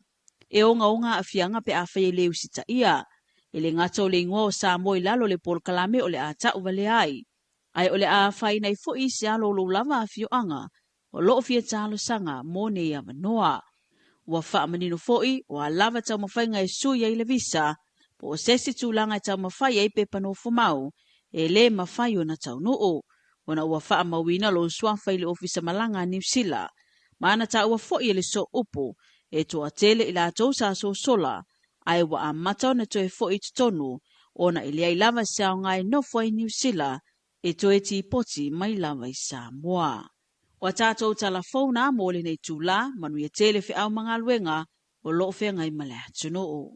E ogaoga aafiaga pe afai e le usitaia. E le gata o le igoa o Samoa i lalo o le polokalame o le a tauvalea ai, ae o le a afaina ai foi isi alo o lou lava afioaga o lo o fia talosaga mo nei avanoa. Ua faamanino foi, o a lava taumafaiga e sui ai le visa, po o se isi tulaga e taumafai ai pepa nofomau, e lē mafai ona taunuu, ona ua faamauina lou suafa i le Ofisa Malaga a Niu Sila, ma na taua foi e le sooupu, e toatele i latou sa sosola, ae ua amata ona toe foi i totonu, ona e leai lava se aoga e nofo ai i Niu Sila, e toe tipoti mai lava i Samoa. O a tatou tala fou na mo lenei itulā, manuia tele feau ma galuega o lo o feagai ma le atunuu.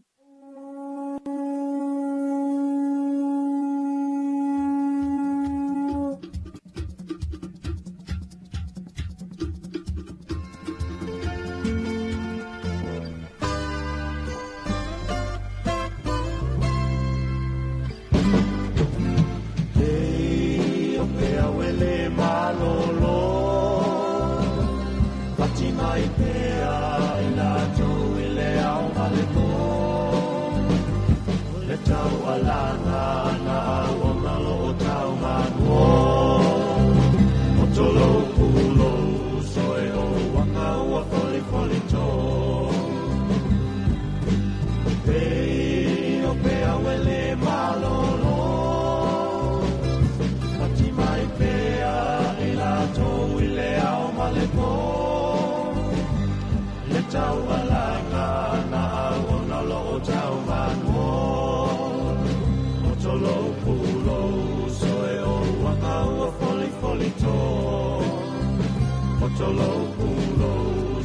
tolo pulo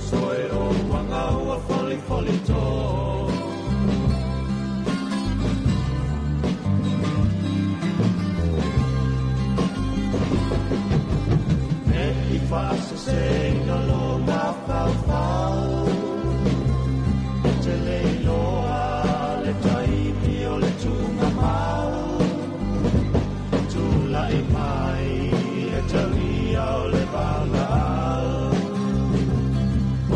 soe o wanga ua foli foli to. E i whaasese ina lo mawhauwhau, e te leiloa le taimi o le tūnga mau. Tūlai mai e talia o le valaau,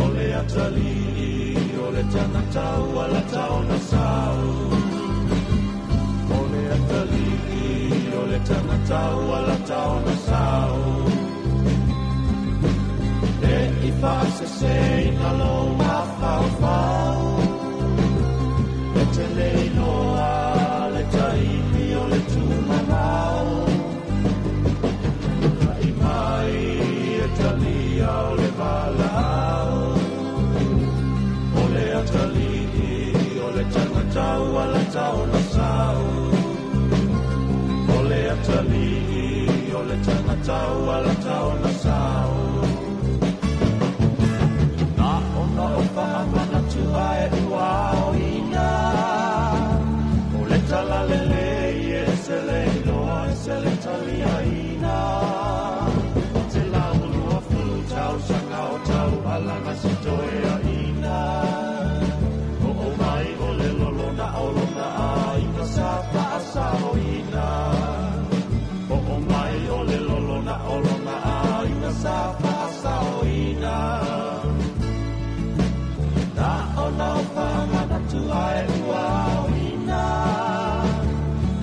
o le atalii o le tangata ua lata ona sau. O le atalii o le tangata ua lata ona sau. E i whaasese ina lo mawhauwhau, e te leiloa le taimi o le tūnga mau. Hai mai e talia o le valaau, o le atalii o le tangata ua lata ona sau. O le atalii o le tangata ua lata ona sau. Na ona o whahamanatu ae ua oina, o le talalele i e se leiloa e se le taliaina. Te laulua fulu tau sanga o tau alanga se toe aina. O o mai o le lolona o lona ainga sa whaasaoina. O o mai o le lolona o lona ainga sa whaasaoina. Na ona o whahamanatu ae ua oina,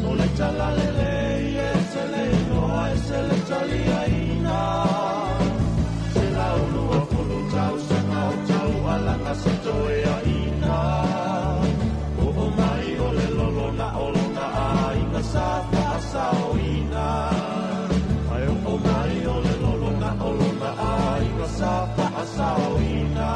o le talalele i e se leiloa e se le taliaina. Se laulua fulu tau sanga o tau alanga se toe aina. O o mai o le lolona o lona ainga sa whaasaoina. Ai o o mai o le lolona o lona ainga sa whaasaoina.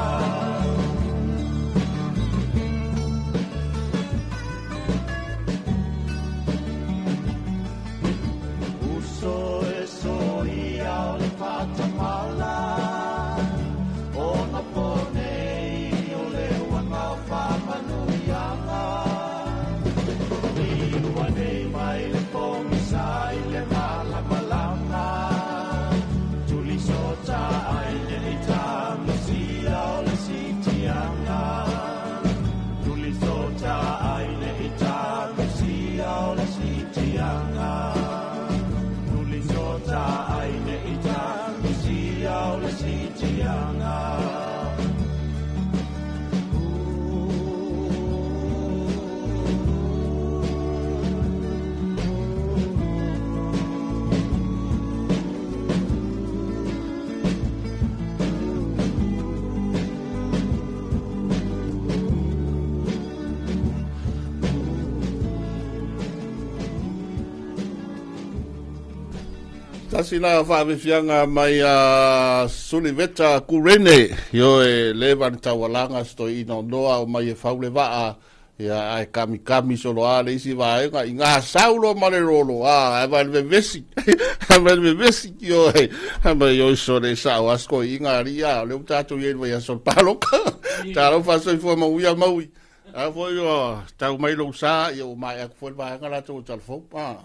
Uso e so ia o le whatamala, o na pone i o le wanga o whamanuianga. I ua nei mai le pongisa i le malamalama, tuli sota ai nei tamisia o le sitianga. Tuli sota ai nei tamisia o le sitianga. Tuli sota ai nei tamisia o le sitianga. Tasi la whaawefianga mai a Suliveta Kurene, io e lewa ni taualanga sto ina noa o mai e faule waa, ia ai kami kami solo a le isi vaenga i ngā saulo ma le rolo, a ai vai le vevesi, ai vai le vevesi, io e, ai mai io so le sao asko i ngā ria, le utato i e vai a sol paloka, tālo whasoi fua mauia maui. A foi o tau mai lou sa, ia o mai aku foi vaenga la tau talfou, a.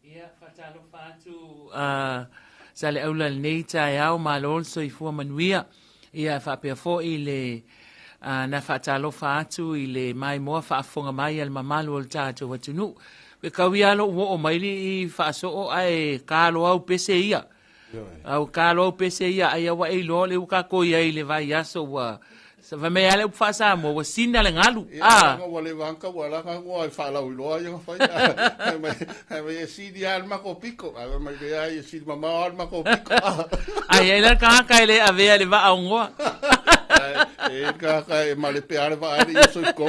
Ia, whatalofa atu, sa le aula lenei taeao, malo le soifua manuia. Ia, whaapea foi le, na whatalofa atu i le maimoa whaafonga mai a le mamalu o le tātou atunuu. Pe kau ia lo uo o maili i whaasoo ae kalo au pese ia. Au kalo au pese ia, ai awa e iloa le uka ko ia i le vai aso ua. Sa va me ale upa sa mo wa sina le ngalu. Ia, Ah. nga wa le wanga wa la nga wa fa la uloa ia fa. Ai mai ai mai e sini al ma ko piko. Ai mai le ai e sini mama al ma ko piko. Ai ai la ka ka le ave le va ongoa. Ai e ka ka e ma le pe ale va ale ia soi ko.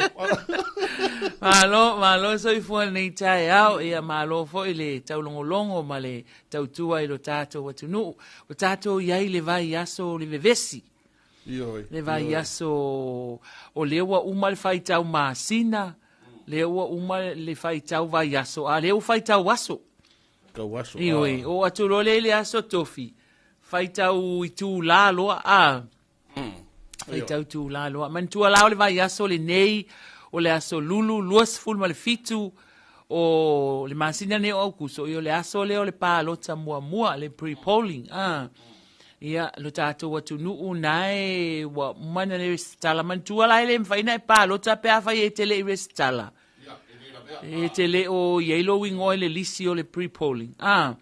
Malo, malo soifua lenei taeao, ia malo foi le taulogologo ma le tautua i lo tātou atunuu. O tātou i ai le vai aso o le vevesi. Ioi, Le vai ioi. aso o le ua uma le faitau masina, le ua uma le faitau vai aso, a le ua faitau aso. Tau aso, Ioi, ah. o atu lo le le aso tofi. Faitau itulā loa, a. Faitau itulā loa. Manatua la o le vaiaso lenei, o le aso Lulu 27 o le masina nei o Aukuso, ia o le aso lea o le palota muamua, le pre-polling, a. Ia, lo tatou atunuu na e ua uma ona resitala. Manatua la e le mafai ona e palota pe afai e te le i resitala. E te le o i ai lou igoa i le lisi o le pre-polling. A.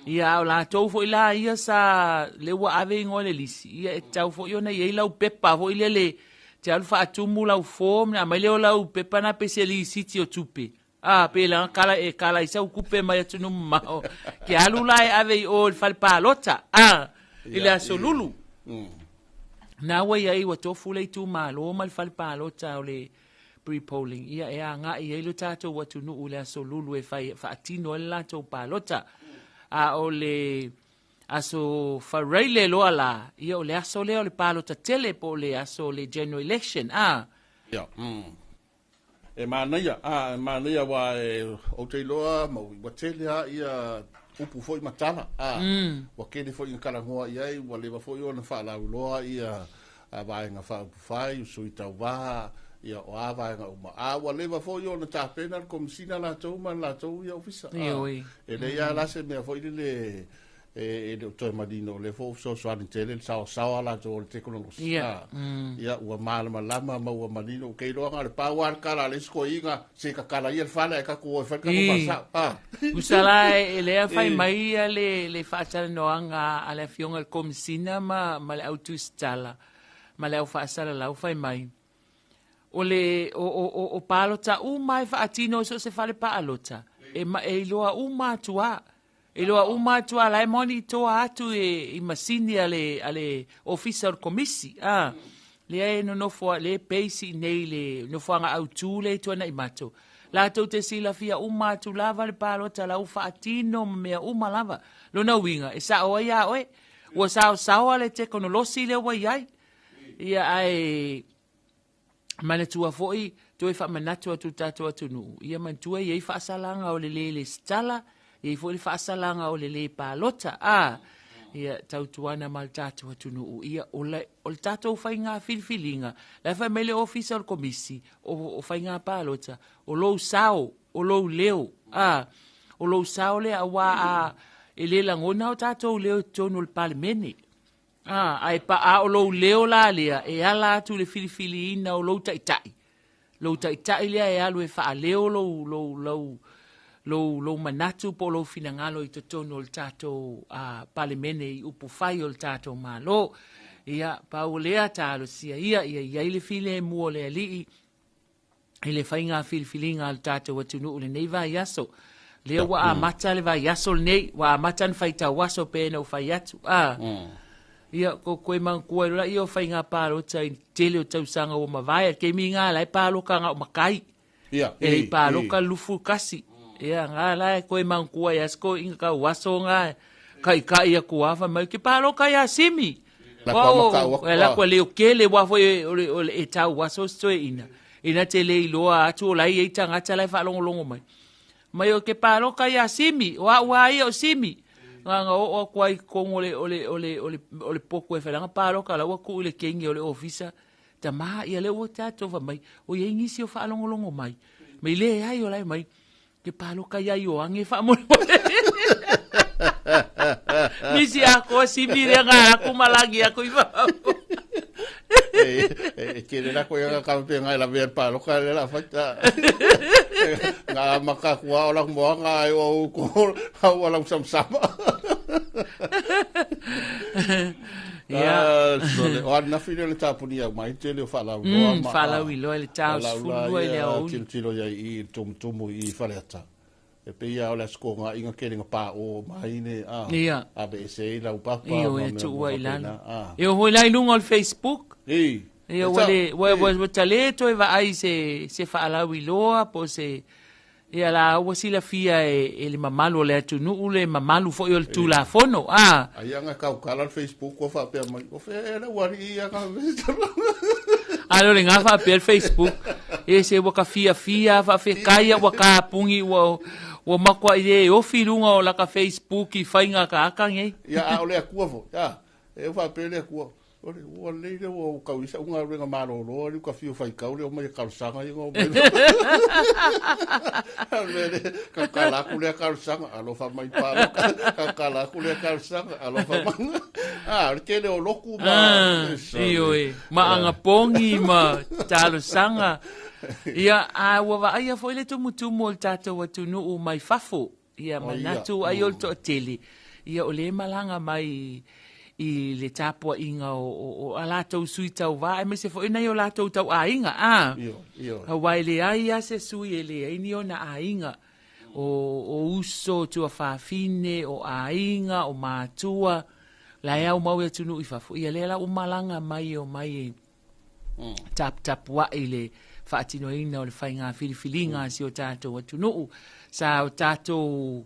Ia, a o latou foi la ia sa, le ua ave igoa i le lisi, ia e tatau foi ona i ai lau pepa foi lele, te alu faatumu lau form, ona aumai lea o lau pepa na pei se lisiti o tupe. A, pei la kala e kala i sau kupe mai atunuu mamao. Ke alu la e ave i o i le fale palota, a, i le aso Lulu. Na ua i ai ua tofu le itumalo ma le fale palota o le pre-polling, ia e agai ai lo tatou atunuu i le aso Lulu e fai faatino ai le latou palota. A o le aso Faraile loa la, ia o le aso lea o le palota tele po o le aso o le general election, a. Ia, E manaia, a, e manaia aua e, ou te iloa ma ua tele lava ia upu foi ma tala, a, ua tele foi ina talanoa i ai, ua leva foi ona faalauiloa ia Vaega Faaupufai, Sui Tauva, ia o a vaega uma. A ua leva foi ona tapena le Komesina latou ma le latou ia ofisa. Ioe. E leai lava la se mea foi lele e le o toe manino, o lea foi ua fesoasoani tele le saoasaoa latou o le tekonolosi. Ia. Ia ua malamalama ma ua manino. Ou te iloa na o le pau lava le tala a le isi toeaina, se tatala ia le fale ae tatou o e fai le tatou faasao. A. Tusa la e lea fai mai ia le faatalanoaga a le Afioga i le Komesina ma le au tusitala ma le au faasalalau fai mai, o le o palota uma e faatino i so o se fale palota, e iloa uma atu lava. E iloa uma atu lava, la e monitoa atu i masini a le Ofisa o le Komisi, a, lea e nonofo, lea e base i inei i le nofoaga autu lea i Tuanaimato. Latou te silafia uma atu lava le palota la ua faatino ma mea uma lava. Lona uiga, e sao ai ia oe, ua saosaoa le tekonolosi lea ua i ai. Ia, ae manatua foi, toe faamanatu atu i le tatou atunuu, ia manatua e i ai faasalaga o le le lesitala, e i ai foi le faasalaga o le le palota, a, ia tautuana ma le tatou atunuu, ia o le, o le tatou faiga filifiliga, la e fai mai le Ofisa o le Komisi o, o Faiga Palota, o lou sao, o lou leo, a, o lou sao lea auā a, e le lagona o tatou leo i totonu o le Palemene. A, ae pa, a o lou leo la lea e ala atu i le filifiliina o lou taitai, lou taitai lea e alu e faaleo lou, lou, lou, lou, lou manatu po o lou finagalo i totonu o le tatou Palemene i upufai o le tatou Malo. Ia, pau o lea, talosia ia, ia i ai le filemu o le Alii i le faiga filifiliga a le tatou atunuu i lenei vaiaso. Lea ua amata le vaiaso lenei, ua amata ona faitau aso pei ona ou fai atu. A, Ia, ko koe manatua i lola ia o faiga palota i le tele o tausaga ua mavae, a le taimi lena la e paloka na o matai. Ia, E le i paloka le lufu kasi. Ia, na la e koe manatua ia se toeaina tau aso na kaikai atu lava fai mai, ke paloka ia Simi. La kua makau aku E la kua leo kele wa foi o le, o le e tau aso se toeaina. Ina te le iloa atu o la e i ai tagata la e faalogologo mai. Mai o ke paloka ia Simi, o au a ia o Simi. Nga nga oo atu ai i totonu o le, o le, o le, o le, o le potu e fai lana paloka la ua tuu i le kenge o le ofisa. Tama, ia lea ua tatou fai mai, o i ai nisi o faalogologo mai. Mai leai o la e mai, ke paloka ia Ioane faamolemole. Misi atoa Simi lea nga aku malagi aku i fafo. E tele la koe ka ka pe ngai la ve paloka le la faita. Nga maka kua o la moa nga ai o ko au ala sam sama. Ia. So le o na fili le tapuni au mai tele o whalau loa ma. Whalau i loa le tau sefulu lua i le aoauli. Tilo tilo ia i tumutumu i Faleata. E pei lava o le aso kōgaʻiga kele nga pāʻō mai ne a. Ia. Ave ese ai lau papa Ioe, ma mea tuua i lalo. A. E oo foi la i luga o le Facebook. I. Ia, ua le, ua, ua, ua ta le toe vaai i se, se faalauiloa po o se, ia la ua silafia e, e le mamalu o le atunuu le mamalu foi o le Tulafono, a. Aia nga tautala le Facebook ua faapea mai, o fea ea le ualii ia nga A le o le nga faapea le Facebook, e se ua ka fiafia faafetai ua kapuni ua, Ua makuaʻi lē ofi i luga o laka Facebook i faiga akaaka nei. Ia, a o le Atua foi, a, e faapea le Atua, o le, ua lelei lea ua ou tau i sa'u galuega malolo ali ka fio faitau lea omai e talosaga ia na omai tatala atu lea talosaga alofa mai palota tatala atu lea talosaga alofa mai a o le tele o lotu ma Ioe, ma agapogi ma talosaga. Ia, a ua vaaia foi le tumutumu o le tatou atunuu mai fafo. Ia, manatu ai o le toatele, ia o lea e malaga mai i le tapuaiga o a latou sui tauva, aemaise foi nai o latou tauaiga, a. Aua e leai lava se sui e leai ni ona aiga, o uso, o tuafafine, o aiga, o matua, la e aumau i atunuu i fafo, ia lea la ua malaga mai e omai e taputapuai le faatinoina o le faiga filifiliga a si o tatou atunuu. Sa o tatou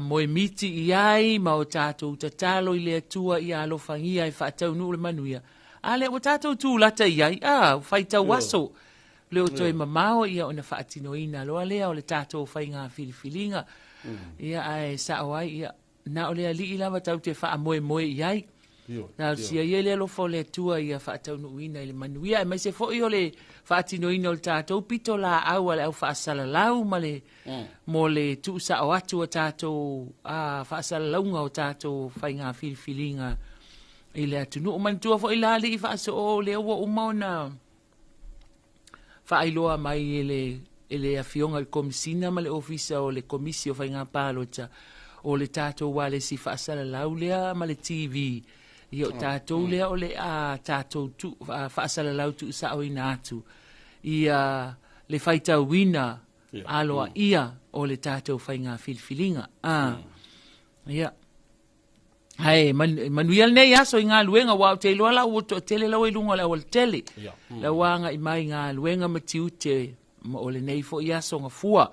moemiti i ai ma o tatou tatalo i le Atua ia alofagia e faataunuu le manuia. A lea ua tatou tulata i ai, a, ua faitau aso, le o toe mamao ia ona faatinoina loa lea o le tatou faiga filifiliga. Ia, ae sao ai, ia, Na o le Alii lava tatou te faamoemoe i ai. Talosia ia le alofa o le Atua ia faataunuuina i le manuia, aemaise foi o le faatinoina o le tatou pitolaau a le au faasalalau ma le mo le tuusao atu o tatou faasalalauga o tatou faiga filifiliga i le atunuu. Manatua foi la Alii faasoo o lea ua uma ona faailoa mai e le e le Afioga i le Komesina ma le Ofisa o le Komisi o Faiga Palota o le tatou ualesi faasalalau lea ma le TV. Ia o tatou lea o le a tatou tu, faasalalau tuusaoina atu ia le faitauina aloaia o le tatou faiga filifiliga. Ia. Ae manuia lenei aso i galuega, aua ou te iloa la ua toatele laua i luga o le aualatele. La ua agai mai i galuega ma tiute ma o lenei foi aso gafua.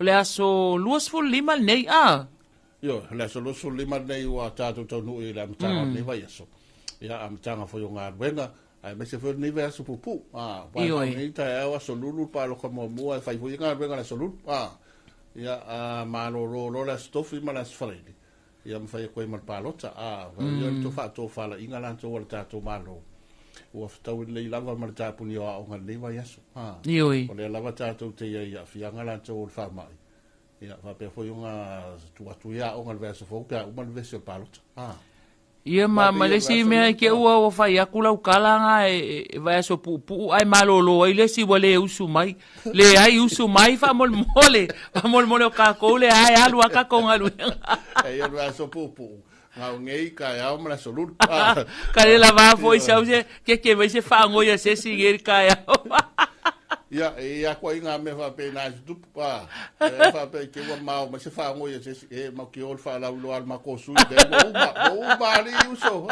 O le aso 25 lenei, a? Ioe, o le aso 25 lenei ua tatou taunuu i le amataga o lenei vaiaso. Ia, amataga foi o galuega, aemaise foi o lenei vaiaso puupuu. A, aua e lenei taeao aso Lulu le palota muamua, e fai foi galuega i le aso Lulu. A, ia, a malolo loa le aso Tofi ma le aso Faraile, Ia ma fai atu ai ma le palota. A, fai ia le faatofalaiga latou a le tatou Malo. Ua fetaui lelei lava ma le tapuni o aoga i lenei vaiaso. A, Ioe. o lea lava tatou te i ai i aafiaga latou o le faamai. Ia, faapea foi ona tuu atu ia aoga i le vaiaso fou pe a uma le vevesi o le palota. A. Ia ma, ma le isi mea i te ua ua fai atu lau tala na e, e vaiaso puupuu ae malolo ai le isi ua le usu mai. Leai usu mai faamolemole, faamolemole o kākou lea e alu a kākou galuega. E ia le vaiaso puupuu, gau nei, kaeao ma le aso lulu. Ka le lava foi sau se, keke mai se faagoi a se isi i le kaeao. Ia, e ia atu ai ngā mea faapena e tutupu. Pa, e faapea i te ua mao mai se faagoi a se isi, e mau ke o le faalauiloa a le matou sui, le ua uma, ua uma alii uso.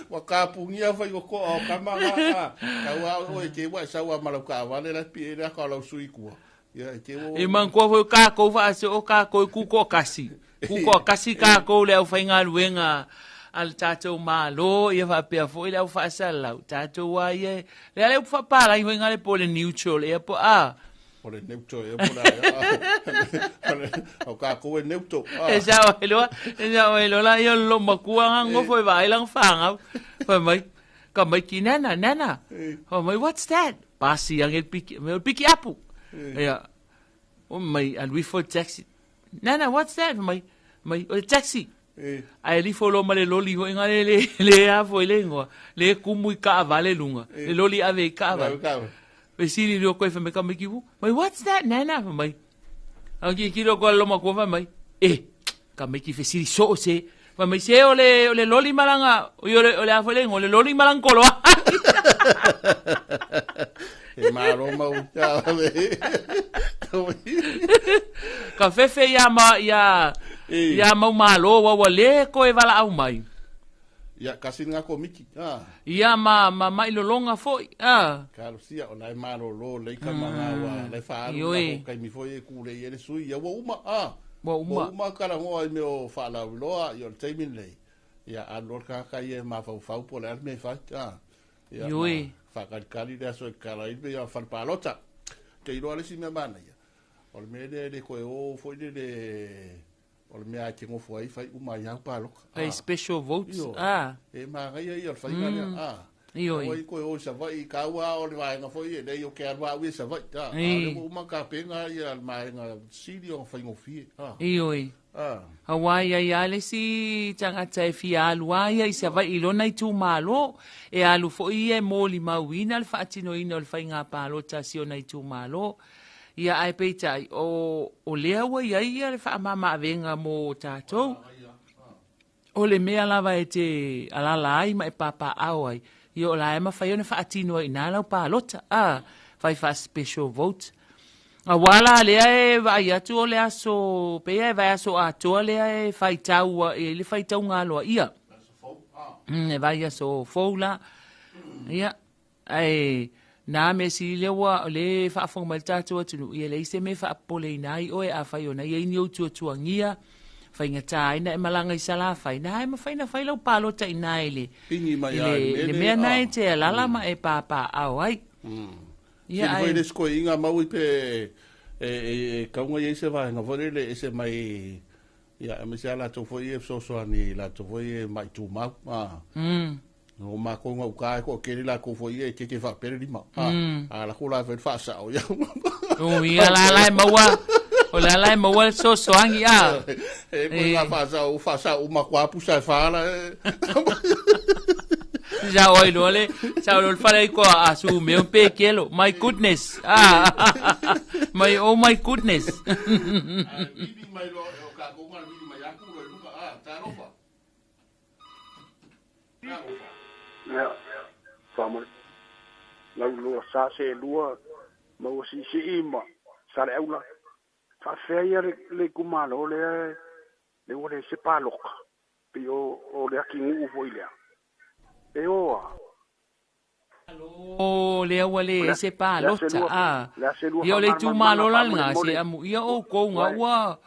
Ua kapungia faitotoa o tama na, a, tau a oe te ua e sau a ma lau taavale la e pie le aka o lau sui i tua. Ia, e te ua... E manatua foi o kākou faasoo kākou e kūtoakasi. Kūtoakasi kākou le aufaigaluega a le tatou Malo, ia faapea foi le au faasalalau. Tatou a ia, le a le upu faapalagi foi ngale po o le neutral ea po a. O le neutral ea po le a. O kākou e neutral. E sao ai loa, e sao ai loa la ia o le loomatua nga nofo e vaai lana fanau. Fai mai, ka mai ki nana, nana. Fai mai, what's that? Pasi ange le piki, me o le piki apu. Ia, o mai, alu ifo le taxi. Nana, what's that? Fai mai, mai, o le taxi. Ae lifo loa ma le loli foi nga le, le, le a foi le ingoa, le kumu i kaavale luga, le loli ave i kaavale. Fesili leo koe fai mai ka mai ki mai, what's that, Nana? Fai mai, au ki kilo koe loma kua fai mai, e, ka mai ki fesili soo se. Fai mai, se o le, o le loli malanga, o le, o le a foi le ingoa, o le loli malanga koloa. E malo mau Ka fefe ia ma ia ia mau malo wa ua le koe valaau mai. Ia kasi nga komiti. Ah. Ia ma ma mai lolonga foi. Ah. Kalosia o lai malolo lei ka manga wa lai fa alu na ko kai mi foi e kule i ele sui ia ua uma. Ah. Ua uma. Ua uma kala ngoa i me o whaalauiloa i o le taimi nei. Ia alu loa le tagata ia e mafaufau po o le a le mea e fai. Ah. Ia, Ioe. ma whakalikali le aso e kala i ia whale palota. Te iloa le isi mea manaia. O le mea lea e le toe o foi lele o le mea e te nofo ai fai uma ai au paloka. Fai special votes. Ah. E magaia ia o le faiga lea. Ah. Ioe. Ua i koe o i Savaii, kaua o le vaega foi e lei o ke alu au i Savaii. Ah. A o lea ua uma tapena ia le maega sili ona faigofie. Ah. Ioe. Ah. Auā i ai lava le isi tagata e fia alu lava ia i Savaii i lona itumalo, e alu foi ia e molimauina le faatinoina o le faiga palota a si ona itumalo. Ia ae peitai, o, o lea ua i ai ia le faamama-avega mo tatou. O le mea lava e te alaala ai ma e papaaao ai, ia o la e mafai ona faatino ai i ina lau palota, a, fai faa-special vote. Auā la lea e vaai atu o le aso, pei e vaiaso atoa lea e faitau ai le faitauga aloaia. E vaiaso fou la. Ia, ae na mea sili lea ua o lea e faafofoga mai le tatou atunuu, ia e leai se mea e faapopoleina ai oe afai ona i ai ni ou tuatuagia, faigata ai na e malaga i Salafai, na e mafai ona fai lau palota i ina i le, Pigi mai i lava i le, le le mea mea lea, na ah. e te alala ma e papaaao ai. Ia, Sili foi ae le isi toeaiina mau i pe e, e, e kauga i ai se vaega foi lele e ese mai ia aemaise lava latou foi ia e fesoasoani i latou foi ia e mai tumau. Ah. O matou gauta e toatele latou foi ia e keke faapea le lima. Ah. A lako la e fai le faasao ia. O ia la la e maua, o la la e maua le fesoasoani a. E koe ngā faasao, faasao uma atu lava pusa e wha la. Sa oi loa le, sa oi loa le fale i koa a su meo pe kelo. My goodness. Ah. My oh my goodness. Ai, vili mai loa, o kākou ngā vili mai aku loa i luga. Ah, talofa. Talofa. Ia, faamale lauloa sa selua maua siisii ma Saleaula. Faafefea ia le, le itumalo lea le ua le se paloka. Pei o, o le akinuu foi lea. E o a. O lea ua O le le ai se le palota. aselua, Ah. le aselua Ia o le itumalo faamalamalamaga la lena, se faamolemole. amuia oukou nga Uai, ua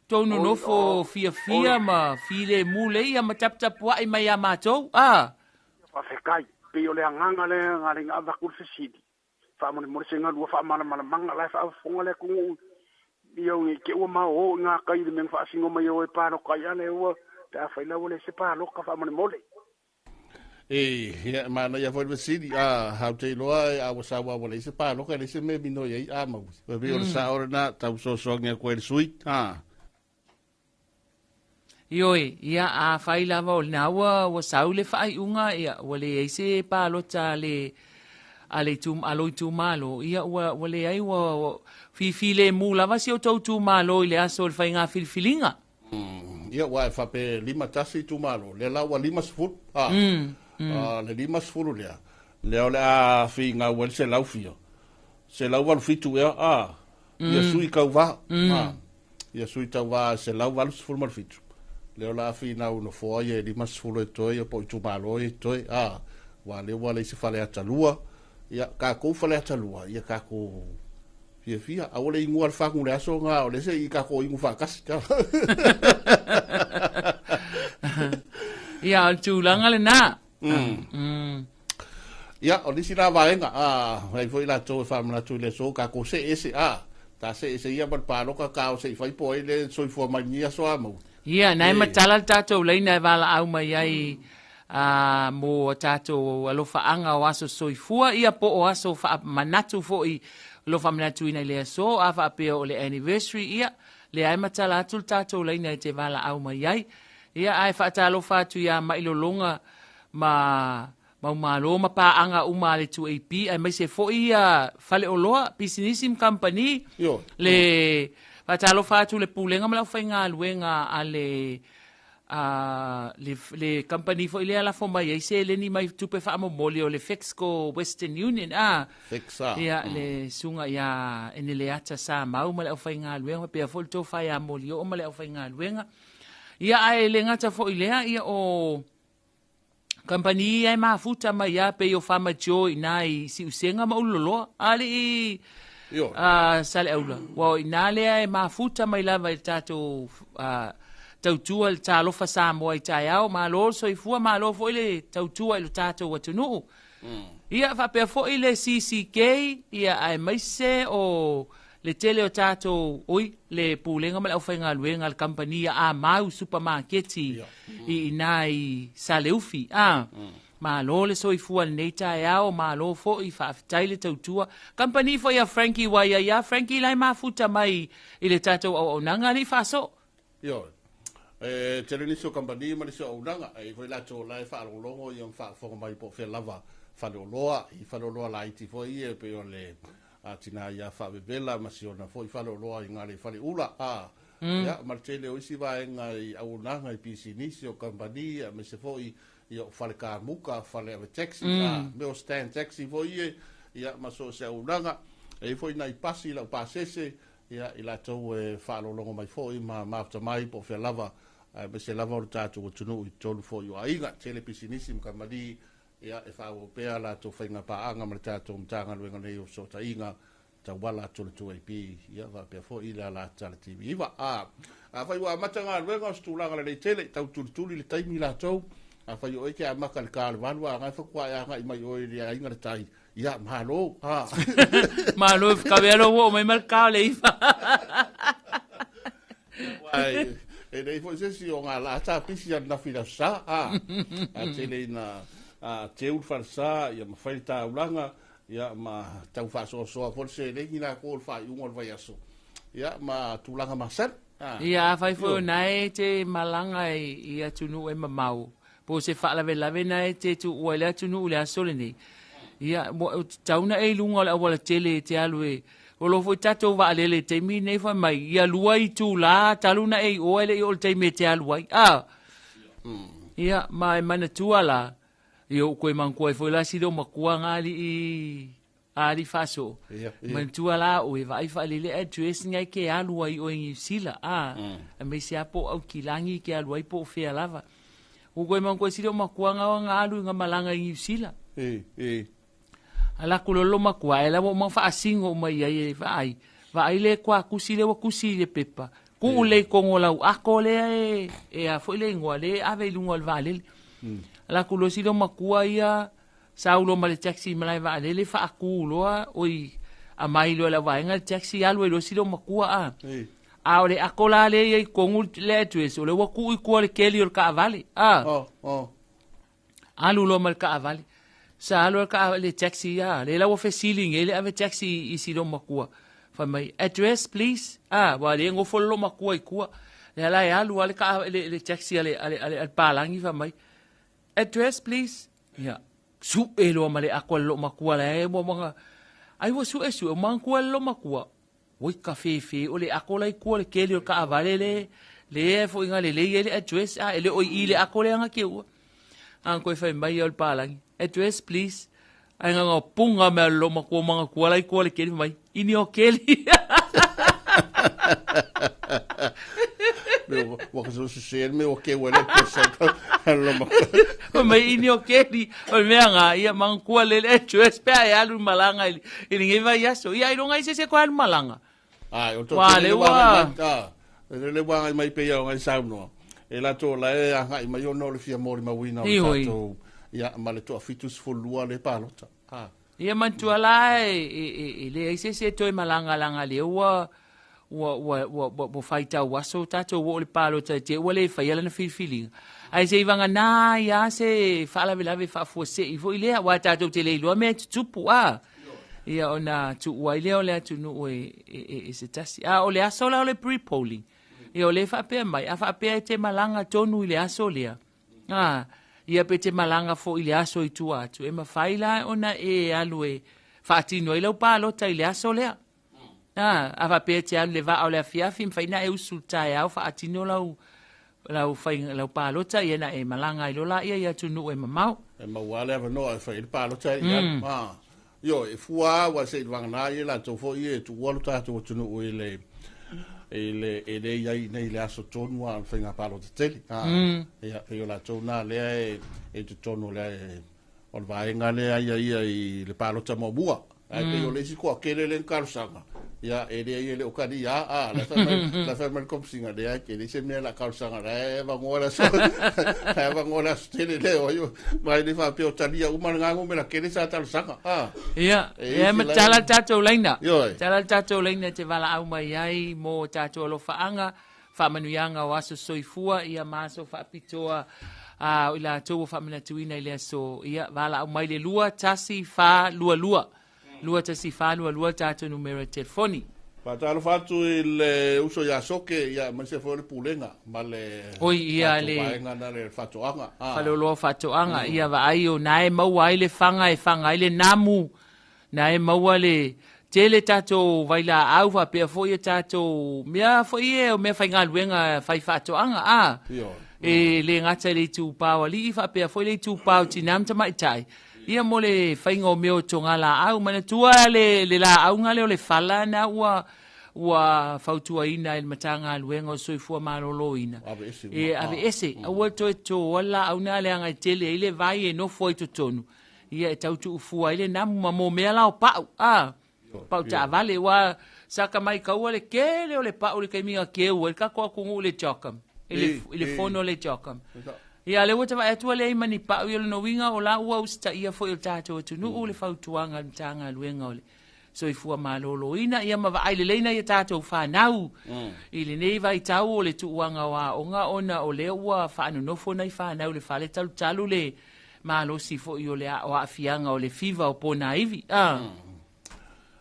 tou oi, nonofo o, oi, fiafia ma filemu lei ia ma taputapuai mai ia matou. Ah. faafetai. Pei o le agaga lea na le na avatu le fesili. Faamolemole se galua faamalamalamaga la e faafofoga le atunuu. Ia o ke ua ma o i ngā kai le mea na faasino mai o e paloka ai ale ua pe afai la ua le se paloka faamolemole. E, ia, manaia foi le fesili, a, hau te iloa, e, a ua sau a ua leai se paloka, e leai se mea e minoi ai, a mau. Ua pei o le sao lena, tau fesoasoani atu ai le sui, a. Ioe, ia afai lava o lena ua, ua sau le faaiuga, ia, ua leai se palota a le, a le itum, a lou itumalo, ia ua, ua leai, ua, ua fifilemu lava si o tou itumalo i le aso o le faiga filifiliga. Ia, ua e faapea e 51 itumalo, lea la ua 50, a, a, le 50 lea, lea o le a finau ai le selau fia, 187 ea, a, ia sui tauvā, a, ia sui tauvā e 187, lea o le a finau nofoa ia e 50 e toe, ia po o itumalo ia e toe, a, ua lea ua leai se faleata lua, ia, tatou faleata lua, ia tatou fiafia, aua le inua le fagu le aso ngā, o le se i tatou inu faatasi. Ia, o le tulaga lena. Ia, o nisi la vaega, a, ai foi latou e faamanatu i le aso, tatou see ese, a, ta see ese ia ma le paloka, ka o se i fai po ai le soifua mai ni aso a mau. Ia, na e E, matala le tatou laina e valaau mai ai a, mo a tatou alofaaga o aso soifua, ia po o aso faamanatu foi, lo faamanatuina i le aso, a faapea o le anniversary, ia, lea e matala atu le tatou laina e te valaau mai ai. Ia, ae faatalofa atu iā Mailologa ma maumalo ma paaga uma a le 2AP, aemaise foi ia faleoloa, pisinisi ma kamupani, ioe. le faatalofa atu le pulega ma le aufaigaluega a le a, le, le kamupani foi lea lafo mai ai seleni mai tupe faamomoli o le Fexco Western Union, a, Fexa. ia, le suga ia Eneleata Samau ma le aufaigaluega, faapea foi le tofa ia Molioo ma le aufaigaluega. Ia, ae le gata foi lea, ia o kamupani ia e mafuta mai ia pei o Farmer Joe i nā i Siusega ma Ululoloa, alii Ioe. a Saleaula. Ua o i nā lea e mafuta mai lava i le tatou a, tautua le talofa Samoa i taeao, malo le soifua, malo foi le tautua i le tatou atunuu. Ia, faapea foi le CCK, ia, aemaise o Le tele o tatou, oi, le pulega ma le aufaigaluega a le kamupani a Amau Supamaketi i inā i Saleufi, a. Malo le soifua i lenei taeao, malo foi, faafetai le tautua. Kamupani foi a Frankie ua i ai a Frankie la e mafuta mai i le tatou auaunaga alii faasoo. Ioe. E tele nisi o kamupani ma nisi o auaunaga, e i ai foi latou o la e faalogologo ia ma faafofoga mai po o fea lava faleoloa, i faleoloa laiti foi ia e pei o le tina ia Faavevela ma si ona foi faleoloa i Galeifaleula, a, ia, ma le tele o isi vaega i auaunaga i pisinisi o kamupani aemaise foi ia o fale kamuka, fale ave taxi, a, mea o stand taxi foi ia, ia, ma so o se auaunaga. E i ai foi nai pasi laupasese, Ia, i latou e faalogologo mai foi ma mafuta mai po o fea lava, aemaise lava o le tatou atunuu i totonu foi o aiga, tele pisinisi ma kamupani, ia, e faaauau pea a latou faiga paaga ma le tatou Matagaluega nei o Fesootaiga, tauala atu i le 2AP, ia, faapea foi le alata le TV9. A, afai ua amata galuega, o se tulaga lelei tele, tau tulituli le taimi latou, afai o oe e te amata i le ta o le 8, a o na e faatoa e agai mai oe i le aiga le tai, Ia, malo. Ha. Malo, kawea lo ua o mai ma le ka o le ifa. Ai, e nei foi se si o ngā la tā pisi a nafi la sa. Ha. A tele ina a te uru whare ia ma whai tā ulanga, ia ma tau whaasoasoa fo le seleni la ko le whaiunga o le vaiaso. Ia ma tulaga masani. Ha. Ia, a fai foi o nae te malanga i atunuu e mamao. Po o se faalavelave na e te tuua i le atunuu i le aso lenei. Ia, ua tatau ona e i luga o le aualatele e te alu e o lo o foi tatou vaalele i le taimi lenei fai mai, ia lua itulā talu ona e i o ae le i oo i le taimi e te alu ai. A! Ia, ma e manatua la, ia ua toe manatua ai foi la sili o matua nga alii Ali faaso. Manatua la oe vaai faalele address ngai ke alu ai oe i Niu Sila a aemaise a po o Aukilagi ke alu ai po o fea lava. Ua koe manatua sili o matua nga nga alu i nga malaga i Niu Sila. Ala ku lolo matua e la ua uma faasingo uma i ai e vaai. Vaai le kua kusi le ua kusi i le pepa. Kuu le i kogo lau ako lea e e a foi le igoa le ave i luga o le vaalele. Ala ku loa sili o matua ia Sau loa ma le taxi i malae vaalele faatu loa oi amai loa i lau vaega le taxi alu ai loa sila o matua a. A o le ako la lea ia i totonu le address o lea ua tuu i tua le keli o le taavale a. Oh, oh. Alu loa ma le taavale. Sa alu le taavale le taxi a lea la ua fesili nei le ave taxi i sila o matua. Fai mai address please. A ua le nofo le loomatua i tua. Lea la e alu a le le, le taxi a le a le a le, a le palagi fai mai address please. Ia, suʻe loa ma le ako a le loomatua la e ua ai ua suʻesuʻe ua manatua e le loomatua oi ka fefe o le ako la i tua le keli o le kaavale le le foi nga lelei ai le address a e le o i le ako le anga ke ua a koe fai mai o le palangi address please ai nga nga punga me lo matua manatua la i tua le keli mai ini o keli Me ua ka so se me o ke wele ko sa lo ma. O mai ini o keli o mea nga ia mangkua le le address pe ai alu malanga i i ngai vai aso. Ia i longa i se se ko alu malanga. Ai o to le wa ta. Le le wa mai pe ia ngai sau no. E la to la e ngai mai ono le fia mori mawina o tatou. Ia ma le to 72 le palota. Ah. Ia manatua la e leai se isi e toe malagalanga lea ua ua ua ua ua ua faitau aso tatou ua oo i le palota i te ua le faia lana filifiliga. Ae se i vagana ai lava se faalavelave faafuasei foi lea aua tatou te le iloa mea e tutupu a. Ia ona tuu ai lea o le atunuu e, e, e, e se tasi. A o le aso la o le pre-polling, ia o lea e faapea mai, a faapea e te malaga tonu i le aso lea, A, ia pe te malaga foi i le aso i tua atu, e mafai la ona e alu e faatino ai lau palota i le aso lea. A, a faapea e te alu i le vaa o le afiafi, mafai na e usu i le taeao faatino lau, lau, fai, lau palota, ia na e malaga ai loa laia i atunuu e mamao. E maua lava le avanoa e fai ai le palota i alu. A, Ioe, e fua lava aua se i vagana ai e latou foi e tuua lo tatou atunuu i le i le e le i ai nei le aso tonu a o le faiga palota tele. A, ia, pei o latou na lea e i totonu o le o le vaega lea ia ia i le palota muamua. Ae pei o le isi toatele lea na talosaga, ia, e leai e le o talia, a, la e fai mai, la e fai mai le Komesina, leai, e leai se mea o le a talosaga, la e avanoa le aso, la e avanoa le aso tele lea, o ai, ma e le faapea o talia uma lena numera tele sa talosaga, a. Ia, E ia isi ma la tala le tatou laina. Ioe. Tala le tatou laina e te valaau mai ai mo tatou alofaaga, faamanuiaga o aso soifua, ia ma aso faapitoa a o i latou ua faamanatuina i le aso. Ia, valaau mai le 2 1 4 2 2. 2 1 4 2 2 tatou numera telefoni. Faatalofa atu i le uso ia Soke, ia, aemaise foi o le Pulega ma le Oi, ia, tatou le vaega na le faatoaga. A. Faleoloa faatoaga, ia vaai o na e maua ai le faga e faga ai le namu, na e maua le tele tatou vailaau faapea foi e tatou mea foi e o mea faigaluega fai faatoaga a. Ioe. E le gata i le itupa o alii faapea foi le itupa o tinā ma tamaitai. Ia mo le faiga o mea o toga laau. Manatua le laauga lea o le fala na ua ua fautuaina e le Matagaluega o Soifua Maloloina. Aveese uma. E aveese. Aua toe toa le laau na leaga e tele ai le vai e nofo ai totonu. Ia e tau tuufua ai le namu ma mo mea la o pau. A, pau taavale ua saka mai kaua le kele o le pau le taimi keu ai le tatou atunuu i le Jockum. I le, i le fono le Jockum. Ia le ua tavaai atu le ai mani pau i o le noinga o la ua usitaia foi o le tatou atunuu le fautuaga a le Matagaluega o le Soifua Maloloina. Ia ma vaai lelei nai a tatou fanau i lenei vaitau o le tuuaga o aoga ona o lea ua faanonofo nai fanau i le fale talutalu le malosi foi o le o aafiaga o le fiva o ponaivi. Ah.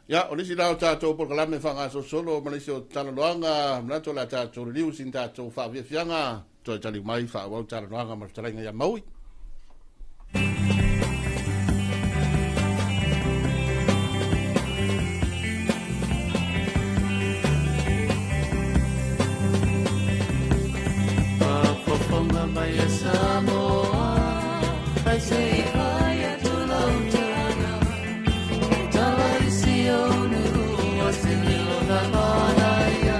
Ia, o le isi la o tatou polokalame faagasolosolo ma le isi o talanoaga, manatu o le a tatou liliu sina tatou faafiafiaga, toe taliu mai faaauau talanoaga ma le fetalaiga ia Maui. Faafofoga mai e Samoa, ai se i fai atu lau tala. Tala i si ou nuu, o se lilo na manaia.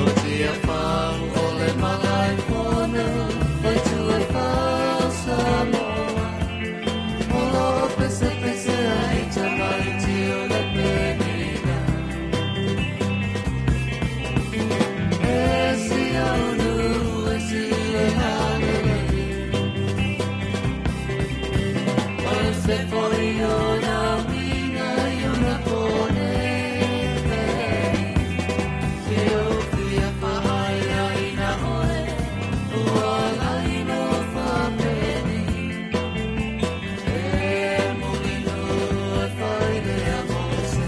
O tia fau o le Malaefono, o tu e fau Samoa. O lo o pese pese ai tamaiti o le penina. E si au nuu, e si le halelei. O se foi o na uiga i ona kone. Se o fia whaai ina oe, ua laino whapeni. E mulino e whailea mo se.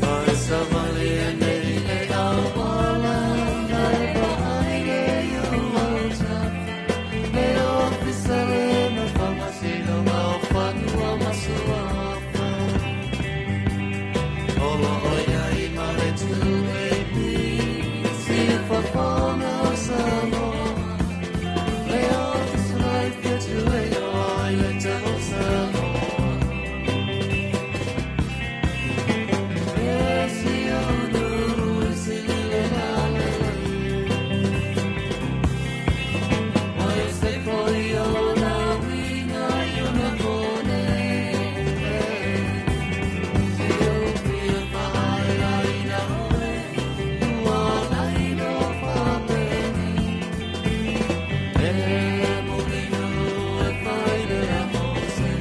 Ai sa vale e nei le awala, nai vaai le iuauta. Le ofisa le na whangasino ngā o whanua masuafa. Olo o ia i mare tu e pi, si e whawhana o Samoa. Le ofisa lai whitu e o ai le te o Samoa. E si au nuu, e si le halelei. Oi se foi o na uiga i ona kone. Se o fia whaai ina oe, ua laino whapeni. E mulino e whailea mo se.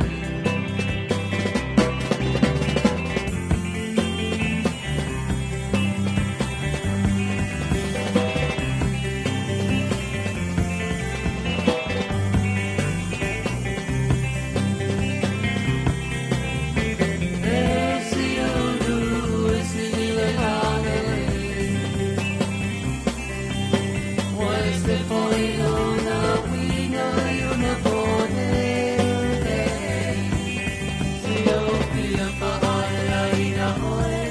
E si au nuu, e si le halelei. Oi se foi o na uiga i ona kone. Se o fia whaai ina oe,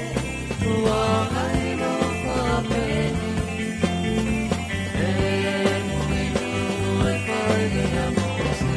ua laino whapeni. E mulino e whailea mo se.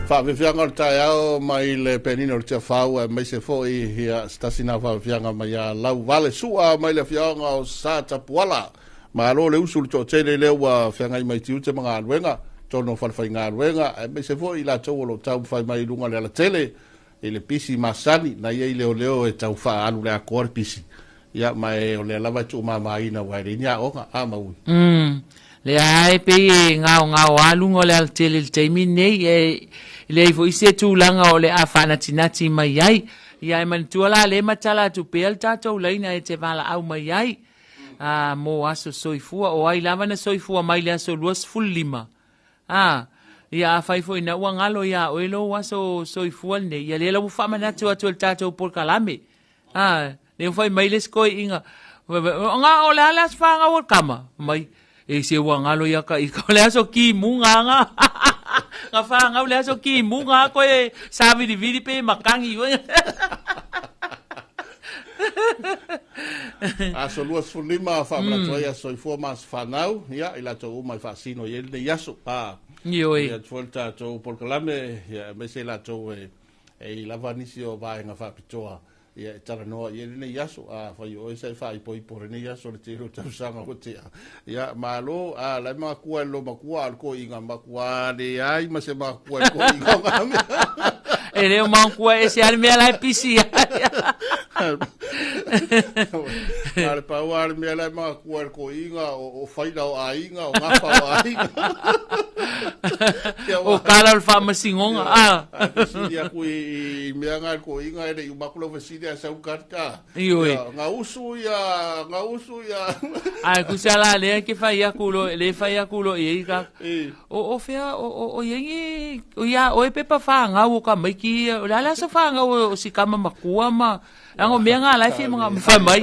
Faafiafiaga o le taeao mai le penina o le Tiafau aemaise foi ia se tasi na faafiafiaga mai ia Lauvale Sua mai le afioaga o Satapuala. Malo le usu le toatele lea ua feagai mai tiute ma galuega totonu o falefaigaluega aemaise foi i latou o lo o taumafai mai i luga o le alatele i le pisi masani na ia i leoleo e tau faaalu le atoa le pisi. Ia ma e o lea lava e tuumamaina aua e leai ni aoga a Maui. Lea e pei e gaogao luga o le alatele i le taimi lenei, e leai foi se tulaga o le a faanatinati mai ai. Ia e manatua la lea e matala atu pea le tatou laina e te valaau mai ai mo aso soifua. O ai lava na soifua mai le aso 25. Ia afai foi na ua galo iā oe lou aso soifua lenei, ia lea la ua faamanatu atu e le tatou polokalame. Lea ua fai mai le isi toeaiina, nga o le a le aso fanau o le tama? Mai, e se ua galo ia ka ika, o le aso kimuga nga. Nga fanau le aso kimuga koe savilivili pe makangi. Aso 25 faamanatu ai aso soifua ma aso fanau, ia i latou uma e faasino i ai lenei aso. Ioe. Ia atu foi le tatou polokalame, ia aemaise i latou e i lava nisi o vaega faapitoa ia e talanoa i ai lenei aso. Afai o oe sa e faaipoipo lenei aso le tele o tausaga ua tea. Ia malo, la e makua e lo makua a o le toeaina makua leai ma se makua i le toeaina o ngā mea. E le o makua e se ale mea la e pisi ai. A le pau a le mea la e makua e le toeaina o faila o aiga, o gafa o aiga. O kala o le faamasinoga. A fesili aku i mea nga le toeaina e le i uma atu lau fesili ae sau tali. Ioe. Ia, gausu ia, gausu ia. Ae kusa la lea ke fai aku lo, le fai aku lo i ei ka. O o fea o o o ia ni o ia o e pepa whangau o ka maiki o le ala so whangau o si kama makua ma ango mea ngā lai fia mga fai mai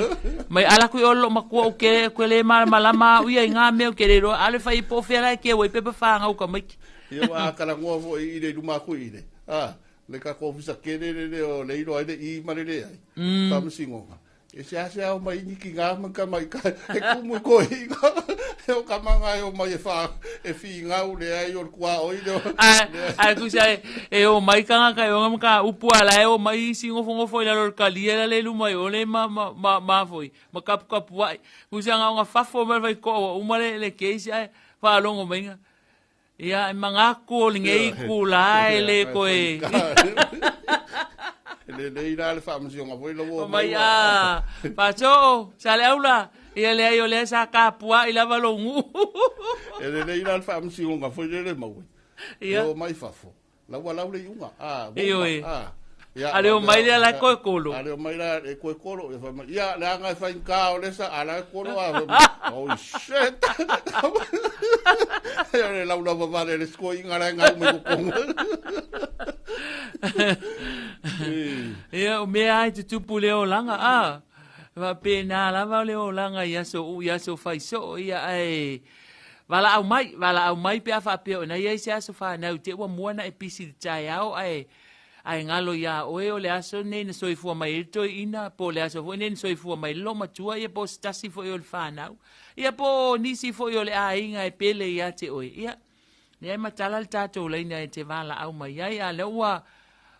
mai ala kui o lo makua o ke ke le ma malama o ia i ngā mea o ke le roa ale fai po fea lai ke o e pepa whangau ka maiki. Ia wa karangoa fo i le luma aku i le. Le ka ofisa kele le le o le iloa ai le i ma le leai. Faamasinoga. E seasea o mai ni ki ngā ma ka mai ka e kumu i koe inga. E o ka manga e o mai e wha e whii ngau le ai o le kua oi le o. Ai kusa e o mai kanga ka e o ngam ka upu ala e o mai isi ngofo ngofo i lalo le kalia la le luma i o le ma ma ma ma foi ma kapu kapu ai. Kusa nga o nga fafo mai vai ko o uma le le keisi ai whaalongo mai nga. Ia, e mangaku o lenei kula e le koe. Le lei la le faamasinoga foi lau o mai a Faso, sa le aula. Ia le ai o lea sa kapua'i lava lou nuu. E lelei la le faamasinoga foi lele maue. Ia. E o mai fafo. Lau ua lau le iuga. A, ua Ioe. uma. A. Ia, A le o mai lea la e koe kolo. A le o mai la e koe kolo. Ia fai mai, ia, leaga e faigata o le sa, a la e kolo a. Fai mai, oh shit. Ia le lau lava vale le skoinga la e ngau mai totonu. Ia, o mea ai tutupu le olaga, a. Faapena lava o le olaga i aso u, i aso fai soo, ia, ae valaau mai, valaau mai pe a faapea o na i ai se aso fanau te ua mua na e pisi i le taeao ae ae galo iā oe o le aso lenei na soifua mai ai le toeaina, po o le aso foi lenei na soifua mai ai le loomatua, ia po o se tasi foi o le fanau, ia po o nisi foi o le aiga e pele ia te oe. Ia, lea e matala le tatou laina e te valaau mai ai, a lea ua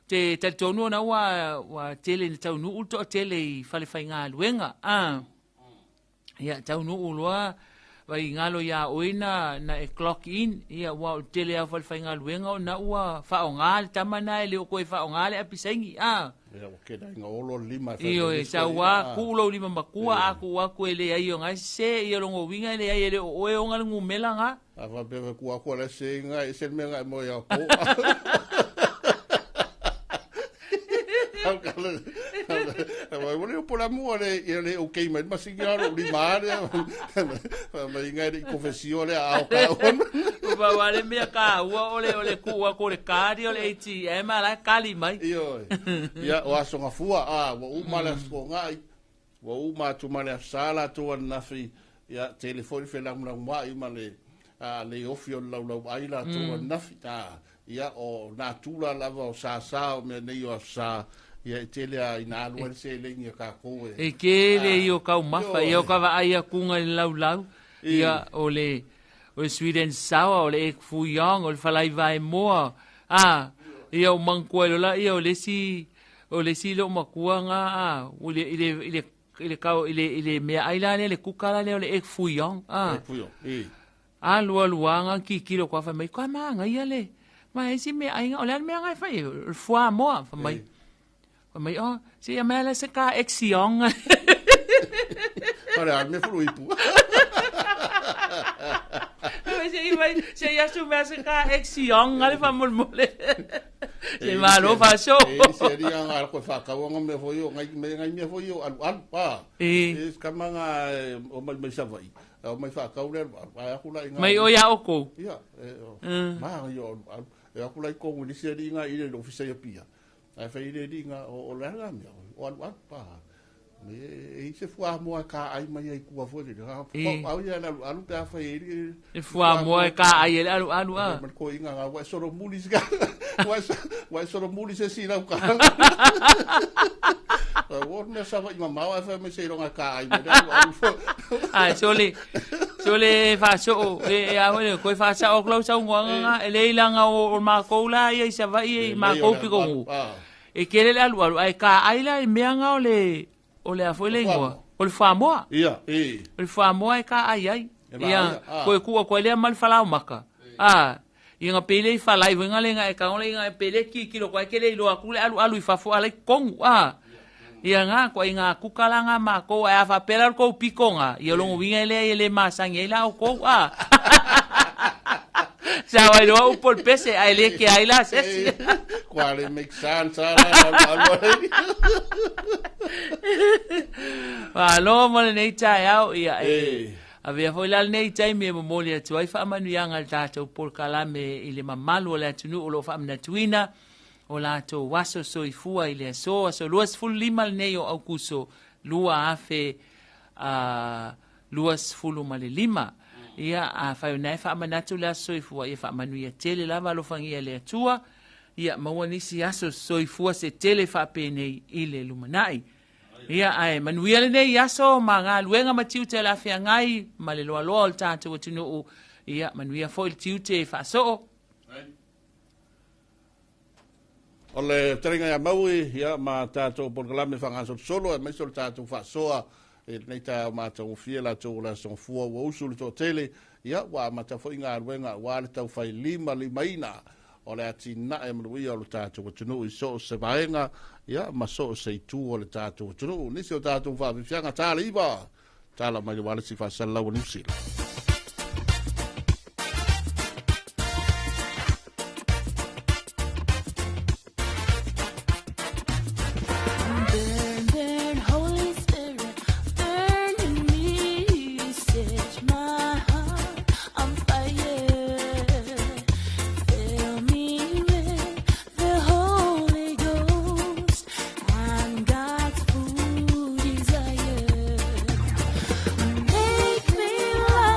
te talitonu ona ua, ua tele ina taunuu le toatele i falefaigaluega. Ia, taunuu loa, vai galo iā oe na, na e clock in, ia, ua o le tele lava o falefaigaluega ona ua faaaoga le tama na e le o toe faaaoga le apisaini, a. Ia, ua kena ina olo le lima e fai Ioe, sau a, tuu lou lima matua, a tuu atu e leai o na e sese, ia lona uiga e leai e le o oe e ona le numera na. A faapea e tuu atu a la e sese ina e ese le mea na e moe a po. Wai o pola mua le ia le okay mai masini alo li ma le mai ngai le confessio le a o ka on. Ua wa le mea ka ua o le o le ku a ko le kari o le ATM a la kali mai. Io. Ia o aso ngafua a ua uma le aso ngai. Ua uma atu ma le aso sa latou ananafi ia tele foi le felagulagumai ma le le ofi o le laulauai latou ananafi. Ia o natura lava o sasa o mea nei o aso sa ia e tele a ina alu ai le seleni a tatou e. E tele ia o taumafa, ia o ka vaai atuga i le laulau, ia o le o le sweet and sour, o le egg foo young, o le falai vaemoa, a. Ia o manatua ai loa laia o le isi o le isi loomatua lena a i le i le i le i le kao i le i le meaai la lea le kuka la lea o le egg fouillon a. Egg fouillon, e. Alu alu lava na tilotilo atu lava fai mai, Toa manaia le ma e isi meaai na, o le a le mea na e fai ai? O le fuamoa, fai mai. Fai mai, oh, se i aumai lava se ta exion. O le a le mea fulu ipu. Se i mai, se i asu mea se ta exion ale faamolemole. Se malo faaso. E se ali nga ala koe whakauanga mea foi o ngai me ngai mea foi o alu alu pa. E. E kama nga o mai mai Savaii. O mai whakau le alu alu. Ai aku la i nga. Mai o ia o kou. Ia, e o. Ma ngai o alu alu. E aku la i kongu ni se ali nga i le ofisa ia pia. Ae fai le alii nga o le a mea o alu alu pa. Me e i se fuamoa e ka ai mai ai kua foi le ha. Au ia le alu alu pe a fai e le Le fuamoa e ka ai e le alu alu a. Ma ko inga nga wa solo muli se wa solo muli se si lau ka. O mea sa vai mamao ai fai me se ironga ka ai me le alu alu fo. Ai sole sole faasoo e e a foi koe faasao atu lau saunoaga ga e le ilaga o makou la ia i Savaii i makou pikogu e tele le alualu ae taai la i mea ga o le o le a foi le igoa o le fuamoa Ia, e. O le fuamoa e taai ai E ia maia, a. koe tuu atu ai lea ma le falaomaka a ia na pei lea i falai foi na le na e tago le ina e pei lea tilotilo atu ai ke le iloa atu le alualu i fafo a la i totonu a ia na ituaiga kuka la na makou ae a faapea la o le tou pito na ia o lona uiga e leai e le masani ai la outou a sao ai loa upu o le pese ae le kea ai la se isi. Kua le make sense a la alu alu ai. Malo mo lenei taeao ia e avea foi la lenei taimi e momoli atu ai faamanuiaga i le tatou polokalame i le mamalu o le atunuu o lo o faamanatuina o latou aso soifua i le aso, aso 25 lenei o Aukuso 2025. Ia, afai o lena e faamanatu le aso soifua, ia faamanuia tele lava alofagia e le Atua, ia maua nisi aso soifua se tele faapenei i le lumanai. Ia, ae manuia lenei aso ma galuega ma tiute o le a feagai ma le loaloa o le tatou atunuu. Ia, manuia foi le tiute e faasoo. O le fetalaiga ia Maui, ia, ma tatou polokalame faagasolosolo aemaise o le tatou faasoa i lenei taeao matagofie latou o le Aso Gafua ua usu le toatele, ia, ua amata foi galuega aua le tau fai limalimaina o le atinae manuia o le tatou atunuu i so o se vaega, ia, ma so o se itu o le tatou atunuu. Nisi o tatou faafiafiaga tala iva, tala mai le ualesi faasalalau o Niu Sila. Burn, burn, Holy Spirit, burn in me. Set my heart on fire. Fill me with the Holy Ghost. I'm God's full desire. Make me like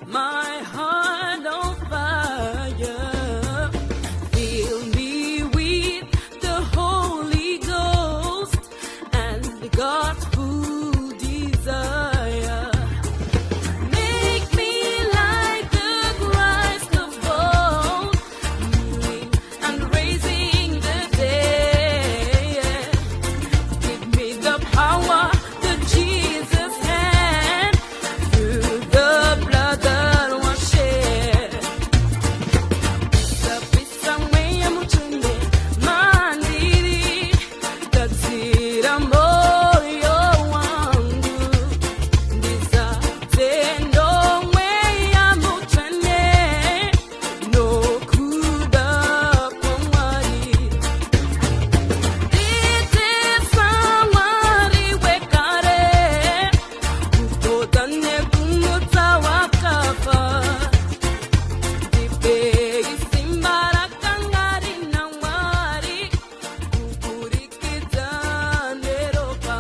my heart on fire. Fill me with the Holy Ghost and God's full desire. Make me like the Christ of old, healing and raising the dead. Give me the power that Jesus had through the blood that was shed. Pisa, pisa, mweya mutsvene, mandiri, gadzira moyo wangu. Ndizadze nomweya mutsvene, nokuda kwaMwari. Ndiite saMwari wekare, kupota nekumutsa wakafa. Ndipei simba rakanga rina Mwari, kuburikidza neropa.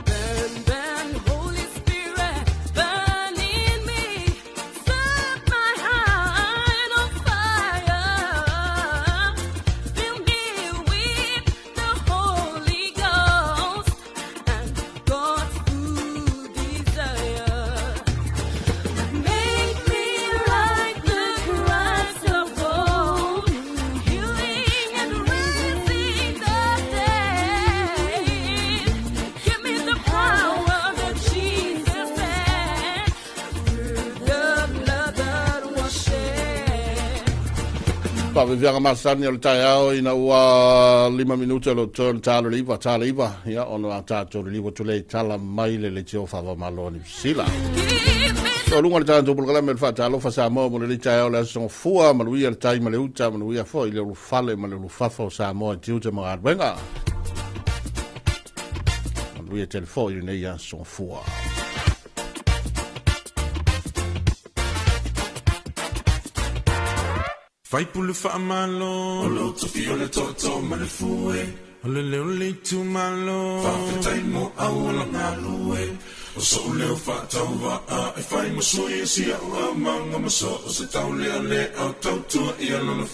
Burn, burn, Holy Spirit, burn in me. Set my heart on fire. Fill me with the Holy Ghost and God's full desire. Make me like the Christ of old, healing and raising the dead. Give me the power that Jesus had through the blood that was shed. Faaveveaga masani o le taeao ina ua 5 minute o lo turn talo le iva tala iva ia ona a tatou le liwa tule tala mai le leitio faavamalo ni sila. So lunga le tatou polokalame le faatalofa Samoa mo le taeao le aso fua maluia le tai ma le uta maluia foi le ulufale ma le ulufafa o Samoa i tiute ma galuega. Maluia tele foi i lenei aso fua. Faipulu faamalo O lou tofi o le tootoo ma le fue O le leo le itumalo Faafetai mo au ola galue O so'u leo faatauvaa E fai ma sui e sia'u aumaga ma so o se taulealea o tautua ia lona